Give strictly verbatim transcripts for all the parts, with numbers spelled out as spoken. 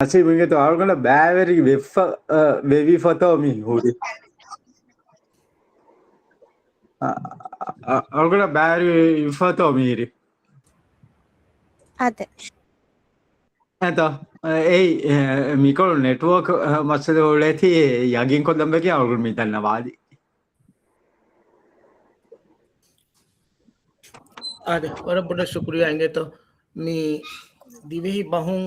އަސީ މިގެތު އަޅުގަނޑަށް ބައިވެރި ވެފަ، އަ، ވެވިފަތޯ މި ހުރި. އަ، އަ، އަޅުގަނޑަށް ބައިވެރި ވެފަތޯ މި ހުރި. އާދެ. އެތަ، އެ، އެ، މިކޮޅު ނެޓްވޯކް، އަ، މައްސަލަ އުޅޭތީ ޔަގީން ކޮށްލަން ވެގެން އަޅުގަނޑު މި ދަންނަވާލީ. އާދެ، ވަރަށް ބޮޑަށް ޝުކުރިޔާ އިނގޭތޯ. މި ދިވެހި ބަހުން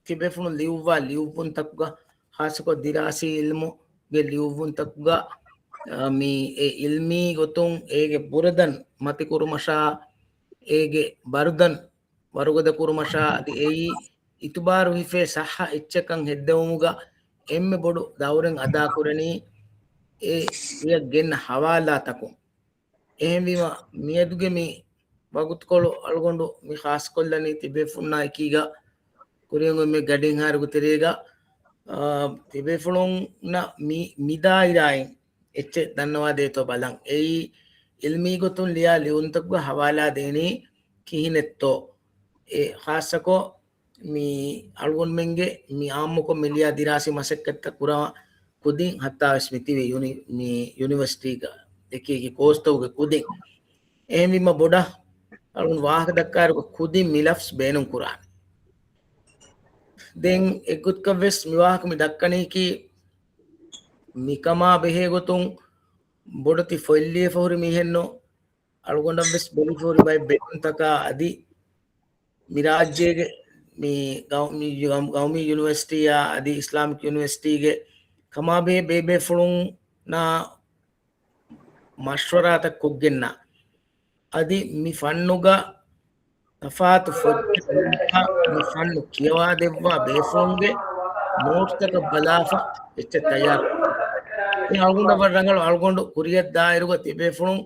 ތިބޭފުޅުން ލިޔުއްވާ ލިޔުއްވުންތަކުގަ، ޚާއްޞަކޮށް ދިރާސީ އިލްމުގެ ލިޔުއްވުންތަކުގަ، އާ، މި އެ އިލްމީ ގޮތުން އޭގެ ބުރަދަން މަތިކުރުމަށާ، އޭގެ ބަރުދަން ވަރުގަދަ ކުރުމަށާ އަދި އެއީ އިތުބާރު ހިފޭ ޞައްޙަ އެއްޗަކަށް ހެއްދެވުމުގަ އެންމެ ބޮޑު ދައުރެއް އަދާކުރަނީ އެ ލިޔަ ގެންނަ ހަވާލާތަކުން. އެހެންވީމަ، މިއަދުގެ މި ވަގުތުކޮޅު އަޅުގަނޑު މި ޚާއްޞަކޮށްލަނީ ތިބޭފުޅުންނާ އެކީގަ ކުރިއަށް އޮތް މި ގަޑިންހާރުގެ ތެރޭގަ، އާ، ތިބޭފުޅުންނަށް މި، މި ދާއިރާއިން އެއްޗެއް ދަންނަވާ ދޭތޯ ބަލަން. އެއީ އިލްމީ ގޮތުން ލިޔާ ލިޔުންތަކުގަ ހަވާލާ ދޭނީ ކިހިނެއްތޯ؟ އެ ޚާއްޞަކޮށް މި އަޅުގަނޑުމެންގެ މި އާއްމުކޮށް މި ލިޔާ ދިރާސީ މަސައްކަތްތައް ކުރާ ކުދިން ހައްތާވެސް މި ތިބި ޔުނި-، މި ޔުނިވަރސިޓީގަ އެކި އެކި ކޯސްތަކުގެ ކުދިން. އެހެންވީމަ ބޮޑަށް އަޅުގަނޑު ވާހަކަ ދައްކާއިރު ކުދިން މި ލަފްޒް ބޭނުން ކުރާނެ. ދެން އެއްގޮތަކަށް ވެސް މި ވާހަކަ މި ދައްކަނީކީ މިކަމާ ބެހޭ ގޮތުން ބޮޑެތި ފޮތް ލިޔެފަ ހުރި މީހެއްނު އަޅުގަނޑަށް ވެސް ބެލިފަ ހުރި ބައެއް ބޭނުންތަކާ އަދި މި ރާއްޖޭގެ މި ގައު-، މި ގައު-، ގައުމީ ޔުނިވަރސިޓީއާ އަދި އިސްލާމިކް ޔުނިވަރސިޓީގެ ކަމާބެހޭ ބޭބޭފުޅުންނާ މަޝްވަރާތައް ކޮށްގެންނަ އަދި މި ފަންނުގަ ތަފާތު ފޮތްތައް މި ފަންނު ކިޔަވާ ދެއްވާ ބޭފުޅުންގެ ނޯޓްސްތަކަށް ބަލާފަ އެއްޗެއް ތައްޔާރު ކުރުން. އަޅުގަނޑަށް ވަރަށް ރަނގަޅު އަޅުގަނޑު ކުރިއަށް ދާއިރުގަ ތިބޭފުޅުން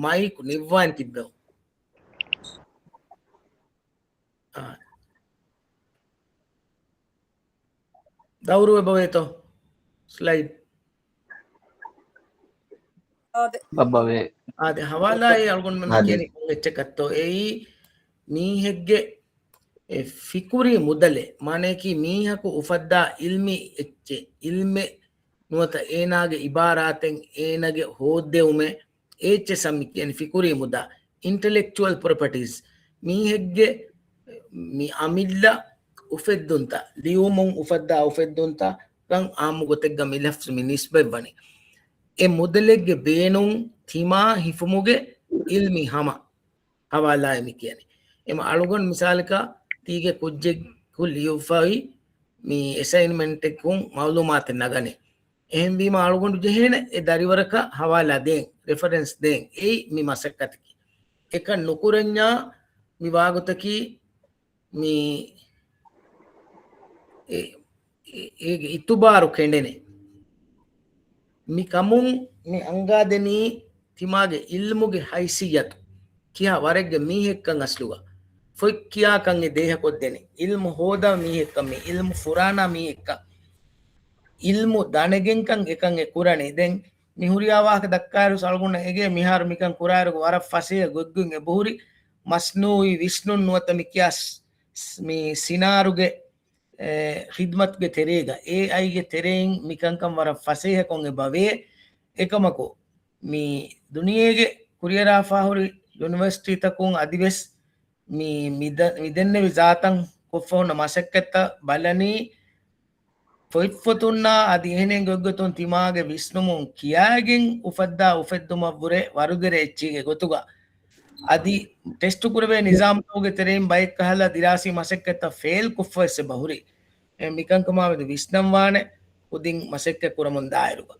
މައިކު ނިއްވާން ތިއްބެވުން. އާ. ދައުރު އެބަވޭތޯ؟ ސްލައިޑް. އާދެ. ބައްބަވޭ. އާދެ، ހަވާލާއެއް އަޅުގަނޑުމެން އާދެ. ކިޔަނީ ކޮން އެއްޗަކަށްތޯ؟ އެއީ މީހެއްގެ އެ ފިކުރީ މުދަލެއް. މާނަޔަކީ މީހަކު އުފައްދާ އިލްމީ އެއްޗެއް، އިލްމެއް ނުވަތަ އޭނާގެ އިބާރާތެއް، އޭނާގެ ހޯއްދެވުމެއް، އެއްޗެއް ސަމް މި ކިޔަނީ ފިކުރީ މުދާ، އިންޓެލެކްޗުއަލް ޕްރޮޕަޓީސް. މީހެއްގެ މި އަމިއްލަ އުފެއްދުންތައް، ލިޔުމުން އުފައްދާ އުފެއްދުންތަކަށް އާއްމު ގޮތެއްގަ މި ލަފްޒު މި ނިސްބަތްވަނީ. އެ މުދަލެއްގެ ބޭނުން ތިމާ ހިފުމުގެ އިލްމީ ހަމަ ހަވާލާއެއް މި ކިޔަނީ. އެމަ އަޅުގަނޑު މިސާލަކަށް ތީގެ ކުއްޖެއްގެ ލިޔުއްފައި މި އެސައިންމަންޓެއް ކުން މައުލޫމާތެއް ނަގަނީ. އެހެންވީމަ އަޅުގަނޑު ޖެހޭނެ އެ ދަރިވަރަކަށް ހަވާލާ ދޭން، ރެފަރެންސް ދޭން. އެއީ މި މަސައްކަތަކީ. އެކަން ނުކުރަންޏާ މި ވާގޮތަކީ މި އެ-، އެ-، އޭގެ އިތުބާރު ކެނޑެނެ. މި ކަމުން މި އަންގާދެނީ ތިމާގެ އިލްމުގެ ހައިސިއްޔަތު ކިހާ ވަރެއްގެ މީހެއްކަން އަސްލުގަ. ފޮތް ކިޔާކަން އެ ދޭހަކޮށްދެނީ. އިލްމު ހޯދާ މީހެއްކަން މި އިލްމު ފުރާނާ މީހެއްކަން. އިލްމު ދަނެގެންކަން އެކަން އެ ކުރަނީ. ދެން މި ހުރިހާ ވާހަކަ ދައްކާއިރު އަޅުގަނޑަށް އެނގޭ މިހާރު މިކަން ކުރާއިރު ވަރަށް ފަސޭހަ ގޮތްގޮތް އެބަހުރި މަސްނޫއީ ވިސްނުން ނުވަތަ މި ކިޔާ ސް-، މި ސިނާރުގެ އެ، ޚިދްމަތުގެ ތެރޭގަ، އޭއައިގެ ތެރެއިން މިކަންކަން ވަރަށް ފަސޭހަކޮށް އެބަވޭ. އެކަމަކު، މި ދުނިޔޭގެ ކުރިއަރާފާހުރި ޔުނިވަރސިޓީތަކުން އަދިވެސް މި، މި ދަ-، މި ދެންނެވި ޒާތަން ކޮށްފަ ހުންނަ މަސައްކަތްތައް ބަލަނީ، ފޮތްފޮތުންނާ އަދި އެހެނެއް ގޮތްގޮތުން ތިމާގެ ވިސްނުމުން ކިޔާގެން އުފައްދާ އުފެއްދުމަށްވުރެ ވަރުދެރަ އެއްޗީގެ ގޮތުގަ، އަދި ޓެސްޓު ކުރެވޭ ނިޒާމްތަކުގެ ތެރެއިން ބައެއް ކަހަލަ ދިރާސީ މަސައްކަތްތައް ފެއިލް ކޮށްފަވެސް އެބަ ހުރި. އެ މިކަންކަމާމެދު ވިސްނަންވާނެ ކުދިން މަސައްކަތް ކުރަމުން ދާއިރުގަ.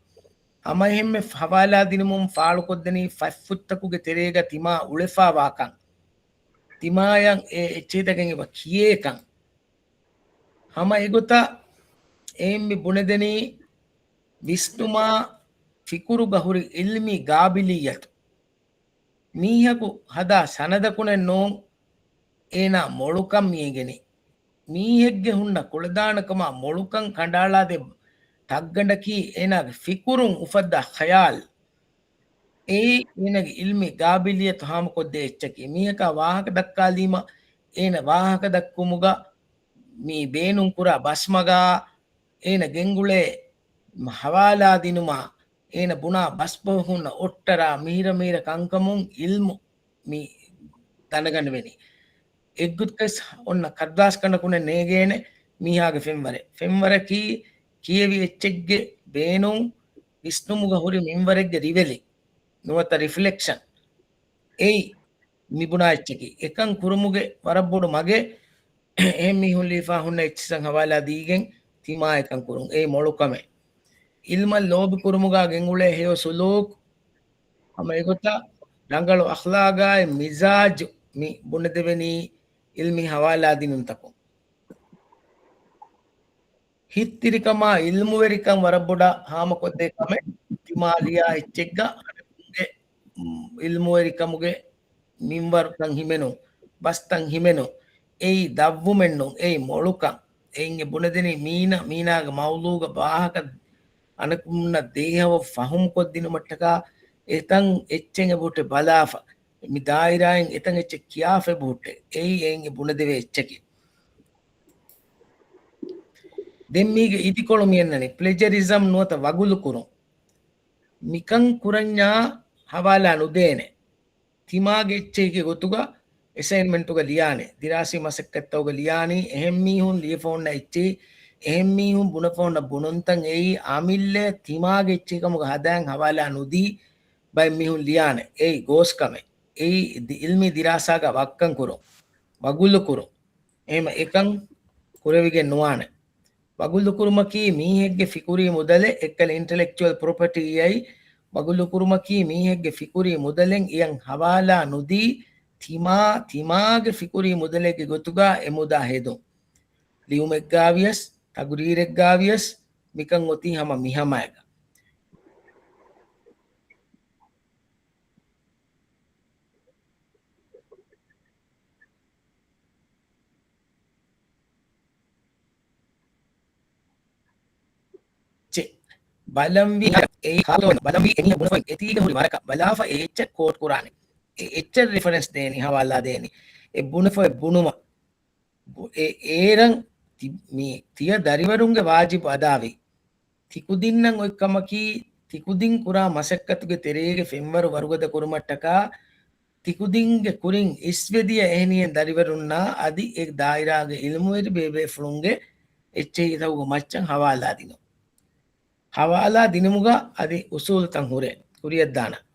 ހަމައެހެންމެ ހަވާލާ ދިނުމުން ފާޅުކޮށްދެނީ ފަތްފުށްތަކުގެ ތެރޭގަ ތިމާ އުޅެފާވާކަން، ތިމާޔަށް އެ އެއްޗެހިތަކެއް އެބަ ކިޔޭކަން. ހަމަ އެގޮތަށް އެއިން މި ބުނެދެނީ ވިސްނުމާ ފިކުރުގަ ހުރި އިލްމީ ގާބިލިއްޔަތު. މީހަކު ހަދާ ސަނަދަކުނެއް ނޫން އޭނާ މޮޅުކަން މިއެނގެނީ. މީހެއްގެ ހުންނަ ކުޅަދާނަކަމާ މޮޅުކަން ކަނޑައަޅާދޭ ތައްގަނޑަކީ އޭނާގެ ފިކުރުން އުފައްދާ ޚަޔާލް. އެއީ އޭނާގެ އިލްމީ ގާބިލިއްޔަތު ހާމަކޮށްދޭ އެއްޗަކީ. މީހަކާ ވާހަކަ ދައްކާލީމަ އޭނަ ވާހަކަ ދައްކުމުގަ މި ބޭނުން ކުރާ ބަސްމަގާ އޭނަ ގެންގުޅޭ ހަވާލާ ދިނުމާ، އޭނަ ބުނާ ބަސްބަހުންނަށް އޮއްޓަރާ މިހިރަ މިހިރަ ކަންކަމުން އިލްމު މި ދަންނަގަންނަވަނީ. އެއްގޮތަކަސް އޮންނަ ކަރުދާސް ކަނޑަކުނެ ނޭގޭނެ މީހާގެ ފެންވަރެއް. ފެންވަރަކީ ކިޔެވި އެއްޗެއްގެ ބޭނުން ވިސްނުމުގަ ހުރި މިންވަރެއްގެ ރިވެލި ނުވަތަ ރިފްލެކްޝަން. އެއީ މި ބުނާ އެއްޗަކީ. އެކަން ކުރުމުގެ ވަރަށް ބޮޑު މަގެއް އެހެން މީހުން ލީފާ ހުންނަ އެއްޗިސަން ހަވާލާ ދީގެން ތިމާ އެކަން ކުރުން. އެއީ މޮޅު ކަމެއް. އިލްމަށް ލޯބި ކުރުމުގާ ގެންގުޅޭ ހެޔޮ ސުލޫކު، ހަމަ އެގޮތަށް ރަނގަޅު އަޚްލާގާއި މިޒާޖު މި ބުނެދެވެނީ އިލްމީ ހަވާލާ ދިނުންތަކުން. ހިތްތިރިކަމާ އިލްމުވެރިކަން ވަރަށް ބޮޑަށް ހާމަކޮށްދޭ ކަމެއް. ތިމާ ލިޔާ އެއްޗެއްގަ އަނެކުންގެ، އު، އިލްމުވެރިކަމުގެ މިންވަރުތައް ހިމެނުން، ބަސްތައް ހިމެނުން، އެއީ ދަށްވުމެއް ނޫން، އެއީ މޮޅުކަން. އެއިން އެ ބުނެދެނީ މީނަ، މީނާގެ މައުޟޫގަ ވާހަކަ އަނެކުންނަށް ދޭހަވަ ފަހުމުކޮށްދިނުމަށްޓަކާ އެތަން އެއްޗެއް އެބަހުއްޓެ ބަލާފަ. މި ދާއިރާއިން އެތަން އެއްޗެއް ކިޔާފަ އެބަހުއްޓެ. އެއީ އެއިން އެ ބުނެދެވޭ އެއްޗަކީ. ދެން މީގެ އިދިކޮޅު މިއަންނަނީ ޕްލެޖަރިޒަމް ނުވަތަ ވަގުލުކުރުން. މިކަން ކުރަންޏާ ހަވާލާ ނުދޭނެ. ތިމާގެ އެއްޗެހިގެ ގޮތުގަ އެސައިންމަންޓުގަ ލިޔާނެ، ދިރާސީ މަސައްކަތްތަކުގަ ލިޔާނީ، އެހެން މީހުން ލިޔެފަ ހުންނަ އެއްޗެހި، އެހެން މީހުން ބުނެފަ ހުންނަ ބުނުންތައް އެއީ އަމިއްލަ ތިމާގެ އެއްޗެހިކަމުގަ ހަދާން ހަވާލާ ނުދީ ބައެއް މީހުން ލިޔާނެ. އެއީ ގޯސް ކަމެއް. އެއީ ދި-، އިލްމީ ދިރާސާގަ ވައްކަން ކުރުން، ވަގުލު ކުރުން. އެހެމަ އެކަން ކުރެވިގެން ނުވާނެ. ވަގުލުކުރުމަކީ މީހެއްގެ ފިކުރީ މުދަލެއް، އެއްކަލަ އިންޓެލެކްޗުއަލް ޕްރޮޕަޓީއައި، ވަގުލުކުރުމަކީ މީހެއްގެ ފިކުރީ މުދަލެއް އެޔަށް ހަވާލާ ނުދީ، ތިމާ، ތިމާގެ ފިކުރީ މުދަލެއްގެ ގޮތުގަ އެ މުދާ ހެދުން. ލިޔުމެއްގާވިޔަސް، ތަގުރީރެއްގާވިޔަސް، މިކަން އޮތީ ހަމަ މިހަމައިގަ. ޗެ. ބަލަންވީ، އެއީ ހާކުލޯން ބަލަންވީ އެމީހަ ބުނެފައި އެތީގަ ހުރި ވަރަކަށް ބަލާފަ އެ އެއްޗެއް ކޯޓް ކުރާނެ. އެ އެއްޗެއް ރެފަރެންސް ދޭނީ، ހަވާލާ ދޭނީ. އެ ބުނެފައި ބުނުމަށް. އެ، އޭރަށް ތި-، މި ތިޔަ ދަރިވަރުންގެ ވާޖިބު އަދާވީ. ތިކުދިންނަށް އޮތް ކަމަކީ، ތިކުދިން ކުރާ މަސައްކަތުގެ ތެރޭގެ ފެންވަރު ވަރުގަދަ ކުރުމަށްޓަކާ، ތިކުދިންގެ ކުރިން އިސްވެދިޔަ އެހެނިހެން ދަރިވަރުންނާ އަދި އެ ދާއިރާގެ އިލްމުވެރި ބޭބޭފުޅުންގެ އެއްޗެހިތަކުގެ މައްޗަށް ހަވާލާ ދިނުން. ހަވާލާ ދިނުމުގަ އަދި އުސޫލުތައް ހުރޭ ކުރިއަށްދާނަން.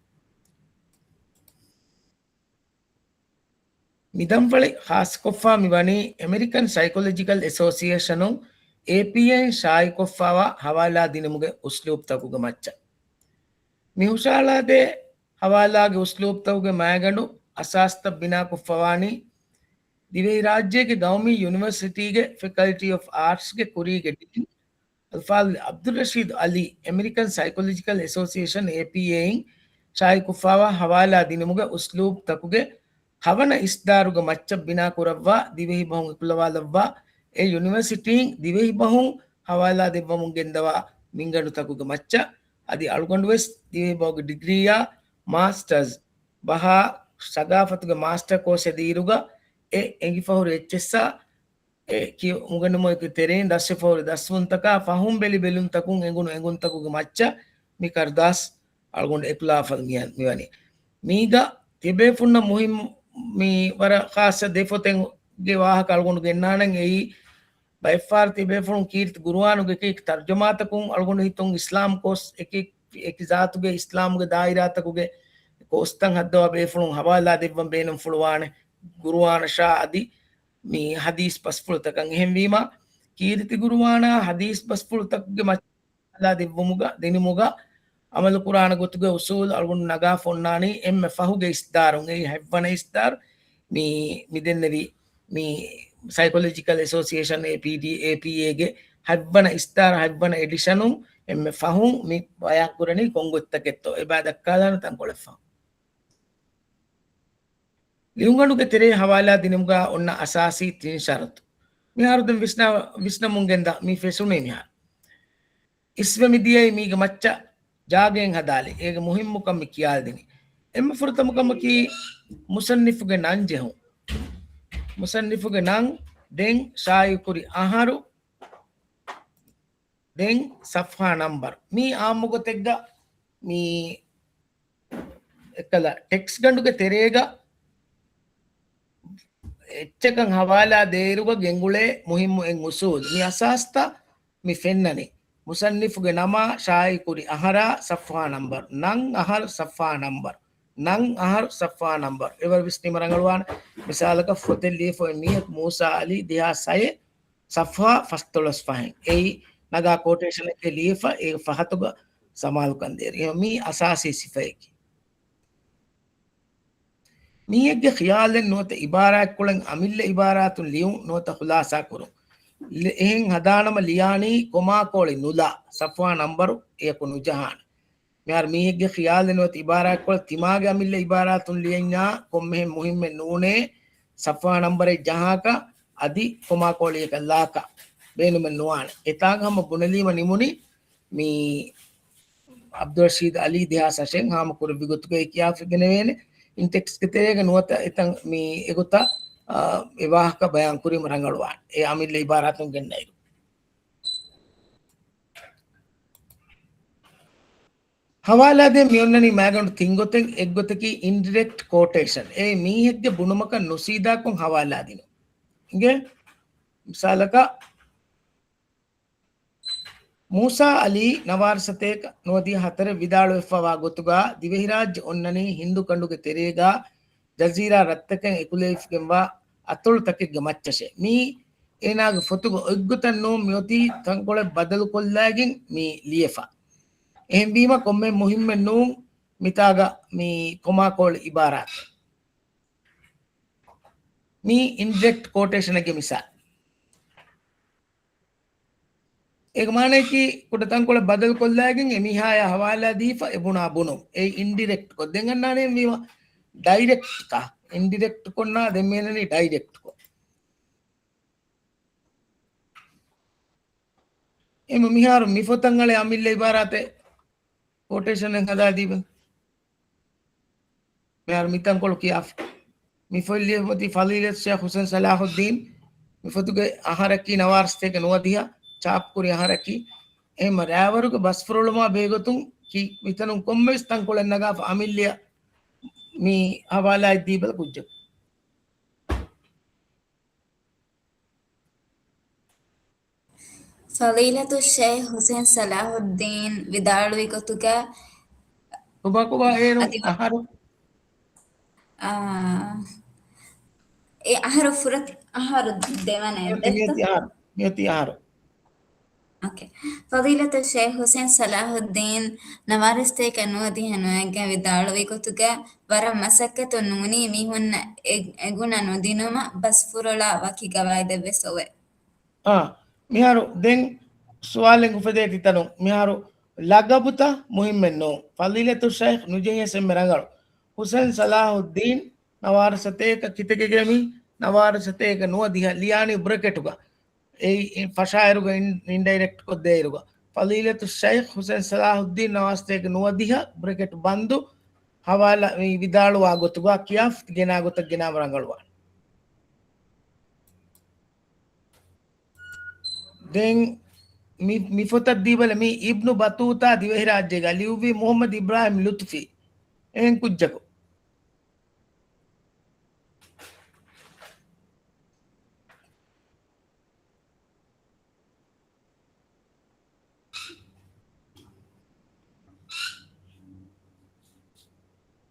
މި ދަންފަޅި ޚާއްޞަކޮށްފަ މި ވަނީ އެމެރިކަން ސައިކޮލޮޖިކަލް އެސޯސިއޭޝަނުން، އޭޕީއޭ، އިން ޝާއިކޮށްފަވާ ހަވާލާ ދިނުމުގެ އުސްލޫބްތަކުގެ މައްޗަށް. މި ހުށަހަޅާދޭ ހަވާލާގެ އުސްލޫބްތަކުގެ މައިގަނޑު އަސާސްތައް ބިނާކޮށްފަވާނީ ދިވެހިރާއްޖޭގެ ގައުމީ ޔުނިވަރސިޓީގެ ފެކަލްޓީ އޮފް އާޓްސްގެ ކުރީގެ ޑީން އަލްފާޟިލް ޢަބްދުއްރަޝީދު ޢަލީ، އެމެރިކަން ސައިކޮލޮޖިކަލް އެސޯސިއޭޝަން، އޭޕީއޭ، އިން ޝާއިކޮށްފަވާ ހަވާލާ ދިނުމުގެ އުސްލޫބްތަކުގެ ހަވަނަ އިސްދާރުގެ މައްޗަށް ބިނާކުރައްވާ، ދިވެހިބަހުން އެކުލަވާލައްވާ، އެ ޔުނިވަރސިޓީން ދިވެހިބަހުން ހަވާލާ ދެއްވަމުން ގެންދަވާ މިންގަނޑުތަކުގެ މައްޗަށް، އަދި އަޅުގަނޑުވެސް ދިވެހިބަހުގެ ޑިގްރީއާ މާސްޓަރސް ބަހާ ސަގާފަތުގެ މާސްޓަރ ކޯސް އެދިއިރުގަ އެ އެނގިފަހުރި އެއްޗެއްސާ އެ ކިޔުމުގެ ނިމުމުގެ ތެރެއިން ދަސްވެފަހުރި ދަސްވުންތަކާ ފަހުން ބެލި ބެލުންތަކުން އެނގުނު އެނގުންތަކުގެ މައްޗަށް މި ކަރުދާސް އަޅުގަނޑު އެކުލާފަ މި-، މިވަނީ. މީގަ ތިބޭފުންނަށް މުހިއްމު މި ވަރަށް ޚާއްޞަ ދެ ފޮތެއްގެ ވާހަކަ އަޅުގަނޑު ގެންނާނަން. އެއީ ބައެއްފަހަރު ތިބޭފުޅުން ކީރިތި ގުރުއާނުގެ އެކި ތަރްޖަމާތަކުން އަޅުގަނޑު ހިތުން އިސްލާމް ކޯސް އެކި، އެކި ޒާތުގެ އިސްލާމްގެ ދާއިރާތަކުގެ ކޯސްތައް ހައްދަވާ ބޭފުޅުން ހަވާލާ ދެއްވަން ބޭނުންފުޅުވާނެ. ގުރުއާނަށާ އަދި މި ހަދީސް ބަސްފުޅުތަކަށް. އެހެންވީމަ، ކީރިތި ގުރުއާނާ ހަދީސް ބަސްފުޅުތަކުގެ މައްޗަށް ހަވާލާ ދެއްވުމުގަ، ދިނުމުގަ، އަމަލުކުރާނެ ގޮތުގެ އުސޫލު އަޅުގަނޑު ނަގާފަ އޮންނާނީ އެންމެ ފަހުގެ އިސްދާރުން. އެއީ ހަތްވަނަ އިސްދާރު. މި، މި ދެންނެވި މި ސައިކޮލޮޖިކަލް އެސޯސިއޭޝަން، އޭޕީޑީ، އޭޕީއޭގެ ހަތްވަނަ އިސްދާރު، ހަތްވަނަ އެޑިޝަނުން އެންމެ ފަހުން މި ބަޔާންކުރަނީ ކޮން ގޮތްތަކެއްތޯ އެބަ ދައްކާލާނެ ތަންކޮޅެއް ފަހުން. ލިޔުންގަނޑުގެ ތެރޭ ހަވާލާ ދިނުމުގަ އޮންނަ އަސާސީ ތިން ޝަރުތު. މިހާރު ދެން ވިސްނާ-، ވިސްނަމުން ގެންދާ މި ފެށުނީ މިހާރު. އިސްވެ މިދިޔައީ މީގެ މައްޗަށް ޖާގައެއް ހަދާލި. އޭގެ މުހިއްމުކަން މި ކިޔާލަދިނީ. އެންމެ ފުރަތަމަ ކަމަކީ މުޞައްނިފުގެ ނަން ޖެހުން. މުޞައްނިފުގެ ނަން ދެން ޝާއިޢުކުރި އަހަރު، ދެން ޞަފްޙާ ނަންބަރު. މީ އާއްމު ގޮތެއްގަ މީ އެއްކަލަ ޓެކްސްޓް ގަނޑުގެ ތެރޭގަ އެއްޗަކަށް ހަވާލާ ދޭއިރުގަ ގެންގުޅޭ މުހިއްމު އެއް އުސޫލު. މި އަސާސްތައް މި ފެންނަނީ. މުޞައްނިފުގެ ނަމާ ޝާއިޢުކުރި އަހަރާ ޞަފްޙާ ނަންބަރު، ނަން އަހަރު ޞަފްޙާ ނަންބަރު، ނަން އަހަރު ޞަފްޙާ ނަންބަރު. އެވަރު ވިސްނީމަ ރަނގަޅުވާނެ. މިސާލަކަށް ފޮތެއް ލިޔެފަ އޮތް މީހަކު މޫސާ ޢަލީ ދެހާސް ހައެއް ޞަފްޙާ ފަސްދޮޅަސް ފަހެއް. އެއީ ނަގާ ކޯޓޭޝަނެއްގެ ލިޔެފަ އޭގެ ފަހަތުގަ ސަމާލުކަން ދޭރި. އެހެން މީ އަސާސީ ސިފައެކޭ. މީހެއްގެ ޚިޔާލެއް ނުވަތަ އިބާރާތްކޮޅެއް އަމިއްލަ އިބާރާތުން ލިޔުން ނުވަތަ ޚުލާޞާ ކުރުން. ލެ-، އެހެން ހަދާނަމަ ލިޔާނީ ކޮމާކޯޅި ނުލާ، ޞަފްޙާ ނަންބަރު އެޔަކު ނުޖަހާނެ. މިހާރު މީހެއްގެ ޚިޔާލެއް ނުވަތަ އިބާރާތްކޮޅެއް ތިމާގެ އަމިއްލަ އިބާރާތުން ލިޔަންޏާ ކޮންމެހެން މުހިއްމެއް ނޫނޭ، ޞަފްޙާ ނަންބަރެއް ޖަހާކަށް އަދި ކޮމާކޯޅިއަކަށް ލާކަށް ބޭނުމެއް ނުވާނެ. އެތާނގަ ހަމަ ބުނެލީމަ ނިމުނީ މި ޢަބްދުއްރަޝީދު ޢަލީ ދެހާސް ހަށެއް ހާމަކުރެއްވި ގޮތުގައި ކިޔާފައިގެނެވޭނެ. އިން ޓެކްސްޓްގެ ތެރޭގަ ނުވަތަ އެތަން މި އެގޮތަށް، އާ، އެ ވާހަކަ ބަޔާން ކުރީމަ ރަނގަޅުވާނެ. އެ އަމިއްލަ އިބާރާތުން ގެންނައިރު. ހަވާލާ ދޭން މި އޮންނަނީ މާގަނޑު ތިން ގޮތެއް. އެއްގޮތަކީ އިންޑިރެކްޓް ކޯޓޭޝަން. އެ މީހެއްގެ ބުނުމަކަށް ނުސީދާކޮށް ހަވާލާ ދިނުން. އިނގޭ؟ މިސާލަކަށް، މޫސާ ޢަލީ ނަވާރަ ސަތޭކަ ނުވަދިހަ ހަތަރެއް ވިދާޅުވެފަވާ ގޮތުގަ ދިވެހިރާއްޖެ އޮންނަނީ ހިންދު ކަނޑުގެ ތެރޭގަ ޖަޒީރާ ރަށްތަކަށް އެކުލެވިފިގެންވާ އަތޮޅުތަކެއްގެ މައްޗަށޭ. މީ އޭނާގެ ފޮތުގެ އޮތްގޮތަށް ނޫން، މިއޮތީ ތަންކޮޅެއް ބަދަލުކޮށްލައިގެން މީ ލިޔެފަ. އެހެންވީމަ ކޮންމެ މުހިއްމެއް ނޫން މިތާގަ މީ ކޮމާކޯޅި އިބާރާތެއް. މީ އިންޑިރެކްޓް ކޯޓޭޝަނެއްގެ މިސާލް. އޭގެ މާނައަކީ ކުޑަ ތަންކޮޅެއް ބަދަލުކޮށްލައިގެން އެ މީހާޔާ ހަވާލާ ދީފަ އެ ބުނާ ބުނުން. އެ އިންޑިރެކްޓް ކޮށް. ދެން އަންނާނެ ވީމަ ޑައިރެކްޓް ކަ. އިންޑިރެކްޓް ކޮށްނާ ދެން މޭނަނީ ޑައިރެކްޓް ކޮށް. އެމަ މިހާރު މި ފޮތަށް އަޅެ އަމިއްލަ އިބާރާތެއް ކޯޓޭޝަނެއް ހަދާ ދީބަ. މިހާރު މި ތަންކޮޅު ކިޔާފަ. މި ފޮތް ލިޔެފަ އޮތީ ފަޟީލަތު ޝޭޚް ޙުސައިން ޞަލާޙުއްދީން. މި ފޮތުގެ އަހަރަކީ ނަވާރަ ސަތޭކަ ނުވަދިހަ، ޗާޕްކުރި އަހަރަކީ. އެހެންމަ ރައިވަރުގެ ބަސްފުރޮޅުމާ ބެހޭގޮތުން ކި-، މިތަނުން ކޮންމެވެސް ތަންކޮޅެއް ނަގާފަ އަމިއްލައަށް މި ހަވާލާއެއް ދީބަލަ ކުއްޖަކު. ފަޟީލަތު ޝޭޚް ޙުސައިން ޞަލާޙުއްދީން ވިދާޅުވި ގޮތުގަ ކޮބާ ކޮބާ އޭރު އަދި އަހަރު؟ އާ، އެ އަހަރު ފުރަތަމަ އަހަރު ދެވަނަ އެއް މިއޮތީ ދެއްތޯ؟ އަހަރު، މިއޮތީ އަހަރު. އޯކޭ. ފަޟީލަތު ޝޭޚް ޙުސައިން ޞަލާޙުއްދީން ނަވާރަ ސަތޭކަ ނުވަދިހަ ނުވައެއްގަ ވިދާޅުވި ގޮތުގަ ވަރަށް މަސައްކަތު ނޫނީ މީހުންނަށް އެ-، އެގުނަ ނުދިނުމަށް ބަސްފުރޮޅާ ވަކި ގަވާއިދެއްވެސް އޮވޭ. އާ، މިހާރު ދެން ސުވާލެއް އުފެދޭ ތިތަނުން. މިހާރު ލަގަބުތައް މުހިއްމެއް ނޫން. ފަޟީލަތު ޝައިޚް ނުޖެހިޔަސް އެންމެ ރަނގަޅު. ޙުސައިން ޞަލާޙުއްދީން ނަވާރަ ސަތޭކަ ކިތަކެގެ މި ނަވާރަ ސަތޭކަ ނުވަދިހަ ލިޔާނީ ބްރެކެޓުގަ. އެއީ ފަށާއިރުގަ އިން-، އިންޑައިރެކްޓް ކޮށްދޭއިރުގަ. ފަޟީލަތު ޝައިޚް ޙުސައިން ޞަލާޙުއްދީން ނަވާރަ ސަތޭކަ ނުވަދިހަ ބްރެކެޓް ބަންދު ހަވާލާ މި ވިދާޅުވާ ގޮތުގަ ކިޔާފަ ގެނާ ގޮތަށް ގެނާމަ ރަނގަޅުވާނެ. ދެން މި، މި ފޮތަށް ދީބަލަ މީ އިބްނު ބަތޫތާ ދިވެހިރާއްޖޭގަ ލިޔުއްވީ މުޙައްމަދު އިބްރާހިމް ލުތުފީ. އެހެން ކުއްޖަކު.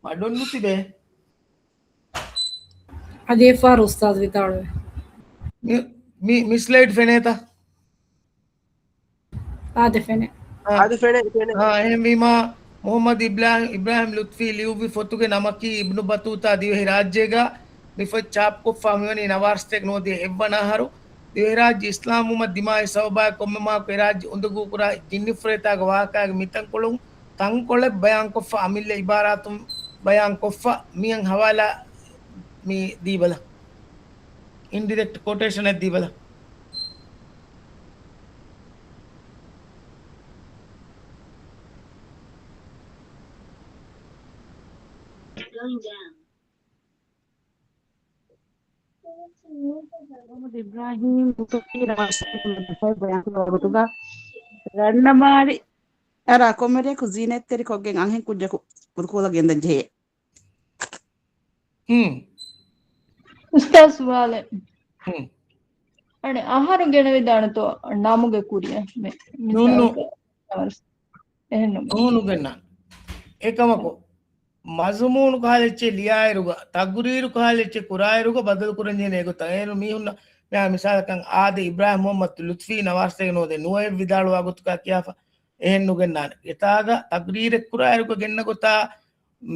މަޑުން ނުތިބޭ. އަދި އެއްފަހަރު އުސްތާޛު ވިދާޅުވެ. މި، މި، މި ސްލައިޑް ފެނޭތަ؟ އާދެ ފެނޭ. އާ. އާދެ ފެނޭ، ފެނޭ. އާ، އެހެންވީމާ، މުޙައްމަދު އިބްރާ-، އިބްރާހިމް ލުތުފީ ލިޔުއްވި ފޮތުގެ ނަމަކީ އިބްނު ބަތޫތާ ދިވެހިރާއްޖޭގަ މި ފޮތް ޗާޕްކޮށްފަ މިވަނީ ނަވާރަ ސަތޭކަ ނުވަދިހަ އެއްވަނަ އަހަރު. ދިވެހިރާއްޖެ އިސްލާމްވުމަށް ދިމާވި ސަބަބާއި ކޮންމެ މަހަކު އެރާއްޖެ އުނދަގޫކުރާ ޖިންނިފުރޭތާގެ ވާޤިޢާގެ މިތަންކޮޅުން ތަންކޮޅެއް ބަޔާންކޮށްފަ، އަމިއްލަ އިބާރާތުން ބަޔާންކޮށްފަ، މިއަށް ހަވާލާ މި ދީބަލަ. އިންޑިރެކްޓް ކޮޓޭޝަނެއް ދީބަލަ. އިބްރާހީމް ލުޠުފީ ނަވާރަސަތޭކަ ނޯދިހަ ނުވައެއް ބަޔާންކުރާ ވަގުތުގަ ރަންނަމާރި އަރާ ކޮންމެ ރެއަކު ޒީނަތްތެރިކޮށްގެން އަންހެން ކުއްޖަކު އުރުކޮށްލަ ގެންދަން ޖެހޭ. ހުން. އުސްތާޒް ސުވާލެއް. ހުން. އަނެއް އަހަރު ގެނެވިދާނެތޯ ނަމުގެ ކުރިއަށް މި-، ނޫން، ނޫން. މިސާލަކަށް އެހެންނު. ނޫނުގެންނާނެ. އެކަމަކު، މަޒުމޫނު ކަހަލަ އެއްޗެއް ލިޔާއިރުގަ، ތަގުރީރު ކަހަލަ އެއްޗެއް ކުރާއިރުގަ ބަދަލު ކުރަންޖެހޭނެ އެގޮތަށް. އޭރު މީހުންނަށް މިހާ މިސާލަކަށް އާދެ އިބްރާހިމް މުހައްމަދު ލުތުފީ ނަވާރަސަތޭކަ ނޯދޭ ނުވައެއް ވިދާޅުވާ ގޮތުގަ ކިޔާފަ އެހެން ނުގެންނާނެ. އެތާގަ ތަގުރީރެއް ކުރާއިރުގަ ގެންނަ ގޮތާ،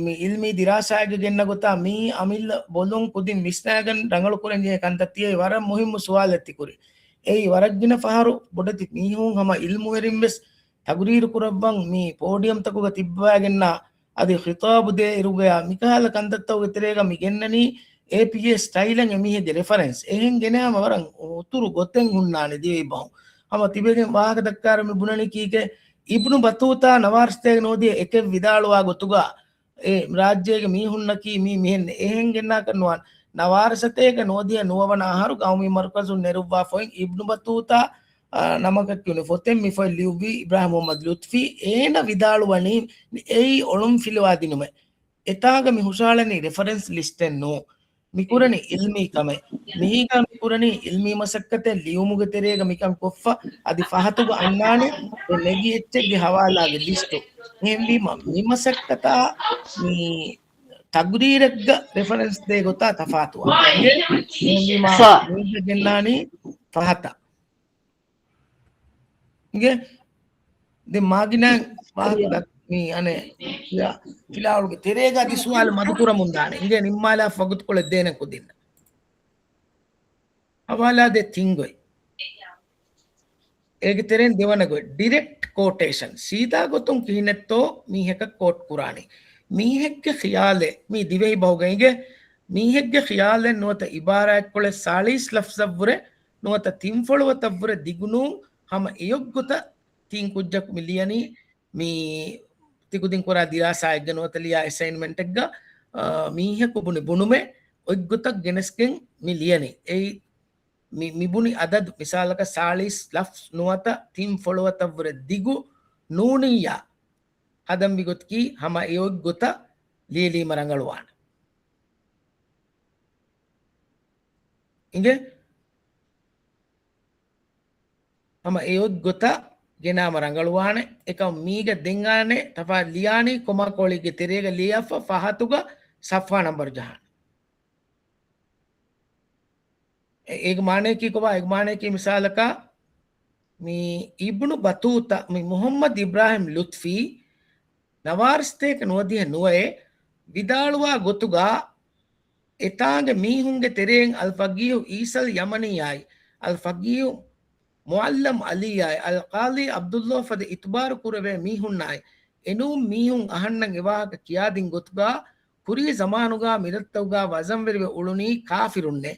މި އިލްމީ ދިރާސާއެއްގަ ގެންނަ ގޮތާ މީ އަމިއްލަ ބޮލުން ކުދިން ވިސްނާގެން ރަނގަޅު ކުރަން ޖެހޭ ކަންތައް ތިޔައީ ވަރަށް މުހިއްމު ސުވާލެއް ތިކުރި. އެއީ ވަރަށް ގިނަ ފަހަރު ބޮޑެތި މީހުން ހަމަ އިލްމުވެރިން ވެސް ތަގުރީރު ކުރައްވަން މި ޕޯޑިއަމްތަކުގަ ތިއްބަވާގެންނާ އަދި ޚިޠާބު ދޭ އިރުގަޔާ މިކަހަލަ ކަންތައްތަކުގެ ތެރޭގަ މި ގެންނަނީ އޭޕީއޭ ސްޓައިލަށް އެމީހެއްގެ ރެފަރެންސް. އެހެން ގެނައިމަ ވަރަށް އުތުރު ގޮތެއް ހުންނާނެ ދިވެހި ބަހުން. ހަމަ ތިބެގެން ވާހަކަ ދައްކާއިރު މި ބުނަނީ ކީކޭ؟ އިބްނު ބަތޫތާ ނަވާރަސަތޭކަ ނޯދިހަ އެކެއް ވިދާޅުވާ ގޮތުގަ އެ ރާއްޖޭގެ މީހުންނަކީ މީ މިހެން އެހެން ގެންނާކަށް ނުވާނެ. ނަވާރަސަތޭކަ ނޯދިހަ ނުވަވަނަ އަހަރު ގައުމީ މަރުކަޒުން ނެރުއްވާ ފޮތް އިބްނު ބަތޫތާ، އާ، ނަމަކަށް ކިޔުނު ފޮތެއް މި ފޮތް ލިޔުއްވީ އިބްރާހިމް މުހައްމަދު ލުތުފީ. އޭނަ ވިދާޅުވަނީ އެއީ އޮޅުން ފިލުވާ ދިނުމެއް. އެތާގަ މި ހުށަހަޅަނީ ރެފަރެންސް ލިސްޓެއް ނޫން. މި ކުރަނީ އިލްމީ ކަމެއް. މިހީގަ މި ކުރަނީ އިލްމީ މަސައްކަތެއް ލިޔުމުގެ ތެރޭގަ މިކަން ކޮށްފަ އަދި ފަހަތުގަ އަންނާނެ އެ ނެގި އެއްޗެއްގެ ހަވާލާގެ ލިސްޓު. އެހެންވީމަ މި މަސައްކަތާ މި ތަގުރީރެއްގަ ރެފަރެންސް ދޭ ގޮތާ ތަފާތުވާ. އެހެންވީމަ ފަ. މީގަ ގެންނާނީ ފަހަތަށް. އިނގޭ؟ ދެން މާގިނަ ވާހަކަ ދަ-، މީ އަނެއް ފިލާ-، ފިލާވަޅުގެ ތެރޭގަ އަދި ސުވާލު މަދުކުރަމުން ދާނެ. އިނގޭ ނިންމާލާ ވަގުތުކޮޅެއް ދޭނެ ކުދިންނަށް. ހަވާލާ ދޭ ތިން ގޮތް. އޭގެ ތެރެއިން ދެވަނަ ގޮތް، ޑިރެކްޓް ކޯޓޭޝަން. ސީދާ ގޮތުން ކިހިނެއްތޯ މީހަކަށް ކޯޓް ކުރާނީ. މީހެއްގެ ޚިޔާލެއް، މީ ދިވެހި ބަހުގަ އިނގޭ، މީހެއްގެ ޚިޔާލެއް ނުވަތަ އިބާރާތްކޮޅެއް ސާޅީސް ލަފްޒަށްވުރެ ނުވަތަ ތިންފޮޅުވަތަށްވުރެ ދިގު ނޫން ހަމަ އެޔޮއްގޮތަށް ތިން ކުއްޖަކު މި ލިޔަނީ. މި ތިކުދިން ކުރާ ދިރާސާއެއްގަ ނުވަތަ ލިޔާ އެސައިންމެންޓެއްގަ، އާ، މީހަކު ބުނި ބުނުމެއް އޮތްގޮތަށް ގެނެސްގެން މި ލިޔަނީ. އެއީ މި، މި ބުނި އަދަދު މިސާލަކަށް ސާޅީސް ލަފްޒް ނުވަތަ ތިން ފޮޅުވަތަށްވުރެ ދިގު ނޫނިއްޔާ ހަދަންވި ގޮތަކީ ހަމަ އެ އޮތްގޮތަށް ލިޔެލީމަ ރަނގަޅުވާނެ. އިނގޭ؟ ހަމަ އެ އޮތް ގޮތަށް ގެނާމަ ރަނގަޅުވާނެ. އެކަމް މީގަ ދެން އާނެ ތަފާ ލިޔާނީ ކޮމާ ކޯޅީގެ ތެރޭގަ ލިޔާފަ ފަހަތުގަ ސަފްހާ ނަންބަރު ޖަހާނެ. އެ-، އޭގެ މާނަޔަކީ ކޮބާ؟ އޭގެ މާނަޔަކީ މިސާލަކަށް މި އިބްނު ބަތޫތާ، މި މުހައްމަދު އިބްރާހިމް ލުތްފީ ނަވާރަސަތޭކަ ނުވަދިހަ ނުވައެއް ވިދާޅުވާ ގޮތުގަ އެތާނގެ މީހުންގެ ތެރެއިން އަލް ފަގީހު އީސަލް ޔަމަނީއާއި، އަލް ފަގީހު މުއައްލަމް އަލީއާއި، އަލް ޤާޟީ ޢަބްދުﷲ ފަދަ އިތުބާރު ކުރެވޭ މީހުންނާއި، އެނޫން މީހުން އަހަންނަށް އެވާހަކަ ކިޔާދިން ގޮތުގަ ކުރީ ޒަމާނުގަ މިރަށްތަކުގަ ވަޒަންވެރިވެ އުޅުނީ ކާފިރުންނޭ.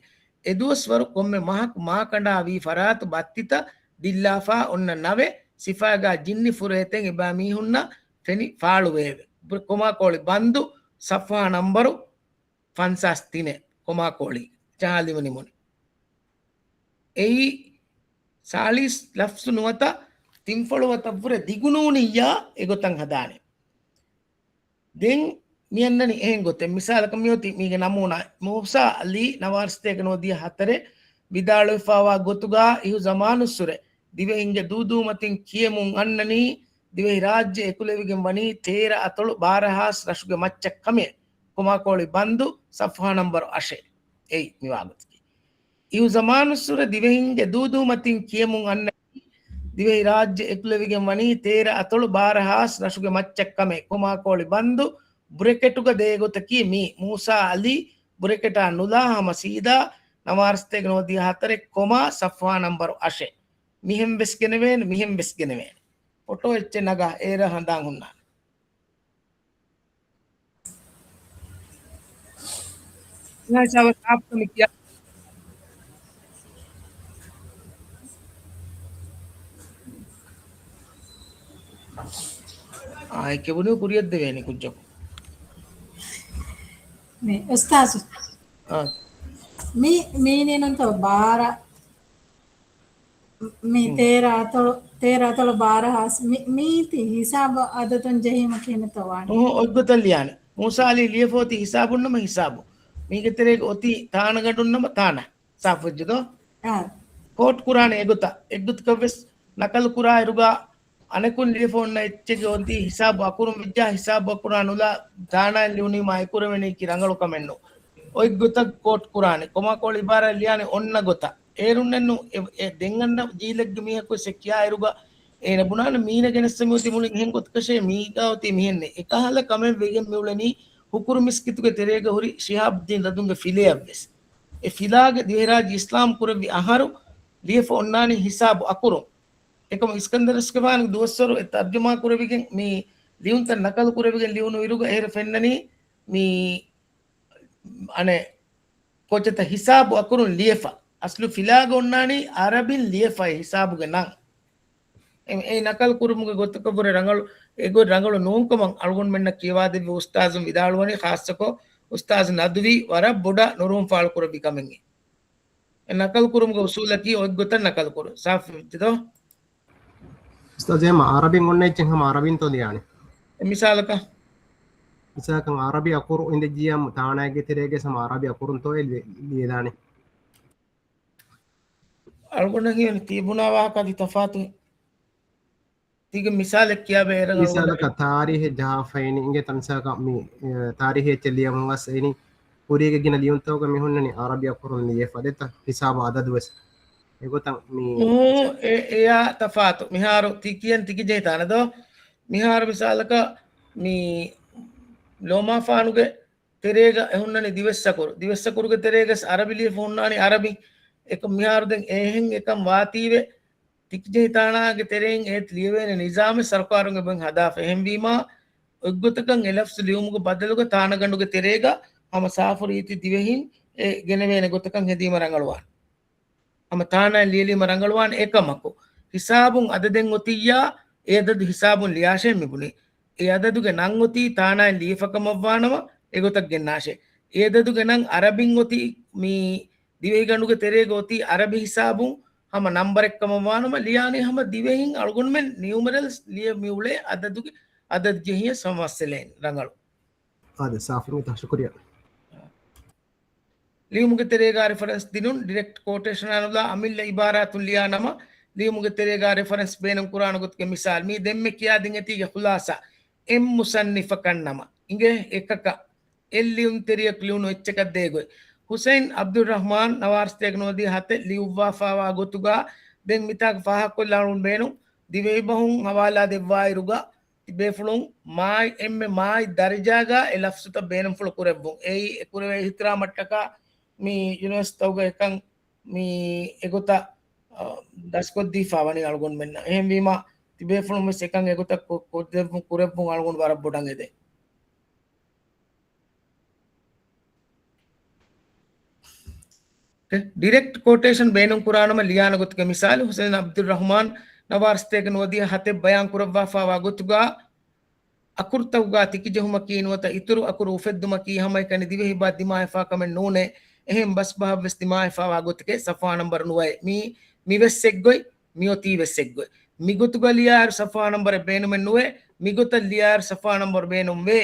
އެދުވަސްވަރު ކޮންމެ މަހަކު މާކަނޑާ ވީ ފަރާތު ބައްތިތައް ދިއްލާފަ އޮންނަ ނަވެއް ސިފައިގަ ޖިންނި ފުރޭތެއް އެބައިމީހުންނަށް ފެނި ފާޅުވެއެވެ. ކޮމާކޯޅި ބަންދު ސަފްހާ ނަންބަރު ފަންސާސް ތިނެއް ކޮމާކޯޅި ޖަހާލިމަ ނިމުނީ. އެއީ ސާޅީސް ލަފްޒު ނުވަތަ ތިންފޮޅުވަތަށްވުރެ ދިގުނޫނިއްޔާ އެގޮތަށް ހަދާނެ. ދެން މިއަންނަނީ އެހެން ގޮތެއް. މިސާލަކަށް މިއޮތީ މީގެ ނަމޫނާ، މޫސާ އަލީ ނަވާރަސަތޭކަ ނުވަދިހަ ހަތަރެއް ވިދާޅުވެފަވާ ގޮތުގަ އިހު ޒަމާނުއްސުރެ ދިވެހިންގެ ދޫދޫމަތިން ކިޔެމުން އަންނަނީ ދިވެހިރާއްޖެ އެކުލެވިގެން ވަނީ ތޭރަ އަތޮޅު ބާރަ ހާސް ރަށުގެ މައްޗަށް ކަމޭ. ކޮމާކޯޅި ބަންދު ސަފްހާ ނަންބަރު އަށެއް. އެއީ މިވާގޮތަކީ. އިހު ޒަމާނުއްސުރެ ދިވެހިންގެ ދޫދޫމަތިން ކިޔެމުން އަންނަ ދިވެހިރާއްޖެ އެކުލެވިގެން ވަނީ ތޭރަ އަތޮޅު ބާރަ ހާސް ރަށުގެ މައްޗަށް ކަމޭ. ކޮމާކޯޅި ބަންދު ބްރެކެޓުގަ ދޭ ގޮތަކީ މީ. މޫސާ އަލީ ބްރެކެޓާ ނުލާ ހަމަ ސީދާ ނަވާރަސަތޭކަ ނުވަދިހަ ހަތަރެއް ކޮމާ ސަފްހާ ނަންބަރު އަށެއް. މިހެން ވެސް ގެނެވޭނެ، މިހެން ވެސް ގެނެވޭނެ. ފޮޓޯ އެއްޗެއް ނަގާ އޭރަށް ހަނދާން ހުންނާނެ. އާ، އެކެ ބުނި ކުރިއަށް ދެވޭނެ ކުއްޖަކު. މި އުސްތާޒު. އާ. މި، މީނީ ނޫންތޯ ބާރަ މި ތޭރަ އަތޮޅު، ތޭރަ އަތޮޅު ބާރަ ހާސް. މި، މީތި ހިސާބު އަދަދުން ޖެހީމަކީ ނެތޯ ވާނެ. އުހު، އޮތްގޮތަށް ލިޔާނެ. މޫސާ އަލީ ލިޔެފަ އޮތީ ހިސާބުންނަމަ ހިސާބު. މީގެ ތެރޭގަ އޮތީ ތާނަގަނޑުންނަމަ ތާނަ. ސާފުވެއްޖެ ދޯ؟ އާ. ކޯޓް ކުރާނެ އެގޮތަށް. އެއްގޮތަކަށް ވެސް ނަކަލު ކުރާއިރުގަ އަނެކުން ލިޔެފަ އޮންނަ އެއްޗެއްގެ އޮތީ ހިސާބު އަކުރުން ވެއްޖާ، ހިސާބު އަކުރާ ނުލާ، ތާނައިން ލިޔުނީމާ އެކުރެވެނީކީ ރަނގަޅު ކަމެއްނު. އޮތްގޮތަށް ކޯޓް ކުރާނެ. ކޮމާކޯޅު އިބާރާތް ލިޔާނެ އޮންނަ ގޮތަށް. އޭރުންނެއްނު އެ، އެ ދެން އަންނަ ޖީލެއްގެ މީހަކު ވެސް އެ ކިޔާއިރުގަ އޭނަ ބުނާނެ މީނަ ގެނެއްސަ މިއޮތީ މުޅިން އެހެން ގޮތަކަށޭ މީގާ އޮތީ މިހެންނޭ. އެކަހަލަ ކަމެއް ވެގެން މިއުޅެނީ ހުކުރު މިސްކިތުގެ ތެރޭގަ ހުރި ޝިހާބުއްދީން ރަދުންގެ ފިލެއަށްވެސް. އެ ފިލާގެ ދިވެހިރާއްޖެ އިސްލާމް ކުރެއްވި އަހަރު ލިޔެފަ އޮންނާނީ ހިސާބު އަކުރުން. އެކަމު އިސްކަންދަރު އިސްކަފާނީ ދުވަސްވަރު އެ ތަރްޖަމާ ކުރެވިގެން މި ލިޔުންތައް ނަކަލު ކުރެވިގެން ލިޔުނު އިރުގަ އޭރު ފެންނަނީ މި އަނެއް ކޯޗެތަ ހިސާބު އަކުރުން ލިޔެފަ. އަސްލު ފިލާގަ އޮންނާނީ އަރަބިން ލިޔެފައި ހިސާބުގެ ނަން. އެ، އެ ނަކަލު ކުރުމުގެ ގޮތަކަށްވުރެ ރަނގަޅު، އެގޮތް ރަނގަޅު ނޫންކަމަށް އަޅުގަނޑުމެންނަށް ކިޔަވާދެއްވި އުސްތާޒުން ވިދާޅުވަނީ، ޚާއްޞަކޮށް އުސްތާޒު ނަދުވީ ވަރަށް ބޮޑަށް ނުރުހުން ފާޅުކުރެއްވި ކަމެއް. އެ ނަކަލު ކުރުމުގެ އުސޫލަކީ އޮތްގޮތަށް ނަކަލު ކުރުން. ސާފު ވެއްޖެ ދޯ؟ އުސްތާޒު، އެހެމަ އަރަބިން އޮންނަ އެއްޗެއް ހަމަ އަރަބިންތޯ ލިޔާނެ؟ އެ މިސާލަކަށް. މިސާލަކަށް އަރަބި އަކުރު އިނދެއްޖިޔާ ތާނައިގެ ތެރޭގަ ހަމަ އަރަބި އަކުރުންތޯ އެ ލި-، ލިޔެލާނެ؟ އަޅުގަނޑަށް ހީވަނީ ތި ބުނާ ވާހަކަ އަދި ތަފާތު. ތީގެ މިސާލެއް ކިޔާބަ އޭރަށް އަޅުގަނޑަށް. މިސާލަކަށް ތާރީހެއް ޖަހާފައިނީ އިނގޭ ތަންސާކަށް މި، އެ، ތާރީހެއް އެއްޗެއް ލިޔަމުން ވެސް އެނީ ކުރީގެ ގިނަ ލިޔުންތަކުގަ މި ހުންނަނީ އަރަބި އަކުރުން ލިޔެފަ ދެތަ ހިސާބު އަދަދު ވެސް. އެގޮތަށް މި އު، އެ، އެޔާ ތަފާތު. މިހާރު ތި ކިޔަން ތިކިޖެހި ތާނަ ދޯ؟ މިހާރު މިސާލަކަށް މި ލޯމާފާނުގެ ތެރޭގަ އެ ހުންނަނީ ދިވެއްސަކުރު. ދިވެއްސަކުރުގެ ތެރޭގަސް އަރަބި ލިޔެފަ ހުންނާނީ އަރަބި. އެކަމް މިހާރު ދެން އެހެން އެކަން ވާތީވެ، ތިކިޖެހި ތާނާގެ ތެރެއިން އޭތި ލިޔެވޭނެ ނިޒާމެއް ސަރުކާރުން އެބައިން ހަދާފަ. އެހެންވީމާ، އޮތްގޮތަކަށް އެ ލަފްޒު ލިޔުމުގެ ބަދަލުގަ ތާނަގަނޑުގެ ތެރޭގަ ހަމަ ސާފު ރީތި ދިވެހިން އެ ގެނެވޭނެ ގޮތަކަށް ހެދީމަ ރަނގަޅުވާނެ. ހަމަ ތާނައިން ލިޔެލީމަ ރަނގަޅުވާނެ އެކަމަކު، ހިސާބުން އަދަދެއް އޮތިއްޔާ، އެ އަދަދު ހިސާބުން ލިޔާށޭ މިބުނީ. އެ އަދަދުގެ ނަން އޮތީ ތާނައިން ލިޔެފަކަމަށްވާނަމަ، އެގޮތަށް ގެންނާށޭ. އެ އަދަދުގެ ނަން އަރަބިން އޮތީ މި ދިވެހިގަނޑުގެ ތެރޭގަ އޮތީ އަރަބި ހިސާބުން ހަމަ ނަންބަރެއްކަމަށް ވާނަމަ، ލިޔާނީ ހަމަ ދިވެހިން އަޅުގަނޑުމެން ނިއުމަރަލްސް ލިޔެ މިއުޅޭ އަދަދުގެ އަދަދު ޖެހިޔަސް ހަމަ މައްސަލައެއް ރަނގަޅު. އާދެ، ސާފު މިތާ ޝުކުރިއްޔާ. ލިޔުމުގެ ތެރޭގާ ރެފަރެންސް ދިނުން، ޑިރެކްޓް ކޯޓޭޝަނާ ނުލާ އަމިއްލަ އިބާރާތުން ލިޔާ ނަމަ، ލިޔުމުގެ ތެރޭގާ ރެފަރެންސް ބޭނުން ކުރާނެ ގޮތުގެ މިސާލް. މީ ދެންމެ ކިޔާދިން އެތީގެ ޚުލާސާ. އެމް މުޞައްނިފަކަށް ނަމަ އިނގޭ އެކަކަށް އެއް ލިޔުންތެރިޔަކު ލިޔުނު އެއްޗަކަށް ދޭ ގޮތް. ހުސައިން ޢަބްދުއްރަޙްމާން ނަވާރަސްތޭކަ ނުވަދިހަ ހަތެއް ލިޔުއްވާފާވާ ގޮތުގާ ދެން މިތާގަ ފާހަގަކޮށްލާން ބޭނުން ދިވެހިބަހުން ހަވާލާ ދެއްވާއިރުގަ ތިބޭފުޅުން މާތް އެންމެ މާތް ދަރަޖާގާ އެ ލަފްޒުތައް ބޭނުންފުޅު ކުރެއްވުން. އެއީ އެ ކުރެވޭ އިޙްތިރާމަށްޓަކާ މި ޔުނިވަރސިޓީތަކުގަ އެކަން މި އެގޮތަށް، އަ، ދަސްކޮށްދީފާ ވަނީ އަޅުގަނޑުމެންނަށް. އެހެންވީމާ، ތިބޭފުޅުން ވެސް އެކަން އެގޮތަށް ކޮ-، ކޮށްދެއްވުން، ކުރެއްވުން އަޅުގަނޑު ވަރަށް ބޮޑަށް އެދޭ. ޑިރެކްޓް ކޯޓޭޝަން ބޭނުން ކުރާނަމަ ލިޔާނެ ގޮތުގެ މިސާލު، ޙުސައިން ޢަބްދުއްރަޙްމާން ނަވާރަސްތޭކަ ނުވަދިހަ ހަތެއް ބަޔާން ކުރައްވާފާވާ ގޮތުގާ، އަކުރުތަކުގާ ތިކިޖެހުމަކީ ނުވަތަ އިތުރު އަކުރު އުފެއްދުމަކީ ހަމައެކަނި ދިވެހިބާ ދިމާވެފާ ކަމެއް ނޫނޭ. އެހެން ބަސްބަހަށްވެސް ދިމާވެފާވާ ގޮތެކޭ ޞަފްޙާ ނަންބަރު ނުވައެއް. މީ، މިވެސް އެއްގޮތް، މިއޮތީ ވެސް އެއްގޮތް. މިގޮތުގަ ލިޔާއިރު ޞަފްޙާ ނަންބަރެއް ބޭނުމެއް ނުވޭ، މިގޮތަށް ލިޔާއިރު ޞަފްޙާ ނަންބަރު ބޭނުންވޭ.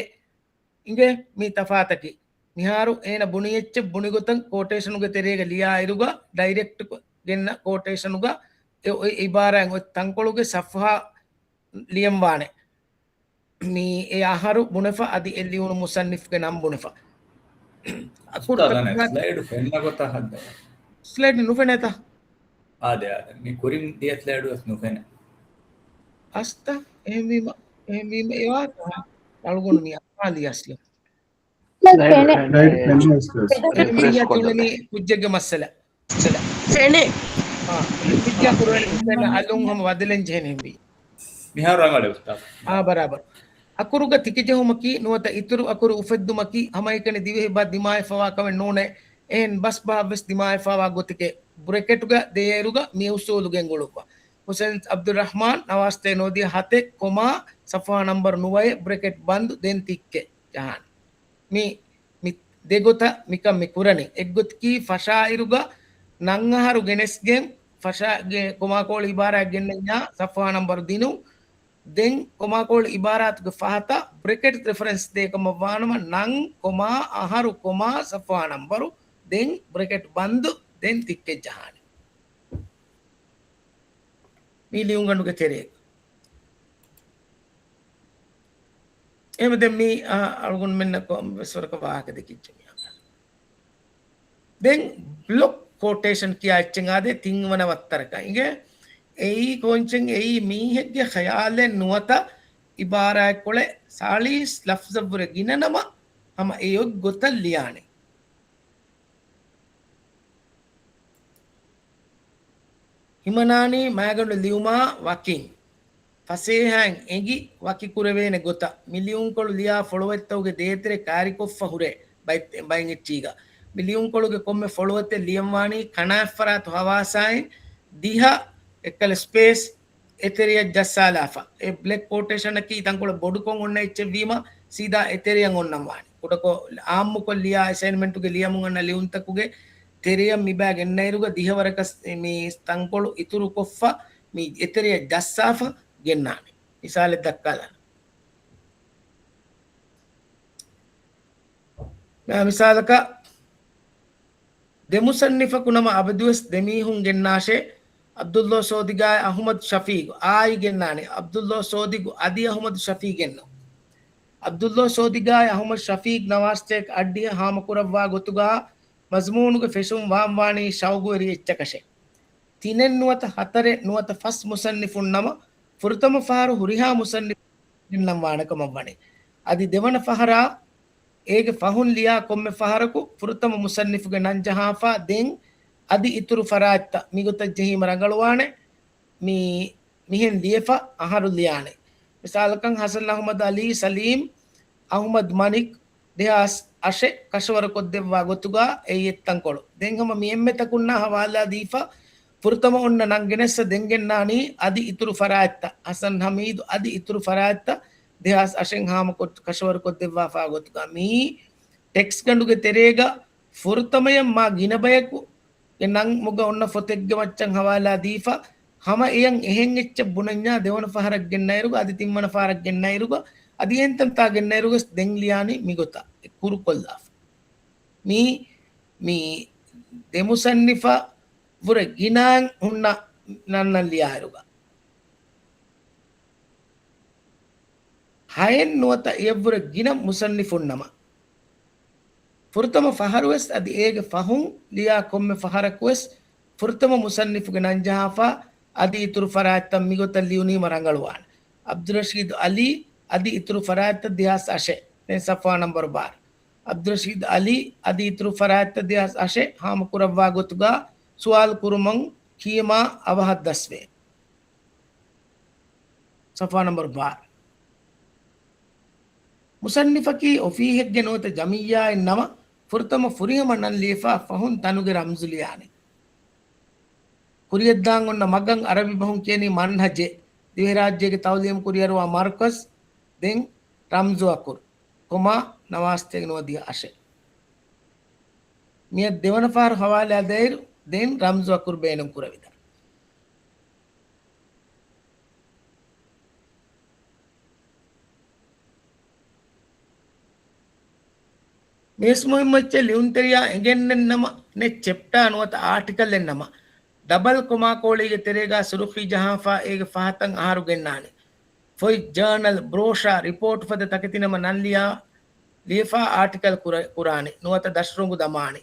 އިނގޭ މި ތަފާތަކީ. މިހާރު އޭނަ ބުނި އެއްޗެއް ބުނި ގޮތަށް ކޯޓޭޝަނުގެ ތެރޭގަ ލިޔާއިރުގަ، ޑައިރެކްޓް ކޮ-، ގެންނަ ކޯޓޭޝަނުގަ އެ އޮތް އިބާރާތް އޮތް ތަންކޮޅުގެ ޞަފްޙާ ލިޔަންވާނެ. މީ އެ އަހަރު ބުނެފަ، އަދި އެ ލިޔުނު މުޞައްނިފުގެ ނަން ބުނެފަ. އުސްތާޛާ، ސްލައިޑު ފެންނަ ގޮތަށް ހައްދަވާ. ސްލައިޑް ނުފެނޭތަ؟ އާދެ، އާދެ. މި ކުރިން ދިޔަ ސްލައިޑު ވެސް ނުފެނޭ. އަސްތަ، އެހެންވީމަ، އެހެންވީމަ އެވާ އަޅުގަނޑު މި އަހާލި އަސްލު. ސްލައިޑް ފެނޭ. ސްލައިޑް ފެނޭ އުސްތާޛް. މި ކުއްޖެއްގެ މައްސަލަ. ފެނޭ. އާ، ކުއްޖާ ކުރަނީ އަލުން ހަމަ ވަދެލެން ޖެހެނީ ހެންވީ. މިހާރު ރަނގަޅޭ އުސްތާޛް. އާ، ބަރާބަރު. އަކުރުގަ ތިކިޖެހުމަކީ ނުވަތަ އިތުރު އަކުރު އުފެއްދުމަކީ ހަމައެކަނި ދިވެހިބާ ދިމާވެފަވާ ކަމެއް ނޫނޭ. އެހެން ބަސްބަހަށްވެސް ދިމާވެފާވާ ގޮތެކޭ. ބްރެކެޓުގަ ދޭއިރުގަ މި އުސޫލު ގެންގުޅުއްވާ. ޙުސައިން ޢަބްދުއްރަޙްމާން ނަވާރަސްތޭކަ ނުވަދިހަ ހަތެއް ކޮމާ ޞަފްޙާ ނަންބަރު ނުވައެއް ބްރެކެޓް ބަންދު ދެން ތިއްކެއް ޖަހާނެ. މި، މި ދެގޮތަށް މިކަން މި ކުރަނީ. އެއްގޮތަކީ ފަށާއިރުގަ ނަން އަހަރު ގެނެސްގެން ފަށާގެ ކޮމާކޯޅު އިބާރާތް ގެންނަންޏާ ސަފުހާ ނަންބަރު ދިނުން. ދެން ކޮމާކޯޅު އިބާރާތުގެ ފަހަތަށް ބްރެކެޓް ރެފަރެންސް ދޭކަމަށްވާނަމަ، ނަން، ކޮމާ، އަހަރު، ކޮމާ، ސަފުހާ ނަންބަރު، ދެން ބްރެކެޓް ބަންދު، ދެން ތިއްކެއް ޖަހާނެ. މީ ލިޔުންގަނޑުގެ ތެރޭގަ. އެހެންވެ ދެން މީ، އާ، އަޅުގަނޑުމެންނަށް ކޮންމެސް ވަރަކަށް ވާހަކަ ދެކިއްޖެ މި އަނގަ. ދެން ބްލޮކް ކޯޓޭޝަން ކިޔާ އެއްޗެއް އާދޭ، ތިންވަނަ ވައްތަރަކަށް އިނގޭ. އެއީ ކޯންޗެއް، އެއީ މީހެއްގެ ޚަޔާލެއް ނުވަތަ އިބާރާތްކޮޅެއް ސާޅީސް ލަފްޒަށްވުރެ ގިނަނަމަ، ހަމަ އެ އޮތް ގޮތަށް ލިޔާނެ. ހިމަނާނީ މައިގަނޑު ލިޔުމާ ވަކިން. ފަސޭހައިން އެނގި ވަކިކުރެވޭނެ ގޮތަށް މި ލިޔުންކޮޅު ލިޔާ ފޮޅުވައްތަކުގެ ދޭތެރެ ކާރިކޮށްފަ ހުރޭ ބައި-، ބައިން އެއްޗީގަ. މި ލިޔުންކޮޅުގެ ކޮންމެ ފޮޅުވައްތެއް ލިޔަންވާނީ ކަނާތްފަރާތު ހަވާސާއިން ދިހަ އެއްކަލަ ސްޕޭސް އެތެރެޔަށް ޖައްސާލާފަ. އެ ބްލޮކް ކޯޓޭޝަނަކީ ތަންކޮޅެއް ބޮޑުކޮށް އޮންނަ އެއްޗެއްވީމަ، ސީދާ އެތެރެޔަށް އޮންނަން ވާނެ. ކުޑަކޮށް އާއްމުކޮށް ލިޔާ އެސައިންމެންޓުގެ ލިޔަމުން އަންނަ ލިޔުންތަކުގެ ތެރެޔަށް މިބާ ގެންނައިރުގަ ދިހަވަރަކަސް މި ތަންކޮޅު އިތުރުކޮށްފަ މި އެތެރެޔަށް ޖައްސާފަ ގެންނާނެ. މިސާލެއް ދައްކާލާނަން. މި-، މިސާލަކަށް، ދެ މުޞައްނިފަކު ނަމަ އަބަދުވެސް ދެ މީހުން ގެންނާށޭ، ޢަބްދުﷲ ސޯދިގާއި އަޙުމަދު ޝަފީޤު. އާއި ގެންނާނެ، ޢަބްދުﷲ ސޯދިގު އަދި އަޙުމަދު ޝަފީޤެއްނު. ޢަބްދުﷲ ސޯދިގާއި އަޙުމަދު ޝަފީޤް ނަވާސްތޭކް އައްޑިހަ ހާމަކުރައްވާ ގޮތުގާ މަޒްމޫނުގެ ފެށުން ވާންވާނީ ޝައުގުވެރި އެއްޗަކަށޭ. ތިނެއް ނުވަތަ ހަތަރެއް ނުވަތަ ފަސް މުޞައްނިފުން ނަމަ، ފުރަތަމަ ފަހަރު ހުރިހާ މުޞައްނިފު ގެންނަން ވާނެ ކަމަށް ވަނީ. އަދި ދެވަނަ ފަހަރާ، އޭގެ ފަހުން ލިޔާ ކޮންމެ ފަހަރަކު ފުރަތަމަ މުޞައްނިފުގެ ނަން ޖަހާފަ، ދެން އަދި އިތުރު ފަރާތްތައް މިގޮތަށް ޖެހީމަ ރަނގަޅުވާނެ. މި-، މިހެން ލިޔެފަ އަހަރު ލިޔާނެ. މިސާލަކަށް، ޙަސަން އަޙުމަދު ޢަލީ، ސަލީމް އަޙުމަދު މަނިކް، ދެހާސް އަށެއް ކަށަވަރުކޮށްދެއްވާ ގޮތުގާ އެއީ އެއްތަންކޮޅު. ދެން ހަމަ މި އެންމެ ތަކުންނާ ހަވާލާ ދީފަ، ފުރަތަމަ އޮންނަ ނަން ގެނެއްސަ ދެން ގެންނާނީ އަދި އިތުރު ފަރާތްތައް. ޙަސަން ޙަމީދު އަދި އިތުރު ފަރާތްތައް ދެހާސް އަށެއް ހާމަކޮށް ކަށަވަރުކޮށްދެއްވާފާ ގޮތުގާ މިއީ ޓެކްސް ގަނޑުގެ ތެރޭގަ ފުރަތަމަޔަށް މާ ގިނަ ބަޔަކު ގެ ނަން މުގަ އޮންނަ ފޮތެއްގެ މައްޗަށް ހަވާލާ ދީފަ، ހަމަ އެޔަށް އެހެން އެއްޗެއް ބުނަންޏާ ދެވަނަ ފަހަރަށް ގެންނައިރުގަ އަދި ތިންވަނަ ފަހަރަށް ގެންނައިރުގަ އަދި އެހެން ތަންތާ ގެންނައިރުގަސް ދެން ލިޔާނީ މިގޮތަށް އެ ކުރުކޮށްލާފަ. މީ، މީ ދެ މުޞައްނިފަށް ވުރެ ގިނައިން ހުންނަ ނަންނަން ލިޔާއިރުގަ. ހައެއް ނުވަތަ އެއަށްވުރެ ގިނަ މުޞައްނިފުން ނަމަ، ފުރަތަމަ ފަހަރުވެސް އަދި އޭގެ ފަހުން ލިޔާ ކޮންމެ ފަހަރަކުވެސް ފުރަތަމަ މުޞައްނިފުގެ ނަން ޖަހާފަ އަދި އިތުރު ފަރާތްތައް މިގޮތަށް ލިޔުނީމަ ރަނގަޅުވާނެ. ޢަބްދުއްރަޝީދު ޢަލީ އަދި އިތުރު ފަރާތްތައް ދެހާސް އަށެއް. ދެން ޞަފްޙާ ނަންބަރު ބާރަ. ޢަބްދުއްރަޝީދު ޢަލީ އަދި އިތުރު ފަރާތްތައް ދެހާސް އަށެއް ހާމަކުރައްވާ ގޮތުގާ ސުވާލު ކުރުމުން ކިޔަމާ އަވަހަށް ދަސްވޭ. ޞަފްޙާ ނަންބަރު ބާރަ. މުޞައްނިފަކީ އޮފީހެއްގެ ނުވަތަ ޖަމިއްޔާއެއް ނަމަ، ފުރަތަމަ ފުރިހަމަ ނަން ލިޔެފަ ފަހުން ތަނުގެ ރަމްޒު ލިޔާނެ. ކުރިޔަށްދާން އޮންނަ މަގަށް އަރަބި ބަހުން ކިޔަނީ މަންހަޖޭ. ދިވެހިރާއްޖޭގެ ތައުލީމް ކުރިއަރުވާ މަރުކަޒް، ދެން ރަމްޒު އަކުރު، ކޮމާ ނަވާސްތޭކަ ނުވަދިހަ އަށެއް. މިއަށް ދެވަނަ ފަހަރު ހަވާލާ ދޭއިރު، ދެން ރަމްޒު އަކުރު ބޭނުން ކުރެވިދާނެ. މިވެސް މުހިއްމު އެއްޗެއް ލިޔުންތެރިޔާ އެނގެންނެއްނަމަ، ނެތް ޗެޕްޓާ ނުވަތަ އާޓިކަލެއްނަމަ، ޑަބަލް ކޮމާ ކޯޅީގެ ތެރޭގާ ސުރުޚީ ޖަހާފާ އޭގެ ފަހަތަށް އަހަރު ގެންނާނެ. ފޮތް، ޖާނަލް، ބްރޯޝާ، ރިޕޯޓް ފަދަ ތަކެތިނަމަ ނަން ލިޔާ، ލިޔެފާ އާޓިކަލް ކުރ-، ކުރާނެ ނުވަތަ ދަށްރޮނގު ދަމާނެ.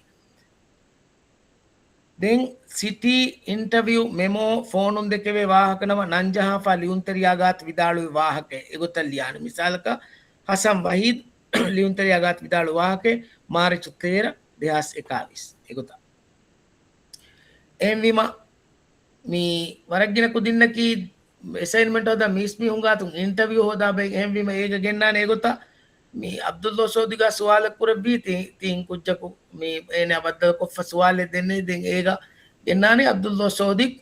ދެން ސިޓީ، އިންޓަވިއު، މެމޯ، ފޯނުން ދެކެވޭ ވާހަކަ ނަމަ ނަން ޖަހާފާ ލިޔުންތެރިޔާ ގާތު ވިދާޅުވި ވާހަކައެއް އެގޮތަށް ލިޔާނެ. މިސާލަކަށް، ޙަސަން ވަޙީދު ލިޔުންތެރިޔާ ގާތު ވިދާޅުވި ވާހަކައެއް މާރިޗު ތޭރަ، ދެހާސް އެކާވީސް އެގޮތަށް. އެހެންވީމަ، މި ވަރަށް ގިނަ ކުދިންނަކީ އެސައިންމަންޓް ހޯދާ މީސްމީހުން ގާތުން އިންޓަވިއު ހޯދާ ބައެއް. އެހެންވީމަ އޭގަ ގެންނާނެ އެގޮތަށް މި ޢަބްދުﷲ ސޯދިގާ ސުވާލެއް ކުރެއްވީ ތި-، ތިން ކުއްޖަކު މި އޭނާ ބައްދަލުކޮށްފަ ސުވާލެއް ދެންނެވި. ދެން އޭގަ ގެންނާނީ ޢަބްދުﷲ ސޯދިގް،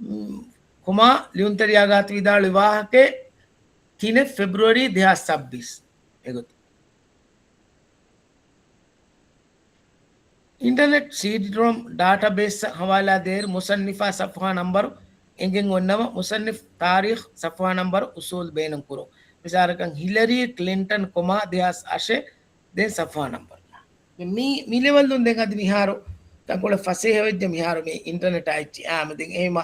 މް، ކޮމާ ލިޔުންތެރިޔާ ގާތު ވިދާޅުވި ވާހަކައެއް ތިނެއް ފެބްރުއަރީ ދެހާސް ސައްބީސް އެގޮތަށް. އިންޓަރނެޓް ސީޑީރޯމް ޑާޓާބޭސްއަށް ހަވާލާ ދޭއިރު މުޞައްނިފާ ޞަފްޙާ ނަންބަރު އެނގެން އޮންނަމަ، މުޞައްނިފު ތާރީޚު ޞަފްޙާ ނަންބަރު އުޞޫލު ބޭނުން ކުރުން. މިސާލަކަށް، ހިލަރީ ކްލިންޓަން ކޮމާ ދެހާސް އަށެއް ދެން ޞަފްޙާ ނަންބަރު. މި، މި ލެވެލްއުން ދެން އަދި މިހާރު ތަންކޮޅެއް ފަސޭހަވެއްޖެ މިހާރު މި އިންޓަރނެޓާ އެއްޗި. އާ، މި ދެން އެހެމަ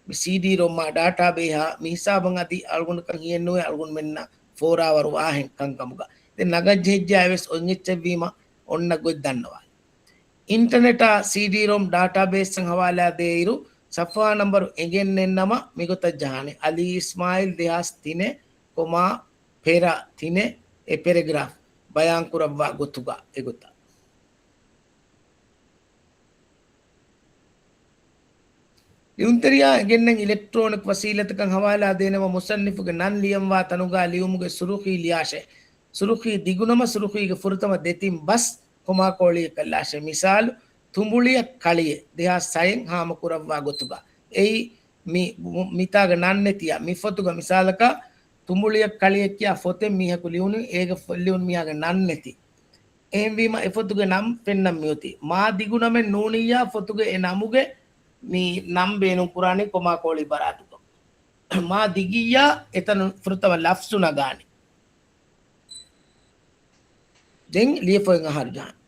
މި ސީޑީރޯމާ ޑާޓާބޭހާ މި ހިސާބަށް އަދި އަޅުގަނޑަކަށް ހިޔެއްނުވޭ އަޅުގަނޑުމެންނަށް ފޯރާވަރު ވާހެން ކަންކަމުގަ. ދެން ނަގަން ޖެހިއްޖެ އަވެސް އޮތް އެއްޗެއްވީމަ އޮންނަ ގޮތް ދަންނަވާ. އިންޓަރނެޓާ ސީޑީރޯމް ޑާޓާބޭސްއަށް ހަވާލާ ދޭއިރު، ޞަފްޙާ ނަންބަރު އެނގެންނެއްނަމަ މިގޮތަށް ޖަހާނެ. އަލީ އިސްމާއިލް ދެހާސް ތިނެއް ކޮމާ ޕެރަ ތިނެއް އެ ޕެރެގްރާފް ބަޔާންކުރައްވާ ގޮތުގަ އެގޮތަށް. ލިޔުންތެރިޔާ އެނގެންނެން އިލެކްޓްރޯނިކް ވަސީލަތަކަށް ހަވާލާ ދޭނަމަ މުޞައްނިފުގެ ނަން ލިޔަންވާ ތަނުގާ ލިޔުމުގެ ސުރުޚީ ލިޔާށޭ. ސުރުޚީ ދިގުނަމަ ސުރުޚީގެ ފުރަތަމަ ދެތިން ބަސް ކޮމާކޯޅިއަކަށް ލާށޭ. މިސާލު، ތުނބުޅިއަށް ކަޅިއެއް ދެހާސް ހައެއް ހާމަކުރައްވާ ގޮތުގަ. އެއީ މި، މިތާގަ ނަން ނެތިއްޔާ މި ފޮތުގަ މިސާލަކަށް ތުނބުޅިއަށް ކަޅިއެއް ކިޔާ ފޮތެއް މީހަކު ލިޔުނީ އޭގަ ފޮތް ލިޔުނު މީހާގެ ނަން ނެތި. އެހެންވީމަ އެ ފޮތުގެ ނަން ފެންނަން މިއޮތީ. މާ ދިގު ނަމެއް ނޫނިއްޔާ ފޮތުގެ އެ ނަމުގެ މި ނަން ބޭނުން ކުރާނީ ކޮމާކޯޅި އިބާރާތުގަ. މާ ދިގިއްޔާ އެތަނުން ފުރަތަމަ ލަފްޒު ނަގާނީ. ދެން ލިޔެފައި އަހަރު ޖަހާނެ.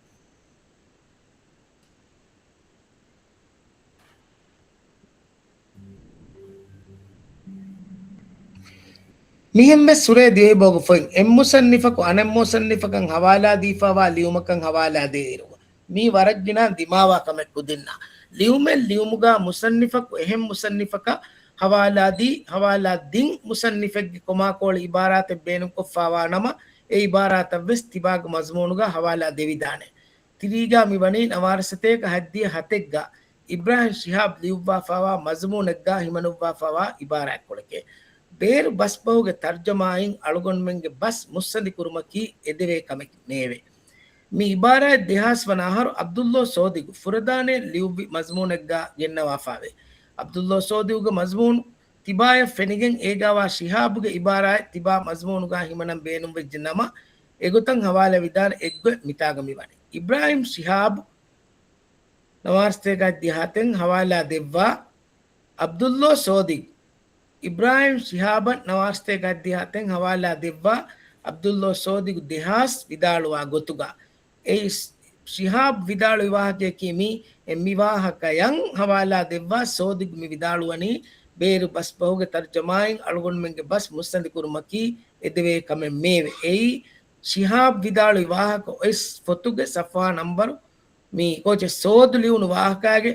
މިހެން ވެސް ހުރޭ ދިވެހިބަހުގެ ފޮތް އެއް މުޞައްނިފަކު އަނެއް މުޞައްނިފަކަށް ހަވާލާ ދީފައިވާ ލިޔުމަކަށް ހަވާލާ ދޭއިރު، މީ ވަރަށް ގިނަ ދިމާވާ ކަމެއް ކުދިންނަށް. ލިޔުމެއް ލިޔުމުގަ މުޞައްނިފަކު އެހެން މުޞައްނިފަކަށް ހަވާލާ ދީ، ހަވާލާ ދިން މުޞައްނިފެއްގެ ކޮމާކޯޅި އިބާރާތެއް ބޭނުންކޮށްފައިވާ ނަމަ، އެ އިބާރާތަށް ވެސް ތިބާގެ މަޒުމޫނުގަ ހަވާލާ ދެވިދާނެ. ތިރީގަ މި ވަނީ ނަވާރަ ސަތޭކަ ހަތްދިހަ ހަތެއްގަ އިބްރާހިމް ޝިހާބް ލިޔުއްވާފައިވާ މަޒުމޫނެއްގަ ހިމަނުއްވާފައިވާ އިބާރާތްކޮޅެކޭ. ބޭރު ބަސްބަހުގެ ތަރްޖަމާއިން އަޅުގަނޑުމެންގެ ބަސް މުއްސަނދި ކުރުމަކީ އެދެވޭ ކަމެއް ނޭވެ. މި އިބާރާތް ދެހާސް ވަނަ އަހަރު ޢަބްދުﷲ ސޯދިގު ފުރަދާނައެއް ލިޔުއްވި މަޒުމޫނެއްގަ ގެންނަވާފައިވޭ. ޢަބްދުﷲ ސޯދިގުގެ މަޒުމޫނު ތިބާޔަށް ފެނިގެން އޭގަވާ ޝިހާބުގެ އިބާރާތް ތިބާ މަޒުމޫނުގަ ހިމަނަން ބޭނުންވެއްޖެ ނަމަ، އެގޮތަށް ހަވާލާ ވިދާނެ އެއްގޮތް މިތާގަ މިވަނީ. އިބްރާހިމް ޝިހާބު ނަވާރަ ސަތޭކަ ހަތްދިހަ ހަތެއް ހަވާލާ ދެއްވާ ޢަބްދުﷲ ސޯދިގު. އިބްރާހިމް ޝިހާބަށް ނަވާރަ ސަތޭކަ ހަތްދިހަ ހަތެއް ހަވާލާ ދެއްވާ ޢަބްދުﷲ ސޯދިގު ދެހާސް ވިދާޅުވާ ގޮތުގަ. އެއީ ޝިހާބް ވިދާޅުވި ވާހަކަޔަކީ މީ، އެ މި ވާހަކަޔަށް ހަވާލާ ދެއްވާ ސޯދިގު މި ވިދާޅުވަނީ ބޭރު ބަސްބަހުގެ ތަރުޖަމާއިން އަޅުގަނޑުމެންގެ ބަސް މުއްސަނދި ކުރުމަކީ އެދެވޭ ކަމެއް މޭވެ. އެއީ ޝިހާބް ވިދާޅުވި ވާހަކަ އޮތް ފޮތުގެ ސަފްހާ ނަންބަރު މި ކޯޗެއް ސޯދު ލިޔުނު ވާހަކާގެ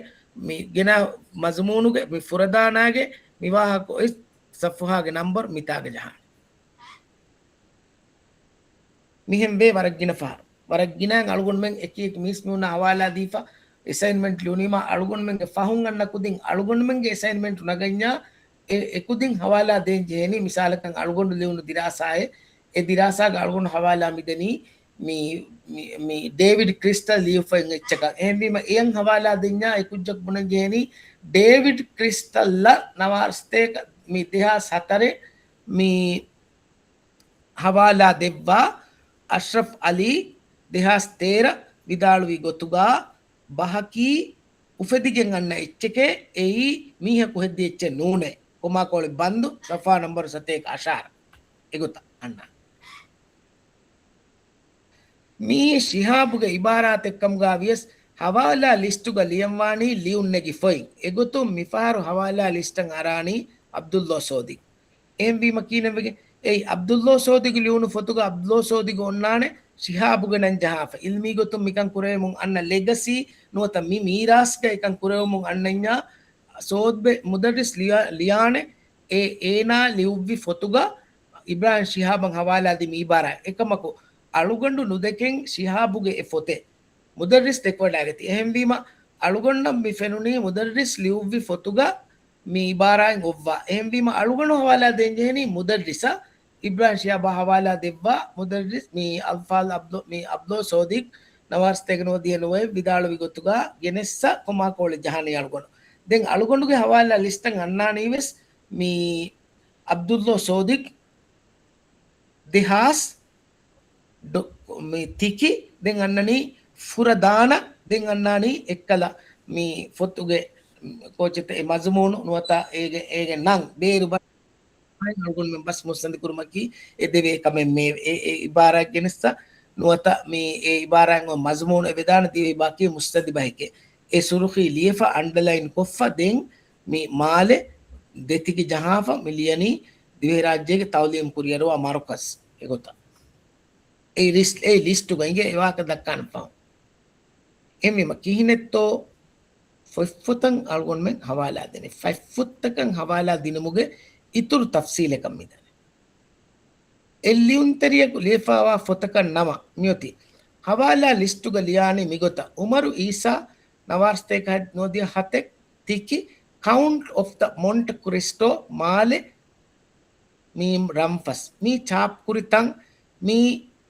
މި ގެނަ މަޒުމޫނުގެ މި ފުރަދާނާގެ މި ވާހަކަ އޮތް ސަފްހާގެ ނަންބަރު މިތާގަ ޖަހާނެ. މިހެން ވޭ ވަރަށް ގިނަ ފަހަރު. ވަރަށް ގިނައިން އަޅުގަނޑުމެން އެކި އެކި މީސް މީހުންނާ ހަވާލާ ދީފަ، އެސައިންމެންޓް ލިޔުނީމާ އަޅުގަނޑުމެންގެ ފަހުން އަންނަ ކުދިން އަޅުގަނޑުމެންގެ އެސައިންމެންޓު ނަގަންޏާ އެ، އެކުދިން ހަވާލާ ދޭން ޖެހޭނީ. މިސާލަކަށް އަޅުގަނޑު ލިޔުނު ދިރާސާއެއް، އެ ދިރާސާގަ އަޅުގަނޑު ހަވާލާ މިދެނީ މި، މި، މި ޑޭވިޑް ކްރިސްޓަލް ލިޔުފައި އެއްޗަކަށް. އެހެންވީމަ އެޔަށް ހަވާލާ ދެންޏާ އެ ކުއްޖަކު ބުނަން ޖެހޭނީ ޑޭވިޑް ކްރިސްޓަލްއަށް ނަވާރަ ސަތޭކަ މި ދެހާސް ހަތަރެއް މި ހަވާލާ ދެއްވާ އަޝްރަފް އަލީ ދެހާސް ތޭރަ ވިދާޅުވި ގޮތުގަ ބަހަކީ އުފެދިގެން އަންނަ އެއްޗެކޭ، އެއީ މީހަކު ހެއްދި އެއްޗެއް ނޫނޭ. ކޮމާކޯޅި ބަންދު ސަފްހާ ނަންބަރު ސަތޭކަ އަށާރަ. އެގޮތަށް އަންނާނެ. މިއީ ޝިހާބުގެ އިބާރާތެއްކަމުގަ ވިޔަސް، ހަވާލާ ލިސްޓުގަ ލިޔަންވާނީ ލިޔުން ނެގި ފޮތް. އެގޮތުން މިފަހަރު ހަވާލާ ލިސްޓަށް އަރާނީ ޢަބްދުﷲ ސޯދި. އެހެންވީމަ ކިހިނެއްވެގެން؟ އެއީ، ޢަބްދުﷲ ސޯދިގު ލިޔުނު ފޮތުގަ ޢަބްދުﷲ ސޯދިގު އޮންނާނެ ޝިހާބުގެ ނަން ޖަހާފަ. ޢިލްމީ ގޮތުން މިކަން ކުރެވެމުން އަންނަ ލެގަސީ ނުވަތަ މި މީރާސްގަ އެކަން ކުރެވެމުން އަންނަންޏާ ސޯދްބެ މުދައްރިސް ލިޔާ، ލިޔާނެ އެ، އޭނާ ލިޔުއްވި ފޮތުގަ އިބްރާހިމް ޝިހާބަށް ހަވާލާ ދިން މި އިބާރާތް. އެކަމަކު، އަޅުގަނޑު ނުދެކެން ޝިހާބުގެ އެ ފޮތެއް މުދައްރިސް ދެކެވަޑައިގަތީ. އެހެންވީމަ، އަޅުގަނޑަށް މި ފެނުނީ މުދައްރިސް ލިޔުއްވި ފޮތުގަ މި އިބާރާތް އޮއްވާ. އެހެންވީމަ، އަޅުގަނޑު ހަވާލާ ދޭން ޖެހެނީ މުދައްރިސަށް. އިބްރާހިމް ޝިހާބަށް ހަވާލާ ދެއްވާ މުދައްރިސް މި އަލްފާޟިލް ޢަބްދު، މި ޢަބްދުﷲ ސޯދިގް ނަވާރަ ސަތޭކަ ނުވަދިހަ ނުވައެއް ވިދާޅުވި ގޮތުގަ ގެނެއްސަ ކޮމާކޯޅި ޖަހާނީ އަޅުގަނޑު. ދެން އަޅުގަނޑުގެ ހަވާލާ ލިސްޓަށް އަންނާނީ ވެސް މި ޢަބްދުﷲ ސޯދިގް ދެހާސް ޑޮ-، މި ތިކި ދެން އަންނަނީ ފުރަދާނަ ދެން އަންނާނީ އެއްކަލަ މި ފޮތުގެ ކޯޗެތަ އެ މަޒުމޫނު ނުވަތަ އޭގެ، އޭގެ ނަން ބޭރު ބަ-، އަޅުގަނޑުމެން ބަސް މުއްސަނދި ކުރުމަކީ އެ ދެވޭ ކަމެއް މޭ. އެ، އެ އިބާރާތް ގެނެއްސަ ނުވަތަ މި އެ އިބާރާތް މަޒުމޫނު އެ ވެދާނެ ދިވެހި ބާކީ މުއްސަނދި ބަހެކޭ. އެ ސުރުޚީ ލިޔެފަ އަންޑަލައިން ކޮށްފަ ދެން މި މާލެ ދެތިކި ޖަހާފަ މި ލިޔަނީ ދިވެހިރާއްޖޭގެ ތައުލީމް ކުރިއަރުވާ މަރުކަޒް އެގޮތަށް. އެ ރިސް-، އެ ލިސްޓުގަ އިނގޭ އެ ވާހަކަ ދައްކާނެ ފަހުން. އެހެންވީމަ ކިހިނެއްތޯ ފޮތްފޮތަށް އަޅުގަނޑުމެން ހަވާލާ ދެނީ. ފޮތްފޮތަކަށް ހަވާލާ ދިނުމުގެ އިތުރު ތަފްސީލަކަށް މިދަނީ. އެ ލިޔުންތެރިޔަކު ލިޔެފައިވާ ފޮތަކަށް ނަމަ މިއޮތީ ހަވާލާ ލިސްޓުގަ ލިޔާނީ މިގޮތަށް: އުމަރު އީސާ ނަވާރަސަތޭކަ ނުވަދިހަ ހަތެއް ތިކި، ކައުންޓް އޮފް ދަ މޮންޓެ ކްރިސްޓޯ މާލެ މީ ރަންފަސް. މީ ޗާޕްކުރި ތަން، މީ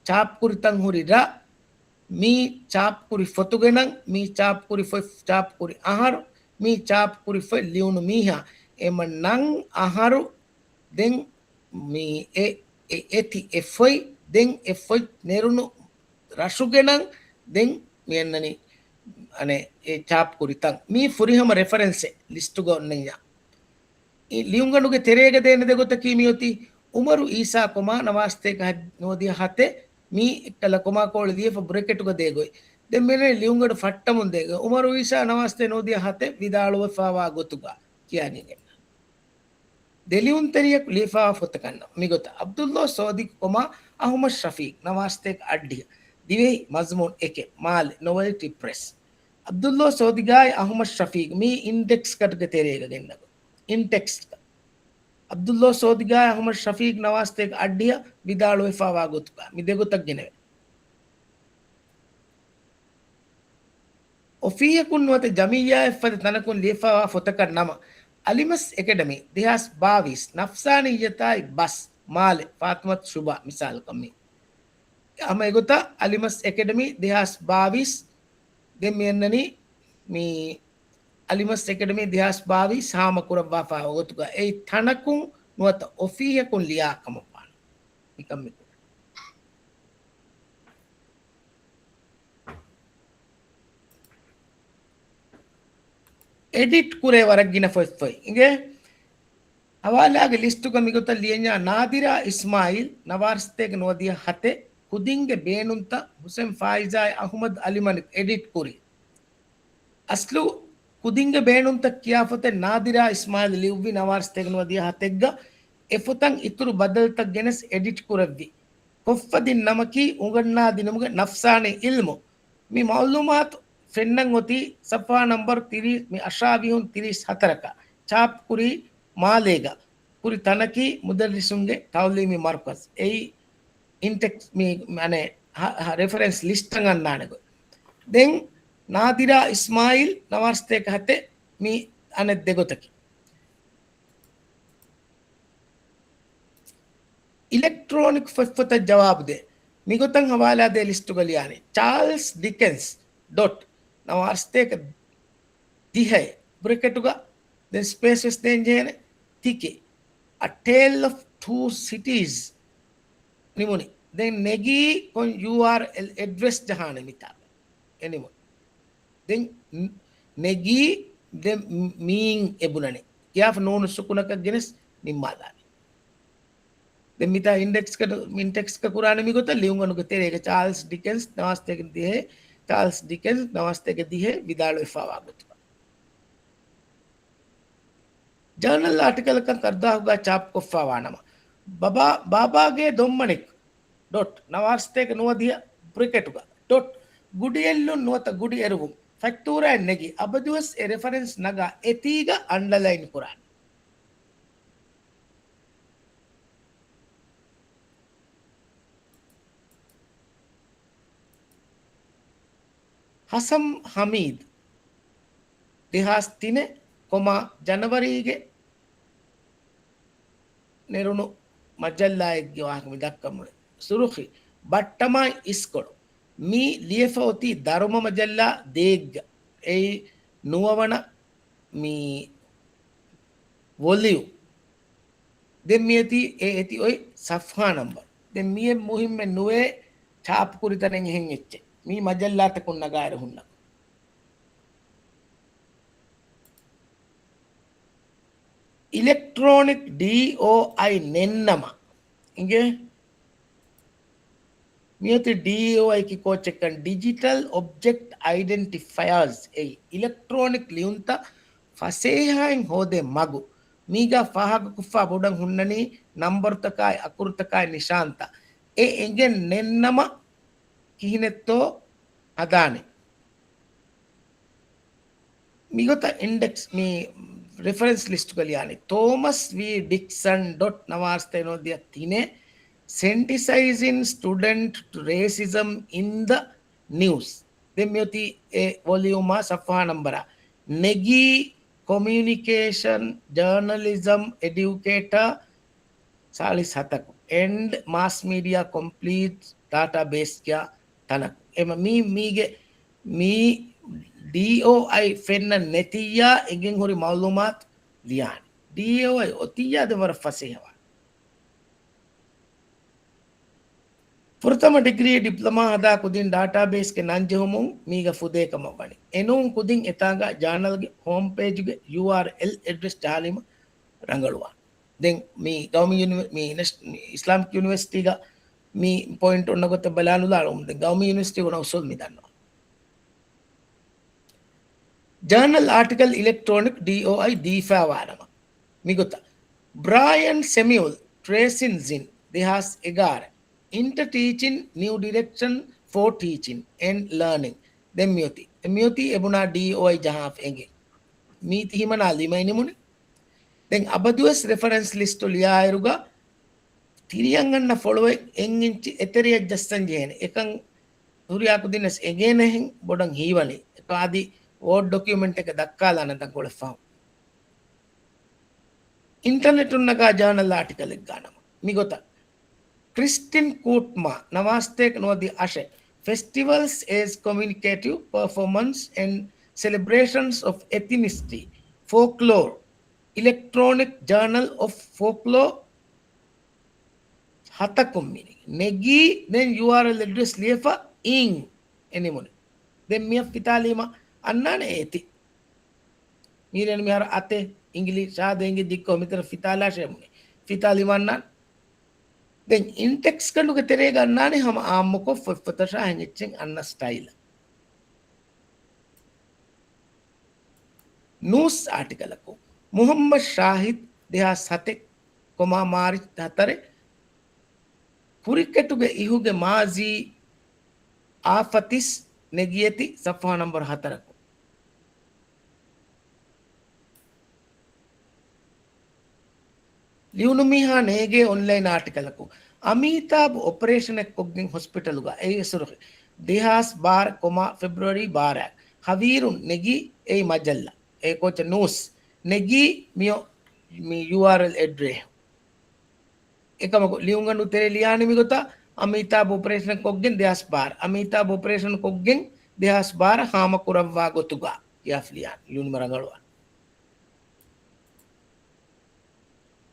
ޗާޕްކުރި ތަން ހުރި ރަށް، މީ ޗާޕްކުރި ފޮތުގެ ނަން، މީ ޗާޕްކުރި ފޮތް، ޗާޕްކުރި އަހަރު، މީ ޗާޕްކުރި ފޮތް ލިޔުނު މީހާ. އެމަ ނަން، އަހަރު، ދެން މީ އެ، އެ، އެތި، އެ ފޮތް، ދެން އެ ފޮތް ނެރުނު ރަށުގެ ނަން، ދެން މި އަންނަނީ އަނެއް އެ ޗާޕްކުރި ތަން. މީ ފުރިހަމަ ރެފަރެންސެއް ލިސްޓުގަ އޮންނަންޏާ. އެ ލިޔުންގަނޑުގެ ތެރޭގަ ދޭނެ ދެގޮތަކީ މިއޮތީ އުމަރު އީސާ ކޮމާ ނަވާރަސަތޭކަ ނުވަދިހަ ހަތެއް، މީ އެއްކަލަ ކޮމާ ކޯޅި ލިޔެފަ ބްރެކެޓުގަ ދޭ ގޮތް. ދެން މިއަންނަނީ ލިޔުންގަނޑު ފައްޓަމުން ދޭ ގޮތް. އުމަރު އީސާ ނަވާރަސަތޭކަ ނުވަދިހަ ހަތެއް ވިދާޅުވެފައިވާ ގޮތުގަ ކިޔާނީ ގެންނަ. ދެ ލިޔުންތެރިޔަކު ލިޔެފައިވާ ފޮތަކަށް ނަމަ މިގޮތަށް: ޢަބްދުﷲ ޞާދިޤު ކޮމާ އަޙްމަދު ޝަފީޤު ނަވާރަސަތޭކަ އަށްޑިހަ، ދިވެހި މަޒުމޫނު އެކެއް، މާލެ، ނޮވެލްޓީ ޕްރެސް. ޢަބްދުﷲ ޞާދިޤާއި އަޙްމަދު ޝަފީޤު މީ އިންޑެކްސް ކަޓުގެ ތެރޭގަ ގެންނަ ގޮތް. އިންޑެކްސް ކަ-، ޢަބްދުﷲ ޞާދިޤާއި އަޙްމަދު ޝަފީޤު ނަވާރަސަތޭކަ އަށްޑިހަ ވިދާޅުވެފައިވާ ގޮތުގަ މި ދެގޮތަށް ގެނެވޭ. އޮފީހަކުން ނުވަތަ ޖަމިއްޔާއެއްފަދަ ތަނަކުން ލިޔެފައިވާ ފޮތަކަށް ނަމަ، އަލިމަސް އެކެޑަމީ، ދެހާސް ބާވީސް، ނަފްސާނިއްޔަތާއި ބަސް، މާލެ، ފާތިމަތު ޝުބާ، މިސާލަކަށް މި. ހަމަ އެގޮތަށް އަލިމަސް އެކެޑަމީ ދެހާސް ބާވީސް، ދެން މި އަންނަނީ މި އަލިމަސް އެކެޑަމީ ދެހާސް ބާވީސް ހާމަ ކުރައްވާފައި ގޮތުގަ އެއީ ތަނަކުން ނުވަތަ އޮފީހަކުން ލިޔާ ކަމަށް ވާނެ. ނިކަން މި އެޑިޓް ކުރޭ ވަރަށް ގިނަ ފޮތްފޮތް އިނގޭ. ހަވާލާގެ ލިސްޓުގަ މިގޮތަށް ލިޔަންޏާ ނާދިރާ އިސްމާއީލް، ނަވާރަސަތޭކަ ނުވަދިހަ ހަތެއް، ކުދިންގެ ބޭނުންތައް، ހުސެން ފާއިޒާއި އަޙުމަދު އަލިމަނިކު އެޑިޓް ކުރީ. އަސްލު ކުދިންގެ ބޭނުންތައް ކިޔާ ފޮތެއް ނާދިރާ އިސްމާއީލް ލިޔުއްވި ނަވާރަސަތޭކަ ނުވަދިހަ ހަތެއްގަ އެފޮތަށް އިތުރު ބަދަލުތައް ގެނެސް އެޑިޓް ކުރެއްވި. ކޮށްފަ ދިން ނަމަކީ އުނގަންނާ ދިނުމުގެ ނަފްސާނީ އިލްމު. މި މަޢުލޫމާތު ފެންނަން އޮތީ ޞަފްޙާ ނަންބަރު ތިރީސް، މި އަށާވީހުން ތިރީސް ހަތަރަކަށް. ޗާޕް ކުރީ މާލޭގަ. ކުރި ތަނަކީ މުދައްރިސުންގެ ތަޢުލީމީ މަރުކަޒް. އެއީ އިންޓެކްސް މި، އަނެއް، ހަ-، ހަ-، ރެފަރެންސް ލިސްޓަށް އަންނާނެ ގޮތް. ދެން ނާދިރާ އިސްމާއީލް ނަވާރަސަތޭކަ ހަތެއް މި އަނެއް ދެގޮތަކީ. އިލެކްޓްރޯނިކް ފޮތްފޮތަށް ޖަވާބު ދޭ. މިގޮތަށް ހަވާލާ ދޭ ލިސްޓުގަ ލިޔާނީ ޗާލްސް ޑިކެންސް ޑޮޓް ނަވާރަސަތޭކަ ދިހައެއް ބްރެކެޓުގަ ދެން ސްޕޭސް ވެސް ދޭން ޖެހޭނެ ތިކި. އަ ޓޭލް އޮފް ޓޫ ސިޓީސް ނިމުނީ. ދެން ނެގީ ކޮން ޔޫ އާރް އެލް އެޑްރެސް ޖަހާނެ މިތާ. އެނިމުން. ދެން ނެގީ ދެން މީން އެބުނަނީ. ކިޔާފަ ނޫނު ސުކުނަކަށް ގެނެސް ނިންމާލާނީ. ދެން މިތާ އިންޑެކްސް ކަ-، އިންޑެކްސް ކަ ކުރާނެ މިގޮތަށް ލިޔުންގަނޑުގެ ތެރޭގަ ޗާލްސް ޑިކެންސް ނަވާރަސަތޭކަ ދިހައެއް، ޗާލްސް ޑިކެންސް ނަވާރަސަތޭކަ ދިހައެއް ވިދާޅުވެފައިވާ ގޮތުގަ. ޖާނަލް އާޓިކަލަކަށް ކަރުދާހުގަ ޗާޕްކޮށްފައިވާ ނަމަ، ބަބާ، ބާބާގޭ ދޮންމަނިކު ޑޮޓް ނަވާރަސަތޭކަ ނުވަދިހަ ބްރެކެޓުގަ ޑޮޓް ގުޑިއެއްލުން ނުވަތަ ގުޑިއެރުވުން ފަތްތޫރައެއް ނެގި އަބަދުވެސް އެ ރެފަރެންސް ނަގާ އެތީގަ އަންޑަލައިން ކުރާނެ. ހަސަން ހަމީދު، ދެހާސް ތިނެއް ކޮމާ ޖަނަވަރީގެ ނެރުނު މަޖައްލާއެއްގެ ވާހަކަ މި ދައްކަމުން. ސުރުޚީ، ބައްޓަމާއި އިސްކޮޅު. މީ ލިޔެފަ އޮތީ ދަރުމަ މަޖައްލާ ދޭއްގަ. އެއީ ނުވަވަނަ މި ވޮލިއު. ދެން މިއޮތީ އެ އެތި އޮތް ސަފްހާ ނަންބަރު. ދެން މިއެއް މުހިއްމެއް ނުވޭ ޗާޕް ކުރި ތަނެއް އެހެން އެއްޗެއް. މީ މަޖައްލާތަކުން ނަގާއިރު ހުންނަ. އިލެކްޓްރޯނިކް ޑީއޯއައި ނެތްނަމަ އިނގޭ. މިއޮތީ ޑީއޯއައި ކި ކޯޗެއްކަން، ޑިޖިޓަލް އޮބްޖެކްޓް އައިޑެންޓިފަޔާސް އެއީ، އިލެކްޓްރޯނިކް ލިޔުންތައް ފަސޭހައިން ހޯދޭ މަގު. މީގާ ފާހަގަކޮށްފާ ބޮޑަށް ހުންނަނީ ނަންބަރުތަކާއި އަކުރުތަކާއި ނިޝާންތައް. އެ އެނގެން ނެތްނަމަ ކިހިނެއްތޯ ހަދާނެ. މިގޮތަށް އިންޑެކްސް މި ރެފަރެންސް ލިސްޓުގަ ލިޔާނީ. ތޯމަސް ވީ ޑިކްސަން ޑޮޓް ނަވާރަސަތޭކަ ނުވަދިހަ ތިނެއް، Sensitising Student to Racism in the News. ދެން މިއޮތީ އެ ވޮލިއުމާ ސަފްހާ ނަންބަރާ. ނެގީ ކޮމިއުނިކޭޝަން ޖާނަލިޒަމް އެޑިއުކޭޓާ ސާޅީސް ހަތަކު، and mass media complete database ކިޔާ ތަނަކު. އެމަ މީ، މީގެ، މީ ޑީއޯއައި ފެންނަން ނެތިއްޔާ އެނގެން ހުރި މައުލޫމާތު ލިޔާނެ. ޑީއޯއައި އޮތިއްޔާ ދެން ވަރަށް ފަސޭހަވާނެ. ފުރަތަމަ ޑިގްރީ ޑިޕްލޮމާ ހަދާ ކުދިން ޑާޓާބޭސްގެ ނަން ޖެހުމުން މީގަ ފުދޭ ކަމަށް ވަނީ. އެނޫން ކުދިން އެތާނގަ ޖާނަލްގެ ހޯމް ޕޭޖުގެ ޔޫއާރްއެލް އެޑްރެސް ޖަހާލީމަ ރަނގަޅުވާނެ. ދެން މި ގައުމީ ޔުނިވެ-، މި އިނަސް-، މި އިސްލާމިކް ޔުނިވަރސިޓީގަ މި ޕޮއިންޓް އޮންނަ ގޮތަށް ބަލާނުލާ އަޅުގަނޑު ދެން ގައުމީ ޔުނިވަރސިޓީ އޮންނަ އުސޫލް މި ދަންނަވާ. ޖާނަލް އާޓިކަލް އިލެކްޓްރޯނިކް ޑީއޯއައި ދީފާވާނަމަ މިގޮތަށް، ބްރަޔަން ސެމިއުލް ޓްރޭސިންޒިން ދެހާސް އެގާރަ، Into Teaching, New Direction for Teaching and Learning. ދެން މިއޮތީ، މިއޮތީ އެބުނާ ޑީއޯއައި ޖަހާފަ އެނގޭ. މީތި ހިމަނާ ލިމައި ނިމުނެ. ދެން އަބަދުވެސް ރެފަރެންސް ލިސްޓު ލިޔާއިރުގަ ތިރިއަށް އަންނަ ފޮޅުވެ އެއް އިންޗި އެތެރެއަށް ޖައްސަން ޖެހޭނެ. އެކަން ހުރިހާ ކުދިންނަސް އެނގޭނެހެން ބޮޑަށް ހީވަނީ. އެކަ އަދި ވޯޑް ޑޮކިއުމެންޓެއްގަ ދައްކާލާނެ ތަންކޮޅެއް ފަހުން. އިންޓަރނެޓުން ނަގާ ޖާނަލް އާޓިކަލެއްގާ ނަމަ މިގޮތަށް، ކްރިސްޓިން ކޫޓްމާ ނަވާސްތޭކަ ނުވަދިހަ އަށެއް، Festivals as Communicative Performance and Celebrations of Ethnicity, Folklore, Electronic Journal of Folklore ހަތަކުން މި ނެގީ. ދެން ޔޫއާރްއެލް އެޑްރެސް ލިޔެފަ އިން އެ ނިމުނެ. ދެން މިއަށް ފިތާލީމަ އަންނާނެ އޭތި. މީރޭން މިހާރު އަތެއް އިނގިލި ޝާދަ އިނގި ދިއްކޮ މިތަނަށް ފިތާލާށޭ މުނެ. ފިތާލި ވަންނާން. ދެން އިންޓެކްސް ގަނޑުގެ ތެރޭގަ އަންނާނެ ހަމަ އާއްމުކޮށް ފޮތްފޮތަށާ ހެނގެއްޗެއް އަންނަ ސްޓައިލަށް. ނޫސް އާޓިކަލަކު، މުހައްމަދު ޝާހިދް ދެހާސް ހަތެއް ކޮމާ މާރޗް ހަތަރެއް، ކުރިކެޓުގެ އިހުގެ މާޒީ އާފަތިސް ނެގިއެތި ސަފްހާ ނަންބަރު ހަތަރަކު. ލިޔުނު މީހާ ނޭގޭ އޮންލައިން އާޓިކަލަކު، އަމީތާބު އޮޕަރޭޝަނެއް ކޮށްގެން ހޮސްޕިޓަލުގަ އެއީ އެސުރުހި ދެހާސް ބާރަ ކޮމާ ފެބްރުއަރީ ބާރަ. ހަވީރުން ނެގީ އެއީ މަޖައްލަ. އެ ކޯޗަށް ނޫސް ނެގީ މިއޮ-، މި ޔޫއާރްއެލް އެޑްރެސް. އެކަމަކު، ލިޔުންގަނޑު ތެރޭ ލިޔާނެ މިގޮތަށް، އަމީތާބް އޮޕަރޭޝަން ކޮށްގެން ދެހާސް ބާރަ، އަމީތާބް އޮޕަރޭޝަން ކޮށްގެން ދެހާސް ބާރަ ހާމަކުރައްވާ ގޮތުގަ ކިޔާފަ ލިޔާނެ، ލިޔުނުމަށް ރަނގަޅުވާނެ.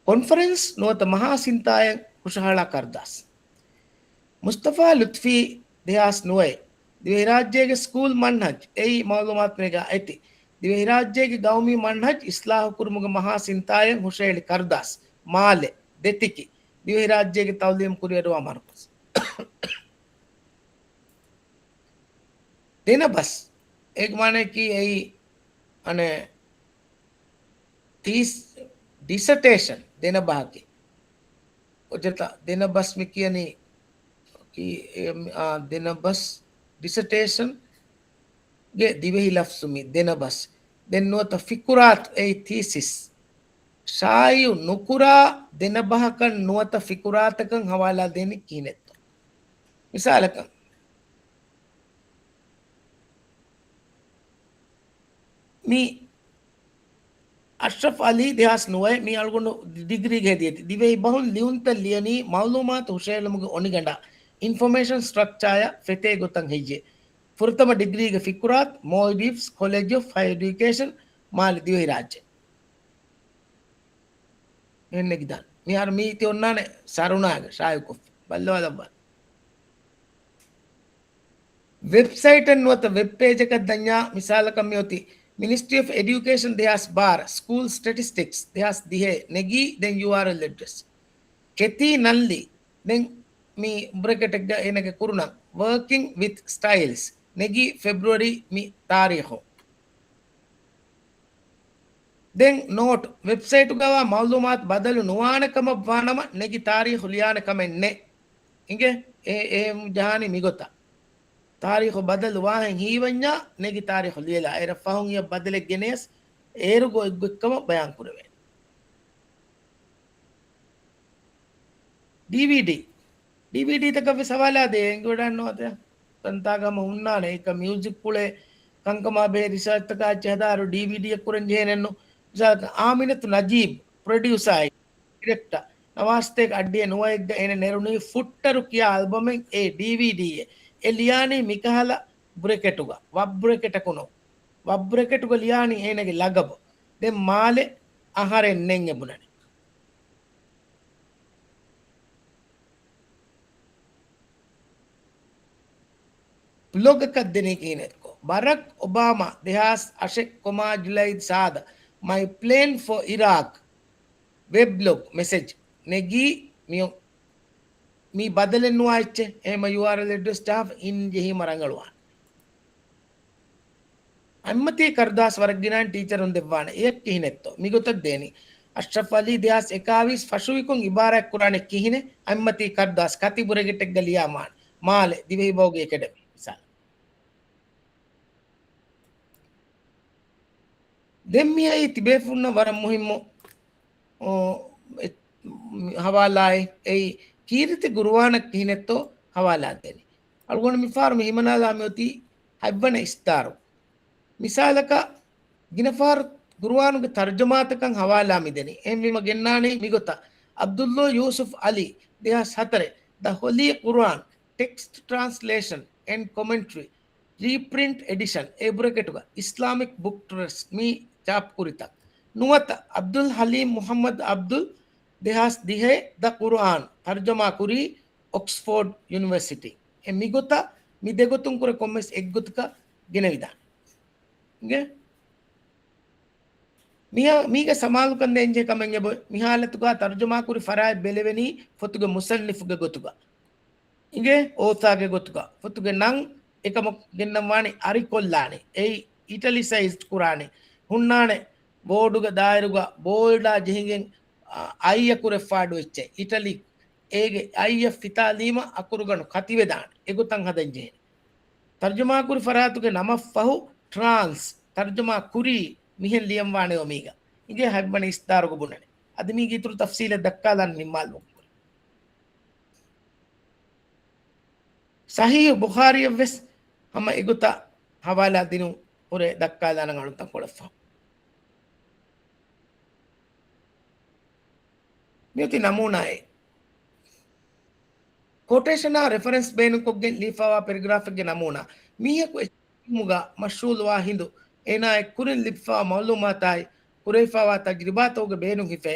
ކޮންފަރެންސް ނުވަތަ މަހާ ސިންތާއެއް ހުށަހަޅާ ކަރުދާސް. މުސްތަފާ ލުތުފީ ދެހާސް ނުވައެއް، ދިވެހިރާއްޖޭގެ ސްކޫލް މަންހަޖް، އެއީ މައުލޫމާތު ނެގާ އެތި. ދިވެހިރާއްޖޭގެ ގައުމީ މަންހަޖް އިސްލާހުކުރުމުގެ މަހާ ސިންތާއެއް ހުށަހެޅި ކަރުދާސް، މާލެ، ދެތިކި، ދިވެހިރާއްޖޭގެ ތައުލީމް ކުރިއަރުވާ މަރުކަޒު. ދެނަ ބަސް. އޭގެ މާނައަކީ އެއީ، އަނެއް، ތީސް، ޑިސަޓޭޝަން ދެނަ ބަހަކީ. އޮޖަތަ ދެނަ ބަސް މި ކިޔަނީ، ކީ، އެ، އާ، ދެނަ ބަސް ޑިސަޓޭޝަންގެ ދިވެހި ލަފްޒު މި ދެނަ ބަސް. ދެން ނުވަތަ ފިކުރާތު އެއީ ތީސިސް. ޝާއިޢު ނުކުރާ ދެނަ ބަހަކަށް ނުވަތަ ފިކުރާތަކަށް ހަވާލާ ދޭނީ ކިހިނެއްތޯ؟ މިސާލަކަށް، މި އަޝްރަފް އަލީ ދެހާސް ނުވައެއް މި އަޅުގަނޑު ޑިގްރީގެ ހެދިޔަތި. ދިވެހި ބަހުން ލިޔުންތައް ލިޔަނީ މައުލޫމާތު ހުށަހެޅުމުގެ އޮނިގަނޑާ، އިންފޮމޭޝަން ސްޓްރަކްޗާއަށް ފެތޭ ގޮތަށް ހެއްޔޭ؟ ފުރަތަމަ ޑިގްރީގެ ފިކުރާތު، މޯލްޑިވްސް، ކޮލެޖް އޮފް ހަޔަރ އެޑިއުކޭޝަން، މާލެ، ދިވެހިރާއްޖެ. އެހެން ނެގިދާނެ. މިހާރު މީތި އޮންނާނެ ސަރުނާގެ ޝާއިޢުކޮށްފަ. ބައްލަވާލައްވާ. ވެބްސައިޓެއް ނުވަތަ ވެބް ޕޭޖަކަށް ދަންޏާ މިސާލަކަށް މިއޮތީ މިނިސްޓްރީ އޮފް އެޑިއުކޭޝަން ދެހާސް ބާރަ، ސްކޫލް ސްޓެޓިސްޓިކްސް ދެހާސް ދިހައެއް ނެގީ ދެން ޔޫއާރްއެލް އެޑްރެސް. ކެތީ ނަންލި ދެން މި ބްރެކެޓެއްގަ އޭނަގެ ކުރުނަ ވަރކިން ވިތް ސްޓައިލްސް ނެގީ ފެބްރުއަރީ މި ތާރީޚު. ދެން ނޯޓް، ވެބްސައިޓުގަވާ މައުލޫމާތު ބަދަލު ނުވާނެ ކަމަށް ވާނަމަ ނެގި ތާރީޚު ލިޔާނެ ކަމެއް ނެ. އިނގޭ؟ އެ، އެހެން ޖަހާނީ މިގޮތަށް. ތާރީޚު ބަދަލު ވާހެން ހީވަންޏާ ނެގި ތާރީޚު ލިޔެލާ. އޭރަށް ފަހުން އިޔަށް ބަދަލެއް ގެނެޔަސް އޭރު ގޮތްގޮތްކަމަށް ބަޔާން ކުރެވޭނެ. ޑީވީޑީ. ޑީވީޑީތަކަށް ވެސް ހަވާލާ ދޭ އެނގިވަޑާން ނުވަތަ. ތަންތާގަ ހަމަ ހުންނާނެ. އެކަ މިއުޒިކް ކުޅޭ ކަންކަމާ ބެހޭ ރިސާޗްތަކާ އެއްޗެއް ހަދާއިރު ޑީވީޑީއެއް ކުރަން ޖެހޭނެއްނު. މިސާލަކަށް އާމިނަތު ނަޖީބް ޕްރޮޑިއުސާއެއް، ޑިރެކްޓަ، ނަވާސްތޭކަ އައްޑިހަ ނުވައެއްގަ އޭނަ ނެރުނީ ފުއްޓަރު ކިޔާ އަލްބަމެއް އެ ޑީވީޑީއެއް. އެ ލިޔާނީ މިކަހަލަ ބްރެކެޓުގަ، ވަށް ބްރެކެޓަކު ނޫން. ވަށް ބްރެކެޓުގަ ލިޔާނީ އޭނަގެ ލަގަބު. ދެން މާލެ އަހަރެން ނެން އެބުނަނީ. ބްލޮގަކަށް ދެނީ ކިހިނެއްކޮ؟ ބަރަކް އޮބާމާ ދެހާސް އަށެއް ކޮމާ ޖުލައި ސާދަ، My Plan for Iraq ވެބްލޮގް މެސެޖް ނެގީ މިއޮ-، މީ ބަދަލެއް ނުވާ އެއްޗެއް. އެހެމަ ޔޫއާރްއެލް އެޑްރެސް ޖަހާފަ އިން ޖެހީމަ ރަނގަޅުވާނެ. އަތްމަތީ ކަރުދާސް ވަރަށް ގިނައިން ޓީޗަރުން ދެއްވާނެ. އެއަށް ކިހިނެއްތޯ؟ މިގޮތަށް ދޭނީ. އަޝްރަފް އަލީ ދެހާސް އެކާވީސް ފަށުވިކޮށް އިބާރާތް ކުރާނެ ކިހިނެއް؟ އަތްމަތީ ކަރުދާސް ކަތި ބުރެގެޓެއްގަ ލިޔާ މާނަ. މާލެ، ދިވެހިބަހުގެ އެކަޑަމީ. މިސާލަށް. ދެން މިއީ ތިބޭފުންނަށް ވަރަށް މުހިއްމު، އޯ، އެ، ހަވާލާއެއް. އެއީ ކީރިތި ގުރުއާނަށް ކިހިނެއްތޯ ހަވާލާ ދެނީ. އަޅުގަނޑު މިފަހަރު މި ހިމަނާލާ މިއޮތީ ހަތްވަނަ އިސްދާރު. މިސާލަކަށް، ގިނަ ފަހަރު ގުރުއާނުގެ ތަރްޖަމާތަކަށް ހަވާލާ މިދެނީ. އެހެންވީމަ ގެންނާނީ މިގޮތަށް. ޢަބްދުﷲ ޔޫސުފް ޢަލީ، ދެހާސް ހަތަރެއް، The Holy Quran, Text Translation and Commentary, Reprint Edition، އެ ބްރެކެޓުގަ އިސްލާމިކް ބުކް ޓްރަސްޓް މި ޗާޕް ކުރިތަން. ނުވަތަ ޢަބްދުލް ޙަލީމް މުޙައްމަދު ޢަބްދުލް، ދެހާސް ދިހައެއް، ދަ ޤުރުއާން ތަރްޖަމާ ކުރީ އޮކްސްފޯޑް ޔުނިވަރސިޓީ. އެ މިގޮތަށް މި ދެގޮތުން ކުރެ ކޮންމެސް އެއްގޮތަކަށް ގެނެވިދާނެ. އިނގޭ؟ މިހާ-، މީގެ ސަމާލުކަން ދޭންޖެހޭ ކަމެއް އެބައޮތް. މި ޙާލަތުގަ ތަރްޖަމާކުރި ފަރާތް ބެލެވެނީ ފޮތުގެ މުޞައްނިފުގެ ގޮތުގަ. އިނގޭ؟ އޯތާގެ ގޮތުގަ. ފޮތުގެ ނަން އެކަމަށް ގެންނަން ވާނީ އަރިކޮށްލާނީ. އެއީ އިޓަލިސައިޒްޑް ކުރާނީ. ހުންނާނެ ބޯޑުގެ ދާއިރުގަ ބޯލްޑާ ޖެހިގެން، އާ، އައްޔަ ކުރެ ފާޑު އެއްޗެއް. އިޓަލީ އޭގެ އައްޔަށް ފިތާލީމަ އަކުރުގަނޑު ކަތިވެދާނެ. އެގޮތަށް ހަދަން ޖެހޭނެ. ތަރްޖަމާކުރި ފަރާތުގެ ނަމަށްފަހު ޓްރާންސް ތަރްޖަމާ ކުރީ މިހެން ލިޔަން ވާނެ އޮ މީގަ. އިނގޭ ހަތްވަނަ އިސްދާރުގަ ބުނަނެ. އަދި މީގެ އިތުރު ތަފްސީލެއް ދައްކާލާން ނިންމާލުމުގެ ކުރިން. ޞަޙީޙު ބުޚާރީއަށް ވެސް ހަމަ އެގޮތަށް ހަވާލާ ދިނުން ހުރެ ދައްކާލާނަން އަޅުންތަންކޮޅެއްފަހު. މިއޮތީ ނަމޫނާއެއް. ކޮޓޭޝަނާ ރެފަރެންސް ބޭނުންކޮށްގެން ލިޔެފައިވާ ޕެރެގްރާފެއްގެ ނަމޫނާ. މީހަކު އެ ކިޔުމުގަ މަޝްޣޫލުވާ ހިނދު، އޭނާއަށް ކުރިން ލިބިފައިވާ މަޢުލޫމާތާއި، ކުރެވިފައިވާ ތަޖްރިބާތަކުގެ ބޭނުން ހިފޭ.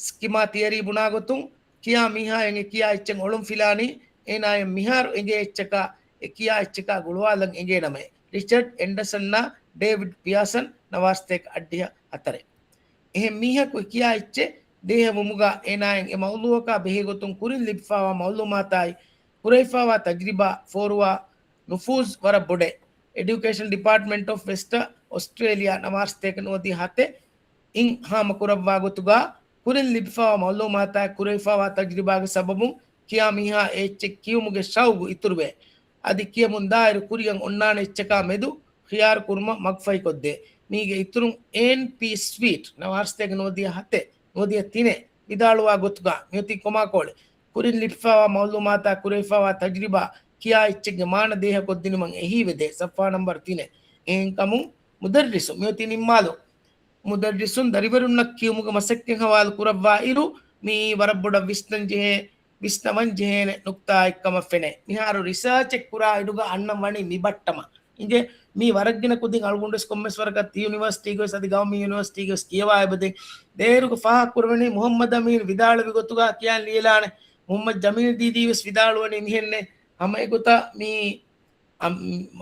ސްކިމާ ތިއަރީ ބުނާގޮތުން، ކިޔާ މީހާއަށް އެ ކިޔާ އެއްޗެއް އޮޅުން ފިލާނީ، އޭނާއަށް މިހާރު އެނގޭ އެއްޗަކާ، އެ ކިޔާ އެއްޗަކާ ގުޅުވާލަން އެނގޭ ނަމައެއް. ރިޗަޑް އެންޑަސަންއާ ޑޭވިޑް ޕިއާސަން، ނަވާސްތޭކަ އައްޑިހަ ހަތަރެއް. އެހެން މީހަކު އެ ކިޔާ އެއްޗެއް ދޭހަ ވުމުގަ އޭނާއަށް އެ މައުޟޫޢަކާ ބެހޭގޮތުން ކުރިން ލިބިފައިވާ މަޢުލޫމާތާއި، ކުރެވިފައިވާ ތަޖްރިބާ ފޯރުވާ ނުފޫޒް ވަރަށް ބޮޑޭ. އެޑިއުކޭޝަން ޑިޕާޓްމަންޓް އޮފް ވެސްޓަ އޮސްޓްރޭލިއާ ނަވާސްތޭކަ ނުވަދިހަ ހަތެއް އިން ހާމަ ކުރައްވާ ގޮތުގަ ކުރިން ލިބިފައިވާ މަޢުލޫމާތާއި ކުރެވިފައިވާ ތަޖްރިބާގެ ސަބަބުން ކިޔާ މީހާ އެ އެއްޗެއް ކިޔުމުގެ ޝައުގު އިތުރުވޭ. އަދި ކިޔަމުންދާއިރު ކުރިއަށް އޮންނާނެ އެއްޗަކާ މެދު ޚިޔާރު ކުރުމަށް މަގުފަހިކޮށްދޭ. މީގެ އިތުރުން އޭން ޕީ ސްވީޓް ނަވާސްތޭކަ ނުވަދިހަ ހަތެއް ނުވަދިހަ ތިނެއް ވިދާޅުވާ ގޮތުގަ މިއޮތީ ކޮމާކޯޅެއް. ކުރިން ލިބިފައިވާ މަޢުލޫމާތާ ކުރެވިފައިވާ ތަޖްރިބާ ކިޔާ އެއްޗެއްގެ މާނަ ދޭހަކޮށްދިނުމަށް އެހީވެދޭ. ޞަފްޙާ ނަމްބަރު ތިނެއް. އެހެންކަމުން މުދައްރިސު މިއޮތީ ނިންމާލު. މުދައްރިސުން ދަރިވަރުންނަށް ކިޔުމުގެ މަސައްކަތް ހަވާލު ކުރައްވާ އިރު، މިއީ ވަރަށް ބޮޑަށް ވިސްނަން ޖެހޭ، ވިސްނަވަން ޖެހޭނެ ނުކްތާއެއްކަމަށް ފެނޭ. މިހާރު ރިސާޗެއް ކުރާ އިރުގަ އަންނަން ވަނީ މި ބައްޓަމަށް. އިނގޭ، މީ ވަރަށް ގިނަ ކުދިން އަޅުގަނޑުވެސް ކޮންމެސް ވަރަކަށް ތި ޔުނިވަރސިޓީގެވެސް އަދި ގައުމީ ޔުނިވަރސިޓީގެވެސް ކިޔަވާ އެބަދޭ. ދޭއިރުގަ ފާހަގަކުރެވެނީ މުޙައްމަދު އަމީން ވިދާޅުވި ގޮތުގަ ކިޔާން ލިޔެލާނެ. މުޙައްމަދު ޖަމީލް ދީދީވެސް ވިދާޅުވަނީ މިހެންނޭ. ހަމަ އެގޮތަށް މީ އަ، މ،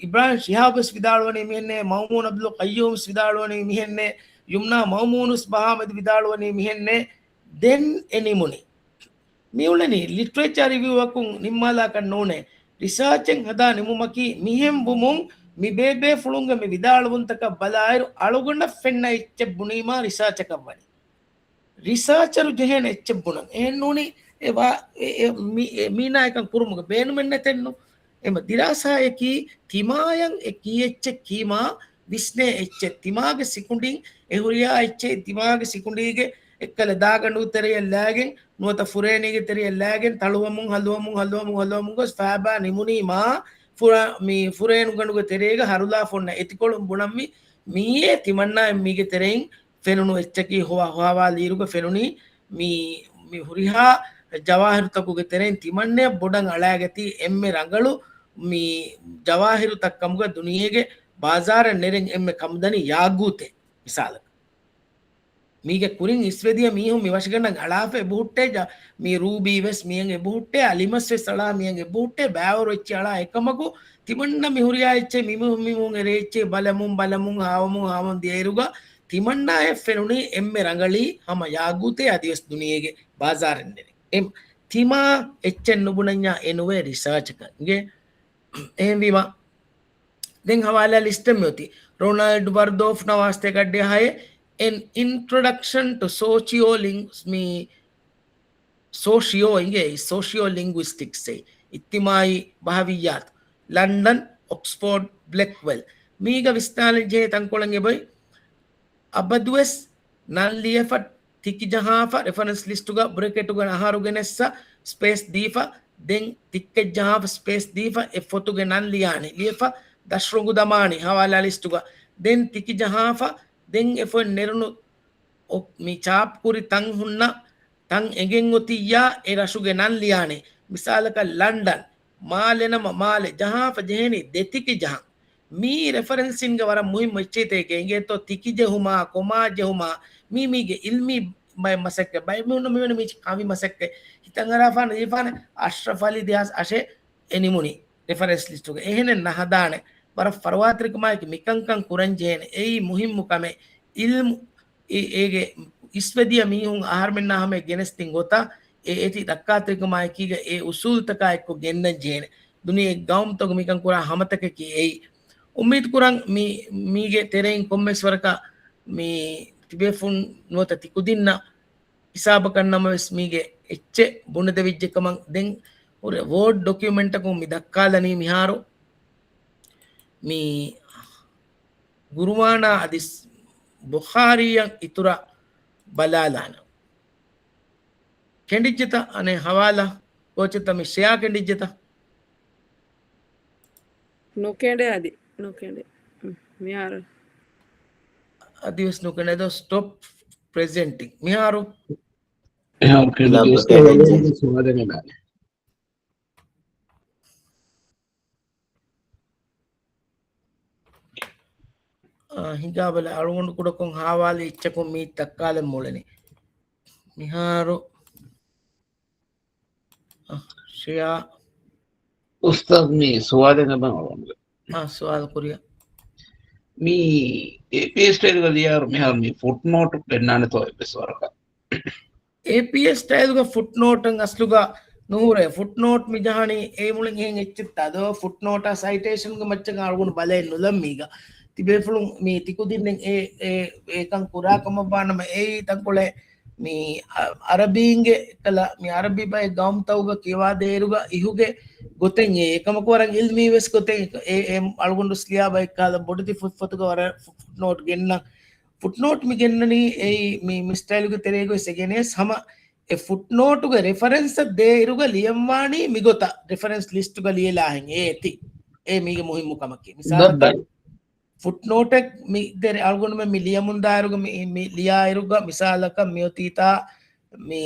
އިބްރާހިމް ޝިހާބުވެސް ވިދާޅުވަނީ މިހެންނޭ، މައުމޫން އަބްދުލް ޤައްޔޫމްވެސް ވިދާޅުވަނީ މިހެންނޭ، ޔުމްނާ މައުމޫނުވެސް ބަހާމެދު ވިދާޅުވަނީ މިހެންނޭ. ދެން އެ ނިމުނީ. މިއުޅެނީ ލިޓްރޭޗާ ރިވިއުއަކުން ނިންމާލާކަށް ނޫނޭ. ރިސާޗެއް ހަދާ ނިމުމަކީ މިހެން ވުމުން މި ބޭބޭފުޅުންގެ މި ވިދާޅުވުންތަކަށް ބަލާއިރު އަޅުގަނޑަށް ފެންނަ އެއްޗެއް ބުނީމާ ރިސާޗަކަށް ވަނީ. ރިސާޗަރު ޖެހޭނެ އެއްޗެއް ބުނަން. އެހެން ނޫނީ އެ ވާ-، އެ، އެ، މި-، އެ މީނާ އެކަން ކުރުމުގެ ބޭނުމެއް ނެތެއްނު. އެމަ ދިރާސާއަކީ ތިމާޔަށް އެ ކީ އެއްޗެއް ކީމާ ވިސްނޭ އެއްޗެއް. ތިމާގެ ސިކުނޑިން އެ ހުރިހާ އެއްޗެއް ތިމާގެ ސިކުނޑީގެ އެއްކަލަ ދާގަނޑު ތެރެޔަށް ލާގެން ނުވަތަ ފުރޭނީގެ ތެރެޔަށް ލާގެން ތަޅުވަމުން ހަލުވަމުން ހަލުވަމުން ހަލުވަމުން ގޮސް ފާބާ ނިމުނީމާ ފުރ-، މި ފުރޭނުގަނޑުގެ ތެރޭގަ ހަރުލާފަ އޮންނަ އެތިކޮޅުން ބުނަން މި މިއީ ތިމަންނާ އެންމީގެ ތެރެއިން ފެނުނު އެއްޗަކީ ހޮވާ-، ހޮވާލިއިރުގަ ފެނުނީ މި، މި ހުރިހާ ޖަވާހިރުތަކުގެ ތެރެއިން ތިމަންނައަށް ބޮޑަށް އަޅާގަތީ އެންމެ ރަނގަޅު މި ޖަވާހިރުތައް ކަމުގަ ދުނިޔޭގެ ބާޒާރަށް ނެރެން އެންމެ ކަމުދަނީ ޔާގޫތެއް މިސާލަކަށް. މީގެ ކުރިން އިސްވެދިޔަ މީހުން މި ވަށިގަނޑަށް އަޅާފަ އެބަހުއްޓޭ ޖަ-، މި ރޫބީ ވެސް މިއަށް އެބަހުއްޓޭ، އަލިމަސް ވެސް އަޅާ މިއަށް އެބަހުއްޓޭ، ބައިވަރު އެއްޗެއް އަޅާ އެކަމަކު، ތިމަންނަ މި ހުރިހާ އެއްޗެއް މި މީހުން މި މީހުން އެރޭ އެއްޗެއް ބަލަމުން ބަލަމުން ހާވަމުން ހާވަމުން ދިޔައިރުގަ ތިމަންނާއަށް ފެނުނީ އެންމެ ރަނގަޅީ ހަމަ ޔާގޫތޭ އަދިވެސް ދުނިޔޭގެ ބާޒާރެއް ނެރެން. އެ ތިމާ އެއްޗެއް ނުބުނަންޏާ އެ ނުވޭ ރިސާޗަކަށް. އިނގޭ؟ އެހެންވީމަ ދެން ހަވާލާ ލިސްޓެއް މިއޮތީ. ރޮނާލްޑް ވަރްދޯފް ނަވާސްތޭކަ އައްޑިހަ ހައެއް، An Introduction to Sociolin-، މި ސޯޝިއޯ އިނގޭ، ސޯޝިއޯ ލިނގުއިސްޓިކްސް އޭ، އިޖްތިމާއީ ބަހަވިއްޔާތު، ލަންޑަން، އޮކްސްފޯޑް، ބްލެކްވެލް. މީގަ ވިސްނާލަން ޖެހޭ ތަންކޮޅެއް އެބައޮތް. އަބަދުވެސް ނަން ލިޔެފަ ތިކި ޖަހާފަ ރެފަރެންސް ލިސްޓުގަ ބްރެކެޓުގަ އަހަރު ގެނެއްސަ ސްޕޭސް ދީފަ، ދެން ތިއްކެއް ޖަހާފަ ސްޕޭސް ދީފަ އެ ފޮތުގެ ނަން ލިޔާނީ. ލިޔެފަ ދަށްރޮނގު ދަމާނީ ހަވާލާ ލިސްޓުގަ. ދެން ތިކި ޖަހާފަ ދެން އެ ފޮތް ނެރުނު އޮ-، މި ޗާޕް ކުރި ތަން ހުންނަ ތަން އެނގެން އޮތިއްޔާ އެ ރަށުގެ ނަން ލިޔާނެ. މިސާލަކަށް ލަންޑަން، މާލެ ނަމަ މާލެ ޖަހާފަ ޖެހޭނީ ދެތިކި ޖަހަން. މީ ރެފަރެންސިންގ ވަރަށް މުހިއްމު އެއްޗެތޭކޭ އިނގޭތޯ ތިކި ޖެހުމާ، ކޮމާ ޖެހުމާ، މީ މީގެ އިލްމީ ބައެއް މަސައްކަތް. ބައެއް މީހުން މިވަނީ މީ ކަވި މަސައްކަތް. ހިތަށް އަރާފާނެ ދީފާނެ އަޝްރަފް އަލީ ދެހާސް އަށެއް އެ ނިމުނީ ރެފަރެންސް ލިސްޓުގަ. އެހެނެއް ނަހަދާނެ. ވަރަށް ފަރުވާތެރިކަމާއެކު މިކަންކަން ކުރަން ޖެހޭނެ. އެއީ މުހިއްމު ކަމެއް. އިލްމު އެ-، އޭގެ އިސްވެދިޔަ މީހުން އަހަރުމެންނާ ހަމަޔަށް ގެނެސްދިން ގޮތަށް އެ އޭތި ދައްކާތެރިކަމާއެކީގަ އެ އުސޫލުތަކާ އެއްކޮށް ގެންނަން ޖެހޭނެ. ދުނިޔެ ގައުމުތަކު މިކަން ކުރާ ހަމަތަކަކީ އެއީ. އުއްމީދު ކުރަން މި-، މީގެ ތެރެއިން ކޮންމެސް ވަރަކަށް މި ތިބޭފުން ނުވަތަ ތިކުދިންނަށް ހިސާބަކަށް ނަމަވެސް މީގެ އެއްޗެއް ބުނެދެވިއްޖެ ކަމަށް ދެން ހުރެ ވޯޑް ޑޮކިއުމެންޓަކުން މި ދައްކާލަނީ މިހާރު މި ގުރުއާނާ އަދި ބުޚާރީއަށް އިތުރަށް ބަލާލާނަން. ކެނޑިއްޖެތަ؟ އަނެއް ހަވާލާ ކޯޗެއްތަ މި ޝެއާ ކެނޑިއްޖެތަ؟ ނުކެނޑޭ އަދި. ނުކެނޑޭ. މިހާރު. އަދިވެސް ނުކެނޑޭ ދޯ ސްޓޮޕް ޕްރެޒެންޓިން. މިހާރު. މިހާރު ކެނޑިއްޖެ. ސުވާލެއް ނާނެ. އާ، ހިނގާބަލަ އަޅުގަނޑު ކުޑަކޮށް ހާވާލި އެއްޗަކުން މީ ދައްކާލަން މޮޅެނީ. މިހާރު، އާ، ޝެއާ. އުސްތާޛް މީ ސުވާލެއް ނަބަ އަޅުގަނޑު. އާ، ސުވާލު ކުރިޔަށް. މީ އޭޕީއޭ ސްޓައިލްގަ ލިޔާއިރު މިހާރު މީ ފުޓްނޯޓު ގެންނާނެތޯ އެއްވެސް ވަރަކަށް؟ އޭޕީއޭ ސްޓައިލްގަ ފުޓްނޯޓަށް އަސްލުގަ ނުހުރޭ. ފުޓްނޯޓް މި ޖަހަނީ އެ މުޅިން އެހެން އެއްޗެއްތާ ދޯ؟ ފުޓްނޯޓާ ސައިޓޭޝަންގެ މައްޗަށް އަޅުގަނޑު ބަލައެއް ނުލަން މީގަ. ތިބޭފުޅުން މީ ތިކުދިންނެއް އެ، އެ، އެކަން ކުރާ ކަމަށްވާނަމަ އެއީ ތަންކޮޅެއް މީ އަ-، އަރަބީންގެ ކަލަ-، މި އަރަބި ބައެއް ގައުމުތަކުގަ ކިޔަވާދޭއިރުގަ އިހުގެ ގޮތެއް އެ އެކަމަކު ވަރަށް އިލްމީވެސް ގޮތެއް އެ، އެ އަޅުގަނޑު ސްލިޔާ ބައެއް ކާލަ ބޮޑެތި ފު-، ފޮތުގަ ވަރަށް ފު-، ފުޓްނޯޓް ގެންނަ. ފުޓްނޯޓް މި ގެންނަނީ އެއީ މި، މި ސްޓައިލްގެ ތެރޭގައި އެގެނޭސް ހަމަ އެ ފުޓްނޯޓުގެ ރެފަރެންސަށް ދޭއިރުގަ ލިޔަންވާނީ މިގޮތަށް ރެފަރެންސް ލިސްޓުގަ ލިޔެލާހެން އޭތި. އެ މީގެ މުހިއްމު ކަމަކީ. މިސާލަކަށް ދައްކަން. ފުޓްނޯޓެއް މި ދެރެ އަޅުގަނޑުމެން މި ލިޔަމުންދާއިރުގަ މި، މި ލިޔާއިރުގަ މިސާލަކަށް މިއޮތީތާ މި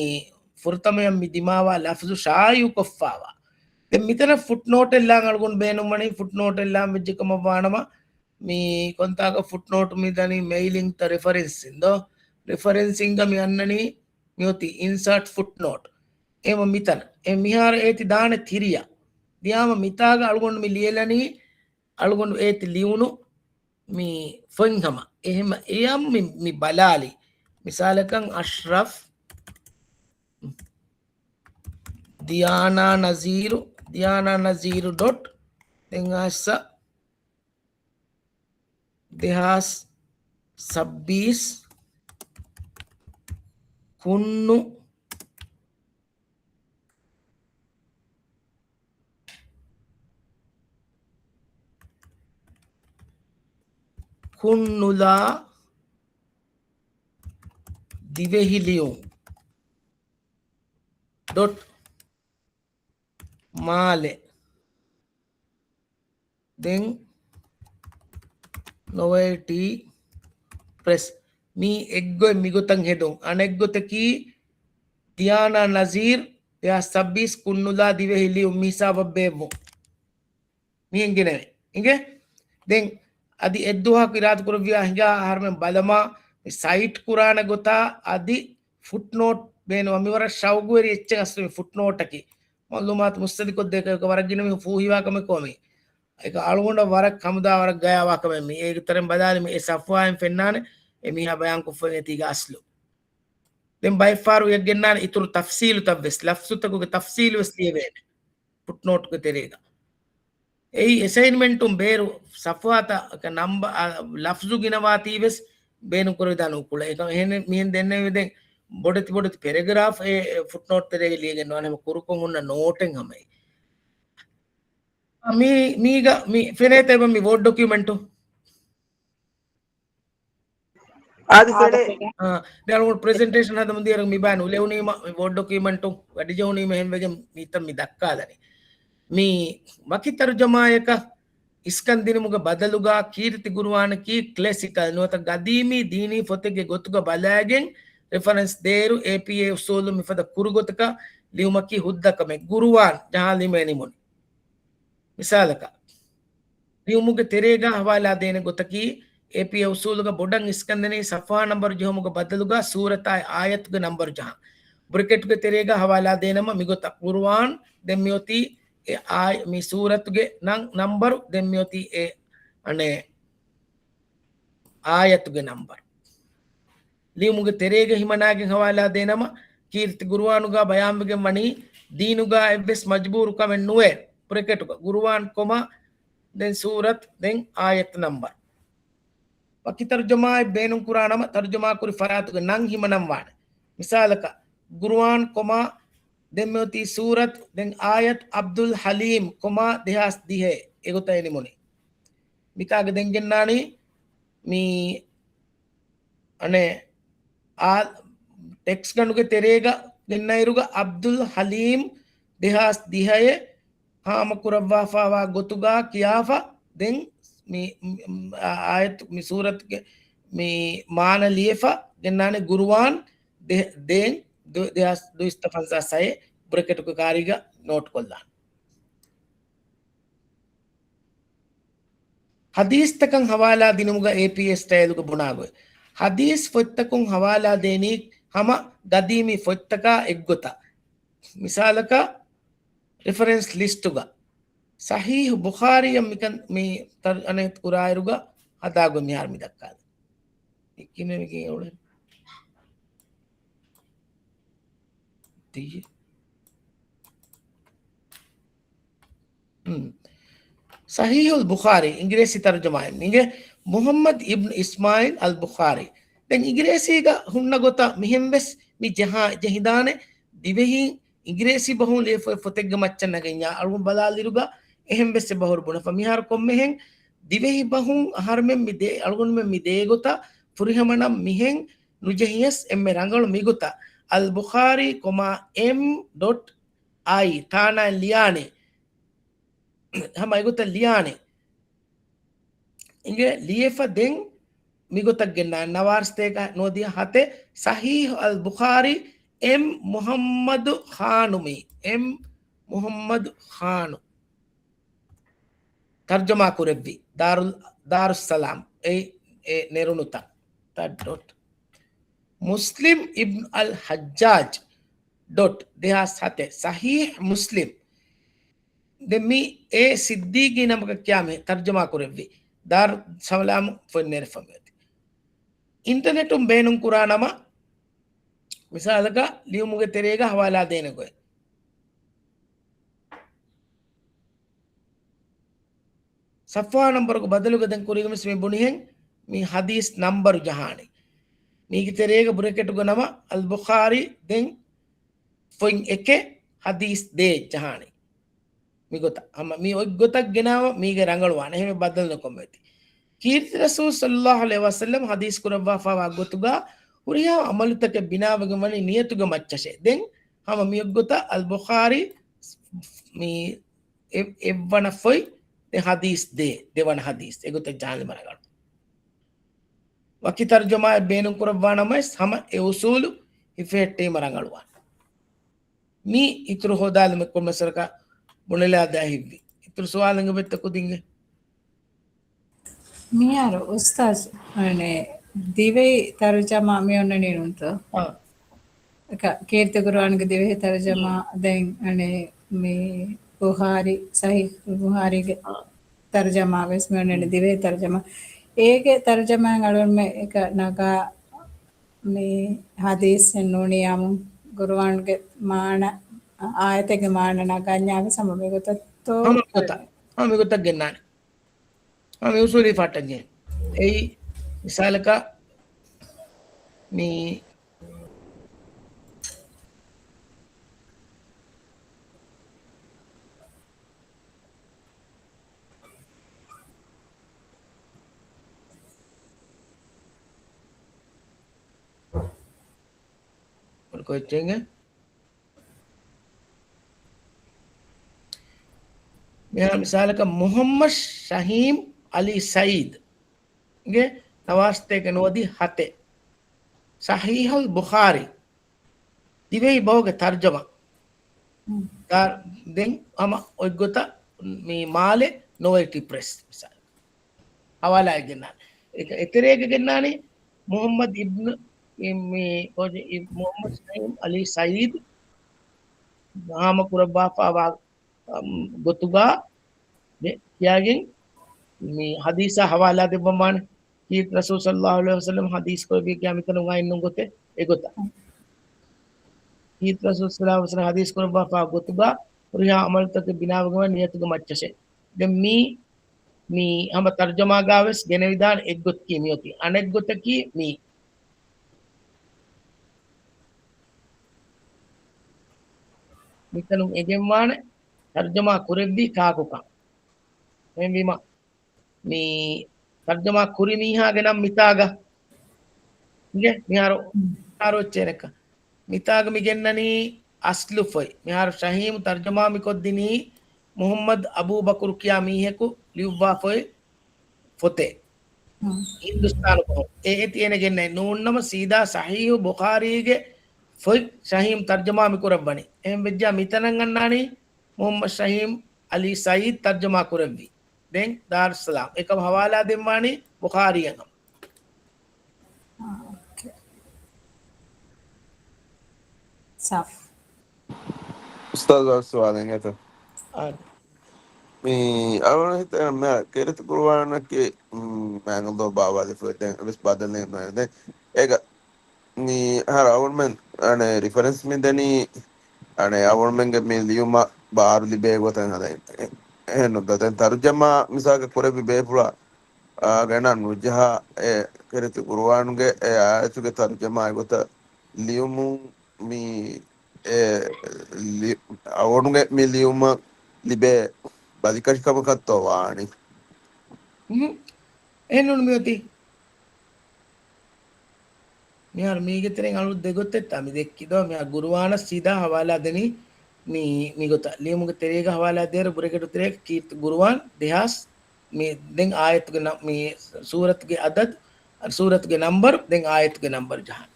ފުރަތަމަޔަށް މި ދިމާވާ ލަފްޒު ޝާއިޢުކޮށްފާވާ. ދެން މިތަނަށް ފުޓްނޯޓެއް ލާން އަޅުގަނޑު ބޭނުންވަނީ ފުޓްނޯޓެއް ލާން ވެއްޖެ ކަމަށް ވާނަމަ، މި ކޮންތާކަށް ފުޓްނޯޓް މި ދަނީ މެއިލިންތައް ރެފަރެންސިން ދޯ؟ ރެފަރެންސިންގ މި އަންނަނީ މިއޮތީ އިންސާޓް ފުޓްނޯޓް. އެމަ މިތަނަށް. އެ މިހާރު އޭތި ދާނެ ތިރިއަށް. ދިޔާމަ މިތާގަ އަޅުގަނޑު މި ލިޔެލަނީ، އަޅުގަނޑު އޭތި ލިޔުނު މި ފޮތް ހަމަ. އެހެމަ އެޔަމް މި، މި ބަލާލި. މިސާލަކަށް އަޝްރަފް ދިޔާނާ ނަޒީރު، ދިޔާނާ ނަޒީރު ޑޮޓް، ދެން އައިސް ދެހާސް ސައްބީސް ކުންނު ކުންނުލާ ދިވެހިލިޔުން ޑޮޓް މާލެ. ދެން ނޮވެލްޓީ ޕްރެސް. މީ އެއްގޮތް މިގޮތަށް ހެދުން. އަނެއްގޮތަކީ ދިޔާނާ ނަޒީރް ދެހާސް ސައްބީސް ކުންނުލާ ދިވެހިލިޔުން މި ހިސާބަށް ބޭއްވުން. މިހެން ގިނަވޭ. އިނގޭ؟ ދެން އަދި އެއްދުވަހަކު އިރާދަކުރެއްވިޔާ ހިނގާ އަހަރުމެން ބަލަމާ، މި ސައިޓް ކުރާނެ ގޮތާ އަދި ފުޓްނޯޓް ބޭނުން. މި ވަރަށް ޝައުގުވެރި އެއްޗެއް އަސްލު މި ފުޓްނޯޓަކީ. މައުލޫމާތު މުއްސަދިކޮށްދޭ ވަރަށް ގިނަ މީހުން ފޫހިވާ ކަމެއް ކޮމި. އޭކަ އަޅުގަނޑަށް ވަރަށް ކަމުދާ ވަރަށް ގަޔާވާ ކަމެއް މީ. އޭގެ ތެރެއިން ބަލާލި މި އެ ސަފްވާއިން ފެންނާނެ އެ މީހާ ބަޔާންކޮށްފައި އެތީގަ އަސްލު. ދެން ބައެއްފަހަރު އެއް ގެންނާނެ އިތުރު ތަފްސީލުތައްވެސް، ލަފްޒުތަކުގެ ތަފްސީލުވެސް ލިޔެވޭނެ. ފުޓްނޯޓުގެ ތެރޭގަ. އެއީ އެސައިންމެންޓުން ބޭރު ސަފުވާތަކަށް ނަމްބަ-، އަ، ލަފްޒު ގިނަވާތީވެސް ބޭނުންކުރެވިދާނެ އުކުޅެއް. އެކަމަ އެހެން މިހެން ދެންނެވި ދެން ބޮޑެތި ބޮޑެތި ޕެރެގްރާފް އެ ފުޓްނޯޓް ތެރޭގަ ލިޔެގެން ނުވާނެ ހަމަ ކުރުކޮށް ހުންނަ ނޯޓެއް ހަމައި. މީ، މީގަ މި ފެނޭތަ އެބަ މި ވޯޑް ޑޮކިއުމެންޓު؟ އާދެ ފެނޭ. އާ، ދެ އަޅުގަނޑު ޕްރެޒެންޓޭޝަން ހަދަމުން ދިޔަރަ މި ބާން އުލެވުނީމަ މި ވޯޑް ޑޮކިއުމެންޓު ވަޑިޖެހުނީމަ ހެންވެގެން މިތަން މި ދައްކާލަނީ. މި ވަކި ތަރުޖަމާޔަކަށް އިސްކަން ދިނުމުގެ ބަދަލުގަ ކީރިތި ގުރުއާނަކީ ކްލެސިކަލް ނުވަތަ ގަދީމީ ދީނީ ފޮތެއްގެ ގޮތުގަ ބަލައިގެން ރެފަރެންސް ދޭއިރު އޭޕީއޭ އުސޫލުން މިފަދަ ކުރުގޮތަކަށް ލިޔުމަކީ ހުއްދަ ކަމެއް. ގުރުއާން ޖަހާލީމަ ނިމުނީ. މިސާލަކަށް، ލިޔުމުގެ ތެރޭގަ ހަވާލާދޭނެ ގޮތަކީ، އޭޕީއޭ އުސޫލުގަ ބޮޑަށް އިސްކަންދެނީ ސަފްހާ ނަންބަރު ޖެހުމުގެ ބަދަލުގަ ސޫރަތާއި އާޔަތުގެ ނަންބަރު ޖަހަން. ބްރެކެޓުގެ ތެރޭގަ ހަވާލާދޭނަމަ މިގޮތަށް ޤުރުއާން، ދެން މިއޮތީ އެ އާޔަ-، މި ސޫރަތުގެ ނަން-، ނަންބަރު، ދެން މިއޮތީ އެ އަނެއް އާޔަތުގެ ނަންބަރު. ލިޔުމުގެ ތެރޭގަ ހިމަނާގެން ހަވާލާދޭނަމަ، ކީރިތި ގުރުއާނުގަ ބަޔާންވެގެން ވަނީ، ދީނުގަ އެއްވެސް މަޖުބޫރު ކަމެއް ނުވޭ، ބްރެކެޓުގަ، ގުރުއާން ކޮމާ، ދެން ސޫރަތު، ދެން އާޔަތު ނަންބަރު. ވަކި ތަރުޖަމާއެއް ބޭނުންކުރާނަމަ، ތަރުޖަމާކުރި ފަރާތުގެ ނަން ހިމަނަން ވާނެ. މިސާލަކަށް، ގުރުއާން ކޮމާ، ދެން މިއޮތީ ސޫރަތު، ދެން އާޔަތު، އަބްދުލް ހަލީމް ކޮމާ ދެހާސް ދިހައެއް. އެގޮތަށް ނިމުނީ. މިތާގަ ދެން ގެންނާނީ މި އަނެއް އާ، ޓެކްސް ގަނޑުގެ ތެރޭގަ ގެންނައިރުގަ އަބްދުލް ހަލީމް ދެހާސް ދިހައެއް ހާމަކުރައްވާފާވާ ގޮތުގަ ކިޔާފަ، ދެން މި، މި، އާ، އާޔަތު މި ސޫރަތުގެ މި މާނަ ލިޔެފަ ގެންނާނެ ގުރުއާން ދެ-، ދޭން ދު-، ދެހާސް ދުއިސައްތަ ފަންސާސް ހައެއް ބްރެކެޓުގެ ކާރީގަ ނޯޓް ކޮށްލާނެ. ހަދީސްތަކަށް ހަވާލާ ދިނުމުގަ އޭޕީއޭ ސްޓައިލުގަ ބުނާގޮތް. ހަދީސް ފޮތްތަކުން ހަވާލާ ދޭނީ ހަމަ ގަދީމީ ފޮތްތަކާ އެއްގޮތަށް. މިސާލަކަށް، ރެފަރެންސް ލިސްޓުގަ ޞަޙީޙު ބުޚާރީއަށް މިކަން މި ތަރް-، އަނެއް ކުރާއިރުގަ ހަދާގޮތް މިހާރު މި ދައްކާލަން. އެކިނެ މިގެ އުޅެން. ދިޔަ. ހުން. ޞަޙީޙުލް ބުޚާރީ، އިނގިރޭސި ތަރުޖަމާއިން މިގެ މުޙައްމަދު އިބްނު އިސްމާޢީލް އަލް ބުޚާރީ. ދެން އިނގިރޭސީގަ ހުންނަ ގޮތަށް މިހެން ވެސް މި ޖަހާ-، ޖެހިދާނެ ދިވެހި އިނގިރޭސި ބަހުން ލިޔެފަ ފޮތެއްގެ މައްޗަށް ނަގަންޏާ އަޅުގަނޑު ބަލާލިރުގަ އެހެން ވެސް އެބަހުރި ބުނެފަ. މިހާރު ކޮންމެހެން ދިވެހި ބަހުން އަހަރުމެން މި ދޭ، އަޅުގަނޑުމެން މި ދޭ ގޮތަށް ފުރިހަމަނަށް މިހެން ނުޖެހިޔަސް އެންމެ ރަނގަޅު މިގޮތަށް އަލް ބުޚާރީ ކޮމާ އެމް ޑޮޓް އައި ތާނާއިން ލިޔާނެ. ހަމަ އެގޮތަށް ލިޔާނެ. އިނގޭ ލިޔެފަ ދެން މިގޮތަށް ގެންނާ ނަވާރަސްތޭކަ ނޯދިޔަ ހަތެއް ޞަޙީޙު އަލް ބުޚާރީ އެމް މުޙައްމަދު ޚާނު މީ. އެމް މުޙައްމަދު ޚާނު. ތަރްޖަމާ ކުރެއްވި ދާރުލް، ދާރުއްސަލާމް އެ، އެ ނެރުނުތަން. ތައް ޑޮޓް. މުސްލިމް އިބްން އަލް ޙައްޖާޖް ޑޮޓް ދެހާސް ހަތެއް. ޞަޙީޙް މުސްލިމް. ދެން މި އޭ ސިއްދީގީ ނަމަކަށް ކިޔާ މީހެއް ތަރްޖަމާ ކުރެއްވި. ދާރު ސަލާމް ފޮތް ނެރެފަ މިއޮތީ. އިންޓަނެޓުން ބޭނުން ކުރާ ނަމަ، މިސާލަކަށް ލިޔުމުގެ ތެރޭގަ ހަވާލާ ދޭނެ ގޮތް. ސަފްހާ ނަންބަރުގެ ބަދަލުގަ ދެން ކުރީގަ މިސް މި ބުނިހެން މި ހަދީސް ނަންބަރު ޖަހާނީ. މީގެ ތެރޭގަ ބުރެކެޓުގެ ނަމަ އަލް ބުޚާރީ ދެން ފޮތް އެކެއް ހަދީސް ދޭއް ޖަހާނީ. މިގޮތަށް ހަމަ މި އޮތް ގޮތަށް ގެނާވަ މީގެ ރަނގަޅުވާނެ. އެހެން ބަދަލު ނުކޮށް މިއޮތީ. ކީރިތި ރަސޫލް ޞައްލައްލާހު ޢަލައިހި ވަސައްލަމް ހަދީސް ކުރައްވާފާވާ ގޮތުގަ ހުރިހާ ޢަމަލުތަކެއް ބިނާވެގެން ވަނީ ނިޔަތުގެ މައްޗަށޭ. ދެން ހަމަ މި އޮތް ގޮތަށް އަލް ބުޚާރީ މި އެ-، އެއްވަނަ ފޮތް، ދެ ހަދީސް ދޭ، ދެވަނަ ހަދީސް. އެގޮތަށް ޖާލިމަ ރަނގަޅު. ވަކި ތަރުޖަމާއެއް ބޭނުން ކުރައްވާ ނަމަވެސް، ހަމަ އެ އުސޫލު ހިފެހެއްޓީމަ ރަނގަޅުވާނެ. މި އިތުރު ހޯދާލުމެއް ކޮންމެސް ވަރަކަށް ބުނެލާ ދާ ހިތްވި. އިތުރު ސުވާލެއް އެބައޮތްތަ ކުދިންގެ؟ މިހާރު އުސްތާޒް، އަނެ، ދިވެހި ތަރުޖަމާ މި އޮންނަނީ ނޫންތޯ؟ އާ. އެކަ، ކީރިތި ޤުރުއާންގެ ދިވެހި ތަރުޖަމާ، ދެން އަނެ، މި ބުޚާރީ، ޞަޙީޙުލް ބުޚާރީގެ އާ. ތަރުޖަމާ ވެސް މި އޮންނަނީ ދިވެހި ތަރުޖަމާ. އޭގެ ތަރުޖަމާއިން އަޅުގަނޑުމެން އެކަ ނަގާ މި ހަދީސެއް ނޫނީ އާއްމު ޤުރުއާންގެ މާނަ، އާޔަތެއްގެ މާނަ ނަގަންޏާ ވެސް ހަމަ މިގޮތަށްތޯ؟ ހަމަ މިގޮތަށް. ހަމަ މިގޮތަށް ގެންނާނެ. ހަމަ މި އުސޫލީ ފައްޓަށް ޖެހޭ. އެއީ މިސާލަކަށް މި ކޮއްޗެއްގެ މިހާރު މިސާލަކަށް މުޙައްމަދު ޝަހީމް ޢަލީ ސަޢީދުގެ ނަވާސްތޭކަ ނުވަދިހަ ހަތެއް ޞަޙީޙުލް ބުޚާރީ ދިވެހި ބަހުގެ ތަރުޖަމާ. ދާ-، ދެން ހަމަ އޮތްގޮތަށް މި މާލެ ނޮވެލްޓީ ޕްރެސް މިސާލަކަށް. ހަވާލާއެއް ގެންނާނެ. އެކަ އެތެރޭގަ ގެންނާނީ މުޙައްމަދު އިބްނު، މި، މި، މުޙައްމަދު ޝަހީމް ޢަލީ ސަޢީދު ހާމަ ކުރައްވާފާވާ، އަމް، ގޮތުގަ މި ކިޔާގެން މި ޙަދީޘާ ޙަވާލާ ދެއްވަން ވާނެ. ކީރިތި ރަސޫލު ޞައްލައްލާހު ޢަލައިހި ވަސައްލަމަ ޙަދީޘް ކުރެއްވިއްޔާ މިތަނުން އައި ނޫން ގޮތެއް އެގޮތަށް. ކީރިތި ރަސޫލު ޞައްލައްލާހު ޢަލައިހި ވަސައްލަމަ ޙަދީޘް ކުރައްވާފާ ގޮތުގަ ހުރިހާ ޢަމަލުތަކެއް ބިނާވެގެން ނިޔަތުގެ މައްޗަށޭ. ދެން މީ، މި ހަމަ ތަރުޖަމާގަ ވެސް ގެނެވިދާނެ އެއްގޮތަކީ މިއޮތީ. އަނެއްގޮތަކީ މީ. މިތަނުން އެނގެންވާނެ ތަރުޖަމާ ކުރެއްވީ ކާކުކަން. އެހެންވީމަ، މި ތަރުޖަމާ ކުރި މީހާގެ ނަން މިތާގަ އިނގޭ މިހާރު، މިހާރު އެއްޗެއް ނެއްކަ. މިތާގަ މި ގެންނަނީ އަސްލު ފޮތް. މިހާރު ޝަހީމް ތަރުޖަމާ މި ކޮށްދިނީ މުޙައްމަދު އަބޫބަކުރު ކިޔާ މީހަކު ލިޔުއްވާ ފޮތް، ފޮތެއް. ހިންދުސްތާނު ބަހުން. އެ އެތި އޭނަ ގެންނައި ނޫންނަމަ ސީދާ ޞަޙީޙު ބުޚާރީގެ ފޮތް ޝަހީމް ތަރުޖަމާ މި ކުރައްވަނީ. އެހެން ވެއްޖާ މިތަނަށް އަންނާނީ މުޙައްމަދު ޝަހީމް ޢަލީ ސަޢީދު ތަރުޖަމާ ކުރެއްވި. ދެން ދާރުއްސަލާމް. އެކަމަށް ޙަވާލާ ދެންވާނީ ބުޚާރީއަށް ހަމަ. އާ، އޯކޭ. ސާފު. އުސްތާޛު ސުވާލެއް އެތަ؟ އާ. މި އަޅުގަނޑު ހިތަށް މި ކީރިތި ޤުރުއާނަކީ، މް، މާތް ﷲ ބާވާލިފަ ދެން ވެސް ބަދަލެއް ނުވޭ. ދެން އޭގަ މި އަހަރު އަޅުގަނޑުމެން ރިފަރެންސް މި ދެނީ، އަނެ، އަޅުގަނޑުމެންގެ މި ލިޔުމަށް ބާރު ލިބޭ ގޮތަށް ހަދައިން. އެ-، އެހެން ނުދޯ. ދެން ތަރުޖަމާ މިސާލަކަށް ކުރެއްވި ބޭފުޅާ، އާ، ގަނޑަށް ނުޖަހާ އެ ކީރިތި ޤުރުއާނުގެ އެ އާޔަތުގެ ތަރުޖަމާ އެގޮތަށް ލިޔުމުން މި އެ ލި-، އަޅުގަނޑުގެ މި ލިޔުމަށް ލިބޭ ބަލިކަށިކަމަކަށްތޯ ވާނީ؟ އުހު. އެހެންނޫން މިއޮތީ. މިހާރު މީގެ ތެރެއިން އަޅު ދެގޮތެއްތާ މި ދެއްކި ދޯ؟ މިހާ ޤުރުއާނަށް ސީދާ ޙަވާލާ ދެނީ މި، މިގޮތަށް. ލިޔުމުގެ ތެރޭގަ ޙަވާލާ ދޭއިރު ބުރެކެޓު ތެރޭގަ ކީރިތި ޤުރުއާން ދެހާސް، މި ދެން އާޔަތުގެ ނަ-، މި ސޫރަތުގެ އަދަދު، ސޫރަތުގެ ނަންބަރު، ދެން އާޔަތުގެ ނަންބަރު ޖަހާނެ.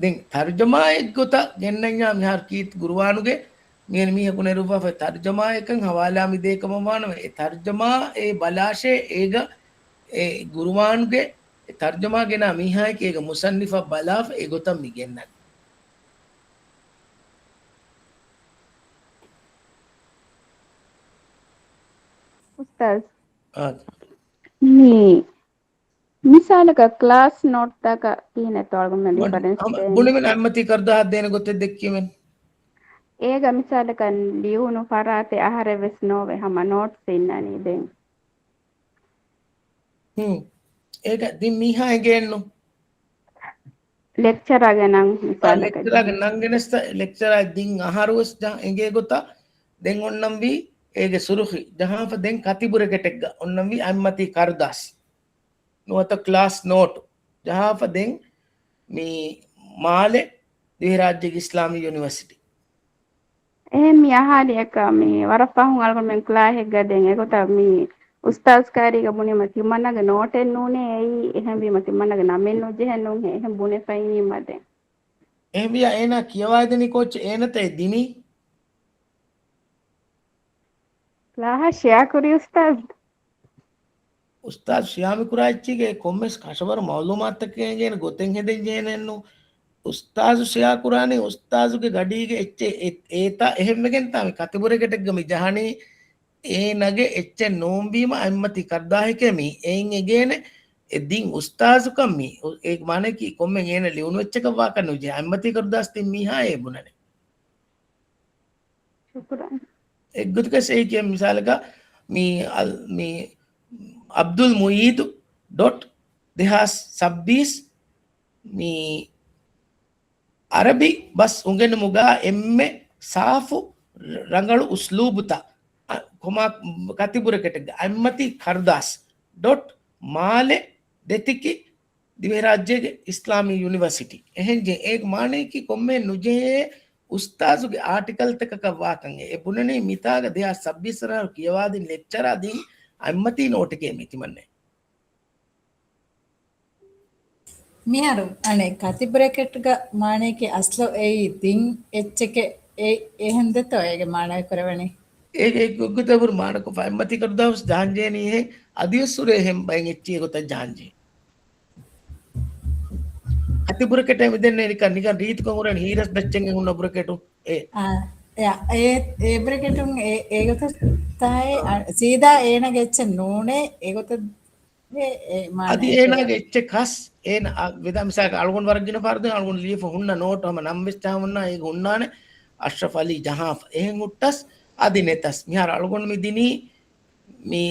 ދެން ތަރުޖަމާއެއްގޮތަށް ގެންނަންޏާ މިހާރު ކީރިތި ޤުރުއާނުގެ މިހެން މީހަކު ނެރުއްވާފައި ތަރުޖަމާއެއްކަން ޙަވާލާ މި ދޭ ކަމަށް ވާނަމަ، އެ ތަރުޖަމާ އެ ބަލާށޭ، އޭގަ އެ ޤުރުއާނުގެ އެ ތަރުޖަމާ ގެނާ މީހާއެކޭ އޭގަ މުޞައްނިފަށް ބަލާފަ އެގޮތަށް މި ގެންނަނީ. އާދެ. މި މިސާލަކަށް ކްލާސް ނޯޓްތަކަށް ކިހިނެއްތޯ އަޅުގަނޑުމެން ރިފަރެންސް ދޭނީ؟ ބުނިމެން އަތްމަތީ ކަރުދާހަށް ދޭނެ ގޮތެއް ދެއްކީމެން. އޭގަ މިސާލަކަށް ލިޔުނު ފަރާތެއް އަހަރެއް ވެސް ނޯވޭ، ހަމަ ނޯޓްސް އިންނަނީ ދެން. ހުން. އޭގަ ދިން މީހާ އެނގޭނު. ލެކްޗަރާގެ ނަން އާ، މިސާލަކަށް ލެކްޗަރާގެ ނަން ގެނެސްތަ، ލެކްޗަރާ ދިން އަހަރު ވެސް ޖަ-، އެނގޭ ގޮތަށް ދެން އޮންނަންވީ އޭގެ ސުރުޚީ. ޖަހާފަ ދެން ކަތި ބުރެކެޓެއްގަ އޮންނަންވީ އަތްމަތީ ކަރުދާސް. ނުވަތަ ކްލާސް ނޯޓު. ޖަހާފަ ދެން މި މާލެ ދިވެހިރާއްޖޭގެ އިސްލާމީ ޔުނިވަރސިޓީ. އެހެން މި އަހާލިއަކަށް މި ވަރަށް ފަހުން އަޅުގަނޑުމެން ކްލާހެއްގަ ދެން އެގޮތަށް މި އުސްތާޒު ކާރީގަ ބުނީމަ ތިމަންނަގެ ނޯޓެއް ނޫނޭ އެއީ، އެހެންވީމަ ތިމަންނަގެ ނަމެއް ނުޖެހެން ނޫންހޭ އެހެން ބުނެފައިވީމަ ދެން. އެހެންވިޔާ އޭނާ ކިޔަވާދެނީ ކޯއްޗެއް އޭނަތައް ދިނީ؟ ކްލާހަށް ޝެއާ ކުރީ އުސްތާޒު. އުސްތާޒު ޝެއާ މި ކުރާ އެއްޗީގެ ކޮންމެސް ކަށަވަރު މައުލޫމާތުތަކެއް އެނގޭނެ ގޮތެއް ހެދެން ޖެހޭނެއްނު. އުސްތާޒު ޝެއާ ކުރާނީ އުސްތާޒުގެ ގަޑީގެ އެއްޗެއް އެ-، އޭތާ އެހެންވެގެންތާ މި ކަތިބުރެކެޓެއްގަ މި ޖަހަނީ. އޭނަގެ އެއްޗެއް ނޫންވީމަ އަތްމަތީ ކަރުދާހެކޭ މީ. އެއިން އެނގޭނެ އެ ދިން އުސްތާޒުކަން މީ. އެ މާނައަކީ ކޮންމެ އޭނަ ލިޔުނު އެއްޗަކަށް ވާކަށް ނުޖެހޭ. އަތްމަތީ ކަރުދާސް ދިން މީހާ އޭ ބުނަނީ. ޝުކުރާން. އެއްގޮތަކަށް އެއީ ކިޔަން މިސާލަކަށް މި އަލް-، މި އަބްދުލް މުއީދު ޑޮޓް ދެހާސް ސައްބީސް މި އަރަބި ބަސް އުނގެނުމުގަ އެންމެ ސާފު ރަނގަޅު އުސްލޫބުތައް، އަ، ކޮމާ ކަތިބުރެކެޓެއްގަ އަތްމަތީ ކަރުދާސް ޑޮޓް މާލެ ދެތިކި ދިވެހިރާއްޖޭގެ އިސްލާމީ ޔުނިވަރސިޓީ. އެހެންޖެ އޭގެ މާނައަކީ ކޮންމެހެން ނުޖެހޭ އުސްތާޒުގެ އާޓިކަލްތަކަކަށް ވާކަން. އެ ބުނަނީ މިތާގަ ދެހާސް ސައްބީސް ސަރަހަރު ކިޔަވާދިން ލެކްޗަރާ ދިން އަތްމަތީ ނޯޓެކޭ މި ތިމަންނެ. މިހާރު އަނެއް ކަތި ބްރެކެޓްގަ މާނައަކީ އަސްލު އެއީ ދިން އެއްޗެކޭ އެ-، އެހެންދެތޯ އޭގެ މާނަ ކުރެވެނީ؟ އޭގެ އެއް ގޮތަކަށް މާނަކޮށްފަ އަތްމަތީ ކަރުދާސް ޖަހަންޖެހެނީ އެހެން އަދިވެސް ހުރޭ އެހެން ބައެއް އެއްޗިހި ގޮތަށް ޖަހަންޖެހޭ. ކަތި ބުރެކެޓޭ މިދެންނެވި ނިކަން، ނިކަން ރީތިކޮށް ހުރެން ހީރަސް ދައްޗެއްގެ ހުންނަ ބުރެކެޓު. އެ. އާ، އެ، އެ، އެ ބްރެކެޓުން އެ، އެގޮތަށް ތާއެ، އާ، ސީދާ އޭނަގެ އެއްޗެއް ނޫނޭ، އެގޮތަށް އެ، އެ މާނަ އަދި އެއްޗެއް. އޭނާގެ އެއްޗެއް ކަސް، އޭނަ، އަ، ވެދާ މިސާލަކަށް އަޅުގަނޑު ވަރަށް ގިނަ ފަހަރު ދެން އަޅުގަނޑު ލިޔެފަ ހުންނަ ނޯޓު ހަމަ ނަން ވެސް ޖަހަން ހުންނާ އޭގެ ހުންނާނެ އަޝްރަފް އަލީ ޖަހާފަ. އެހެން ހުއްޓަސް އަދި ނެތަސް. މިހާރު އަޅުގަނޑު މި ދިނީ މި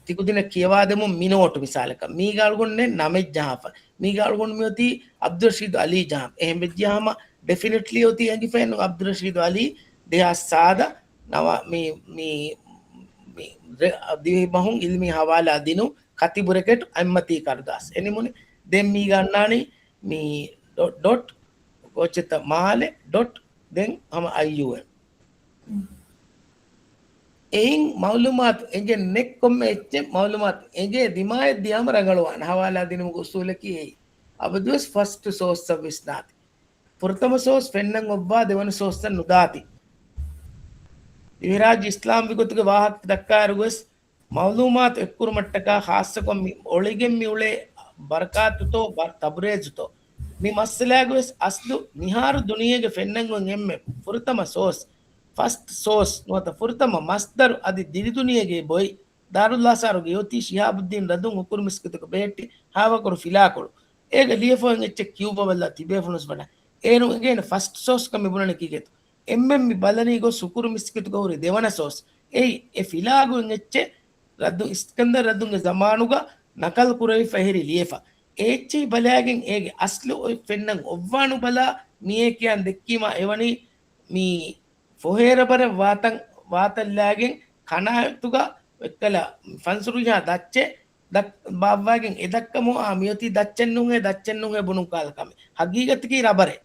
ތިކުދިންނަށް ކިޔަވާދެމުން މި ނޯޓު މިސާލަކަށް. މީގަ އަޅުގަނޑު ނަމެއް ޖަހާފަ. މީގަ އަޅުގަނޑު މި އޮތީ އަބްދުއްރަޝީދު އަލީ ޖަހާ. އެހެން ވެއްޖިޔާ ހަމަ ޑެފިނެޓްލީ އޮތީ އެނގިފައެއްނު އަބްދުއްރަޝީދު އަލީ ދެހާސް ސާދަ ނަވާ މި، މި، މި ރެ-، ދިވެހި ބަހުން އިލްމީ ހަވާލާ ދިނުން ކަތި ބުރެކެޓް އަތްމަތީ ކަރުދާސް. އެ ނިމުނީ. ދެން މީގަ އަންނާނީ މި ޑޮޓް، ޑޮޓް، ކޯޗެއްތަ މާލެ ޑޮޓް ދެން ހަމަ އައިޔޫއެމް. އެއިން މައުލޫމާތު އެނގެން ނެތް ކޮންމެ އެއްޗެއް މައުލޫމާތު އެނގޭ ދިމާއަށް ދިޔާމަ ރަނގަޅުވާނެ. ހަވާލާ ދިނުމުގެ އުސޫލަކީ އެއީ. އަބަދުވެސް ފަސްޓް ސޯސްއަށް ވިސްނާތި. ފުރަތަމަ ސޯސް ފެންނަން އޮއްވާ ދެވަނަ ސޯސްއަށް ނުދާތި. ދިވެހިރާއްޖެ އިސްލާމްވި ގޮތުގެ ވާހަކަ ދައްކާއިރުވެސް މައުލޫމާތު އެއްކުރުމަށްޓަކާ ޚާއްޞަކޮށް މި އޮޅިގެން މި އުޅޭ ބަރަކާތުތޯ ބަ-، ތަބުރޭޒުތޯ މި މައްސަލާގަވެސް އަސްލު މިހާރު ދުނިޔޭގެ ފެންނަން އޮތް އެންމެ ފުރަތަމަ ސޯސް، ފަސްޓް ސޯސް ނުވަތަ ފުރަތަމަ މަސްދަރު އަދި ދިރިދުނިޔޭގެ ބޮއި ދާރުލްއާސާރުގެ އޮތީ ޝިހާބުއްދީން ރަދުން ހުކުރު މިސްކިތުގަ ބެހެއްޓި ހާވަކުރު ފިލާކޮޅު. އޭގަ ލިޔެފަ އޮތް އެއްޗެއް ކިޔުއްވަވަލްލާ ތިބޭފުޅުންވެސް ވަނީ. އޭރު އެނގޭނެ ފަސްޓް ސޯސް ކަމެއް ބުނަނީ ކީކޭތޯ؟ އެންމެން މި ބަލަނީ ގޮސް ހުކުރު މިސްކިތުގަ ހުރި ދެވަނަ ސޯސް. އެއީ އެ ފިލާގޮތް އެއްޗެއް ރައްދު އިސްކަންދަރު ރައްދުންގެ ޒަމާނުގަ ނަކަލް ކުރެވިފަ އެހެރި ލިޔެފަ. އެ އެއްޗެހި ބަލާގެން އޭގެ އަސްލު އޮތް ފެންނަން އޮއްވާނު ބަލާ މިއޭ ކިޔާން ދެއްކީމާ އެވަނީ މި ފޮހޭ ރަބަރެއް ވާތަން، ވާތަށްލާގެން ކަނާތުގަ އެއްކަލަ ފަންސުރު ޖަހާ ދައްޗެއް ދައް-، ބާއްވާގެން އެ ދައްކަމު އާ މިއޮތީ ދައްޗެއްނޫންހޭ، ދައްޗެއްނޫންހޭ ބުނުން ކާލަ ކަމެއް. ހަގީގަތަކީ ރަބަރެއް.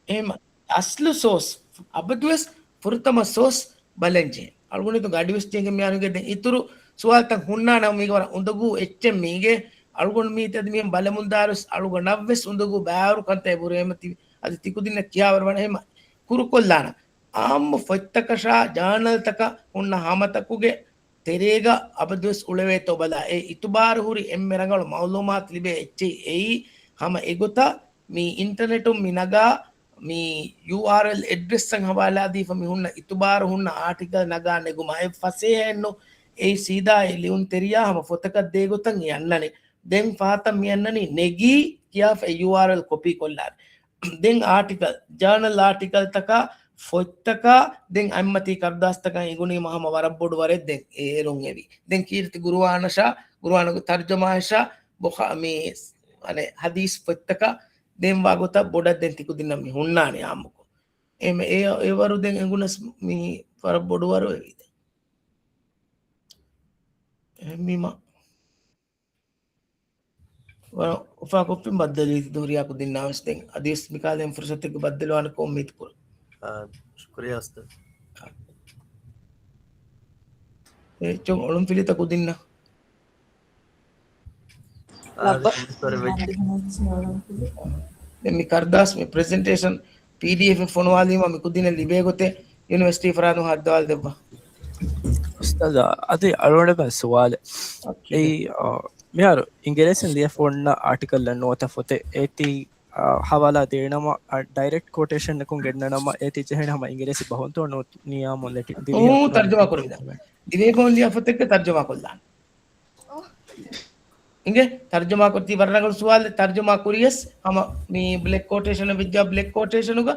އެހެން އަސްލު ސޯސް، އަބަދުވެސް ފުރަތަމަ ސޯސް ބަލަންޖެހޭ. އަޅުގަނޑު ގަޑިވެސް ޖެހިގެން މިއަންނަނީ ދެން އިތުރު ސުވާލުތައް ހުންނާނެ މީގަ ވަރަށް އުނދަގޫ އެއްޗެއް މީގެ. އަޅުގަނޑު މީތި އަދި މިހެން ބަލަމުންދާއިރުވެސް އަޅުގަނޑަށްވެސް އުނދަގޫ ބައިވަރު ކަންތައް އެބުރޭމަތި އަދި ތިކުދިންނަށް ކިޔާވަރު ވަން އެހެން ކުރުކޮށްލާނަން. އާއްމު ފޮތްތަކަށާ ޖާނަލްތަކަށް ހުންނަ ހަމަތަކުގެ ތެރޭގަ އަބަދުވެސް އުޅެވޭތޯ ބަލާ. އެ އިތުބާރު ހުރި އެންމެ ރަނގަޅު މައުލޫމާތު ލިބޭ އެއްޗެއް އެއީ ހަމަ އެގޮތަށް މި އިންޓަނެޓުން މި ނަގާ މި ޔޫއާރްއެލް އެޑްރެސްއަށް ހަވާލާދީފަ މި ހުންނަ އިތުބާރު ހުންނަ އާޓިކަލް ނަގާ ނެގުމަށް އެ ފަސޭހައެއްނު. އެއީ ސީދާ އެ ލިޔުންތެރިޔާ ހަމަ ފޮތަކަށް ދޭގޮތަށް އެ އަންނަނީ. ދެން ފަހަތަށް މި އަންނަނީ ނެގީ ކިޔާފަ އެ ޔޫއާރްއެލް ކޮޕީ ކޮށްލާނެ. ދެން އާޓިކަލް، ޖާނަލް އާޓިކަލްތަކާ ފޮތްތަކާ ދެން އަތްމަތީ ކަރުދާސްތަކަށް އެނގުނީމަ ހަމަ ވަރަށް ބޮޑު ވަރެއް ދެން އޭރުން އެވި. ދެން ކީރިތި ގުރުއާނަށާ، ގުރުއާނުގެ ތަރްޖަމާއަށާ، ބުޚާ-، މި، އަނެއް، ހަދީސް ފޮތްތަކާ ދެން ވާ ގޮތަށް ބޮޑަށް ދެން ތިކުދިންނަށް މި ހުންނާނެ އާއްމުކޮށް. އެ-، އެ-، އެވަރު ދެން އެނގުނަސް މި ވަރަށް ބޮޑު ވަރު އެވި ދެން. އެހެންވީމަ، ވަރަށް އުފާކޮށްފިން ބައްދަލުވީ ދުހުރިޔާ ކުދިންނާވެސް ދެން އަދިވެސް މިކާލަ ފުރުސަތެއްގެ ބައްދަލުވާނެކަން އުއްމީދު ކުރަން. އާ، ޝުކުރިޔާ އުސްތާޛް. އެ އެއްޗެއް އޮޅުންފިލިތަ ކުދިންނަށް؟ އާ، ލައްބަ. ދެން މި ކަރުދާސް މި ޕްރެޒެންޓޭޝަން ޕީޑީއެފް ފޮނުވާލީމަ މި ކުދިންނަށް ލިބޭ ގޮތެއް ޔުނިވަރސިޓީ ފަރާތުން ހައްދަވާލަ ދެއްވާ. އުސްތާޛް، އަދި އަޅުގަނޑު ސުވާލެއް. އޯކޭ. އެއީ، އާ، މިހާރު އިނގިރޭސިން ލިޔެފަ އޮންނަ އާޓިކަލްއެއް ނުވަތަ ފޮތެއް އޭތި، އާ، ހަވާލާ ދޭނަމަ، އާ، ޑައިރެކްޓް ކޯޓޭޝަންއަކުން ގެންނަނަމަ އޭތި ޖެހޭނެ ހަމަ އިނގިރޭސި ބަހުންތޯ ނޫނިޔާމު ލެޓި ދިވެހި އޫ، ތަރްޖަމާ ކުރެވިދާނެ. ދިވެހި ބަހުން ލިޔާ ފޮތެއްގެ ތަރްޖަމާ ކޮށްލާނެ. އިނގޭ، ތަރްޖަމާ ކޮށް ތީ ވަރަށް ރަނގަޅު ސުވާލެއް. ތަރްޖަމާ ކުރިޔަސް ހަމަ މި ބްލެކް ކޯޓޭޝަން ވެއްޖާ ބްލެކް ކޯޓޭޝަނުގަ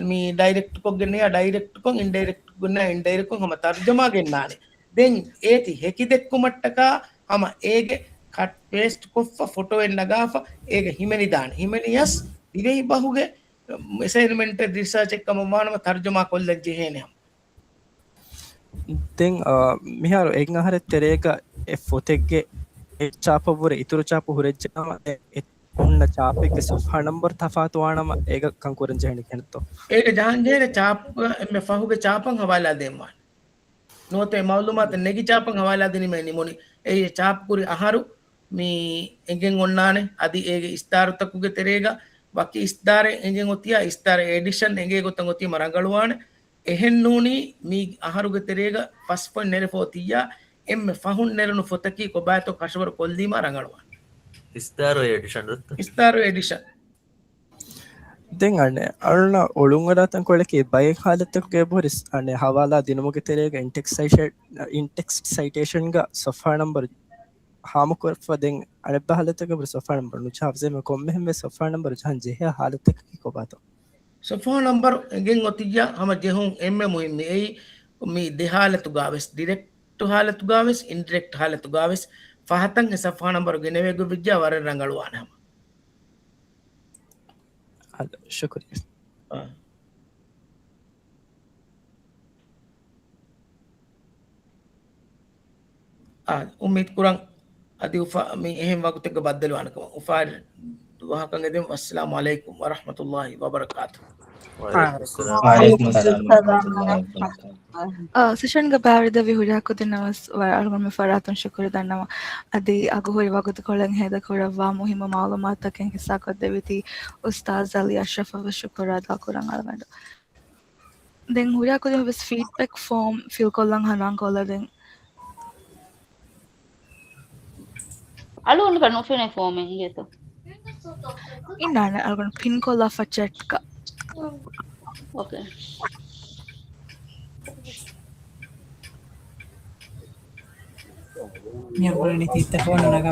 މި ޑައިރެކްޓް ކޮށްގެންނެޔާ ޑައިރެކްޓް ކޮށް އިންޑައިރެކްޓް ގުންނާ އިންޑައިރެކްޓް ކޮށް ހަމަ ތަރްޖަމާ ގެންނާނެ. ދެން އޭތި ހެކި ދެއްކުމަށްޓަކާ ހަމަ އޭގެ ކަޓް ޕޭސްޓް ކޮށްފަ ފޮޓޯއެއް ނަގާފަ އޭގެ ހިމެނިދާނެ. ހިމެނިޔަސް ދިވެހި ބަހުގެ އެސައިންމެންޓެއް ރިސާޗެއް ކަމަށް ވާނަމަ ތަރްޖަމާ ކޮށްލަން ޖެހޭނެ ހަމަ. ދެން، އާ، މިހާރު އެއް އަހަރެއް ތެރޭގަ އެ ފޮތެއްގެ އެއް ޗާޕަށްވުރެ އިތުރު ޗާޕު ހުރެއްޖެނަމަ، އެ އޮންނަ ޗާޕެއްގެ ސޮފްހާ ނަންބަރު ތަފާތުވާނަމަ، އޭގަ ކަން ކުރަން ޖެހެނީ ކިހިނެއްތޯ؟ އޭގަ ޖަހަން ޖެހޭނެ ޗާޕުގަ އެންމެ ފަހުގެ ޗާޕަށް ހަވާލާ ދޭންވާނެ. ނުވަތަ އެ މައުލޫމާތު ނެގި ޗާޕަށް ހަވާލާ ދިނީމަ ނިމުނީ. އެއީ އެ ޗާޕު ކުރި އަހަރު މި އެނގެން އޮންނާނެ. އަދި އޭގެ އިސްދާރުތަކުގެ ތެރޭގަ ވަކި އިސްދާރެއް އެނގެން އޮތިޔާ، އިސްދާރެއް އެޑިޝަން އެނގޭ ގޮތަށް އޮތީމަ ރަނގަޅުވާނެ. އެހެން ނޫނީ، މި އަހަރުގެ ތެރޭގަ ފަސް ފޮތް ނެރެފަ އޮތިއްޔާ، އެންމެ ފަހުން ނެރުނު ފޮތަކީ ކޮބާތޯ ކަށަވަރު ކޮށްލީމާ ރަނގަޅުވާނެ. އިސްދާރު އެޑިޝަން ދޮއްތަ؟ އިސްދާރު އެޑިޝަން. ދެން އަނެއް، އަޅުން އޮޅުންއަރާ ތަންކޮޅަކީ ބައެއް ހާލަތްތަކުގައި ބުރިސް އަނެއް ހަވާލާ ދިނުމުގެ ތެރޭގަ އިންޓެކްސް ސައިޓޭ-، އިންޓެކްސްޓް ސައިޓޭޝަންގަ ސޮފްހާ ނަންބަރު ހާމަކުރައްވާ ދެން އަނެއްބައި ހާލަތަކަށް ބުރި ސޮފްހާ ނަންބަރު ނުޖަހާ އަފްޒަލް ކޮންމެހެންމެ ސޮފްހާ ނަންބަރު ޖަހަން ޖެހޭ ހާލަތަކަކީ ކޮބާތޯ؟ ސޮފްހާ ނަންބަރު އެނގެން އޮތިއްޔާ ހަމަ ޖެހުން އެންމެ މުހިންމު. އެއީ މި ދެ ހާލަތުގަވެސް، ޑިރެކްޓް ހާލަތުގަވެސް، އިންޑިރެކްޓް ހާލަތުގަވެސް ފަހަތަށް އެ ސޮފްހާ ނަންބަރު ގެނެވޭ ގޮތް ވެއްޖާ ވަރަށް ރަނގަޅުވާނެ ހަމަ. އާދެ، ޝުކުރިއްޔާ. އާ. އާ، އުއްމީދު ކުރަން އަދި އުފާ-، މި އެހެން ވަގުތެއްގަ ބައްދަލުވާނެ ކަމަށް. އުފާވެރި ދުވަހަކަށް އެދެން. ވައްސަލާމު ޢަލައިކުމް ވަރަޙްމަތުﷲި ވަބަރަކާތުހު. ވަޢަލައިކުމުއްސަލާމް ވަރަޙްމަތުﷲި ވަބަރަކާތުހު. އާ، ސެޝަންގެ ބައިވެރިދެއްވި ހުރިހާ ކުދިންނަށް ވެސް ވަރަށް އަޅުގަނޑުމެން ފަރާތުން ޝުކުރު ދަންނަވަން. އަދި އަގުހުރި ވަގުތުކޮޅެއް ހޭދަކުރައްވާ މުހިއްމު މަޢުލޫމާތުތަކެއް ހިއްސާކޮށްދެއްވިތީ އުސްތާޛް އަލީ އަޝްރަފަށް ވެސް ޝުކުރު އަދާކުރަން އަޅުގަނޑު. ދެން ހުރިހާ ކުދިން ވެސް ފީޑްބެކް ފޯމް ފިލްކޮށްލަން ހަނދާންކޮށްލަ ދެން. އަޅުގަނޑަކަށް ނުފެނޭ ފޯމެއް އިނގޭތޯ؟ އިންނާނެ އަޅުގަނޑު ޕިންކޮށްލާފަ ޗެޓްގަ. އޯކޭ. މިއަށް ބުނަނީ ތިއްތަ ފޯނު ނަގާ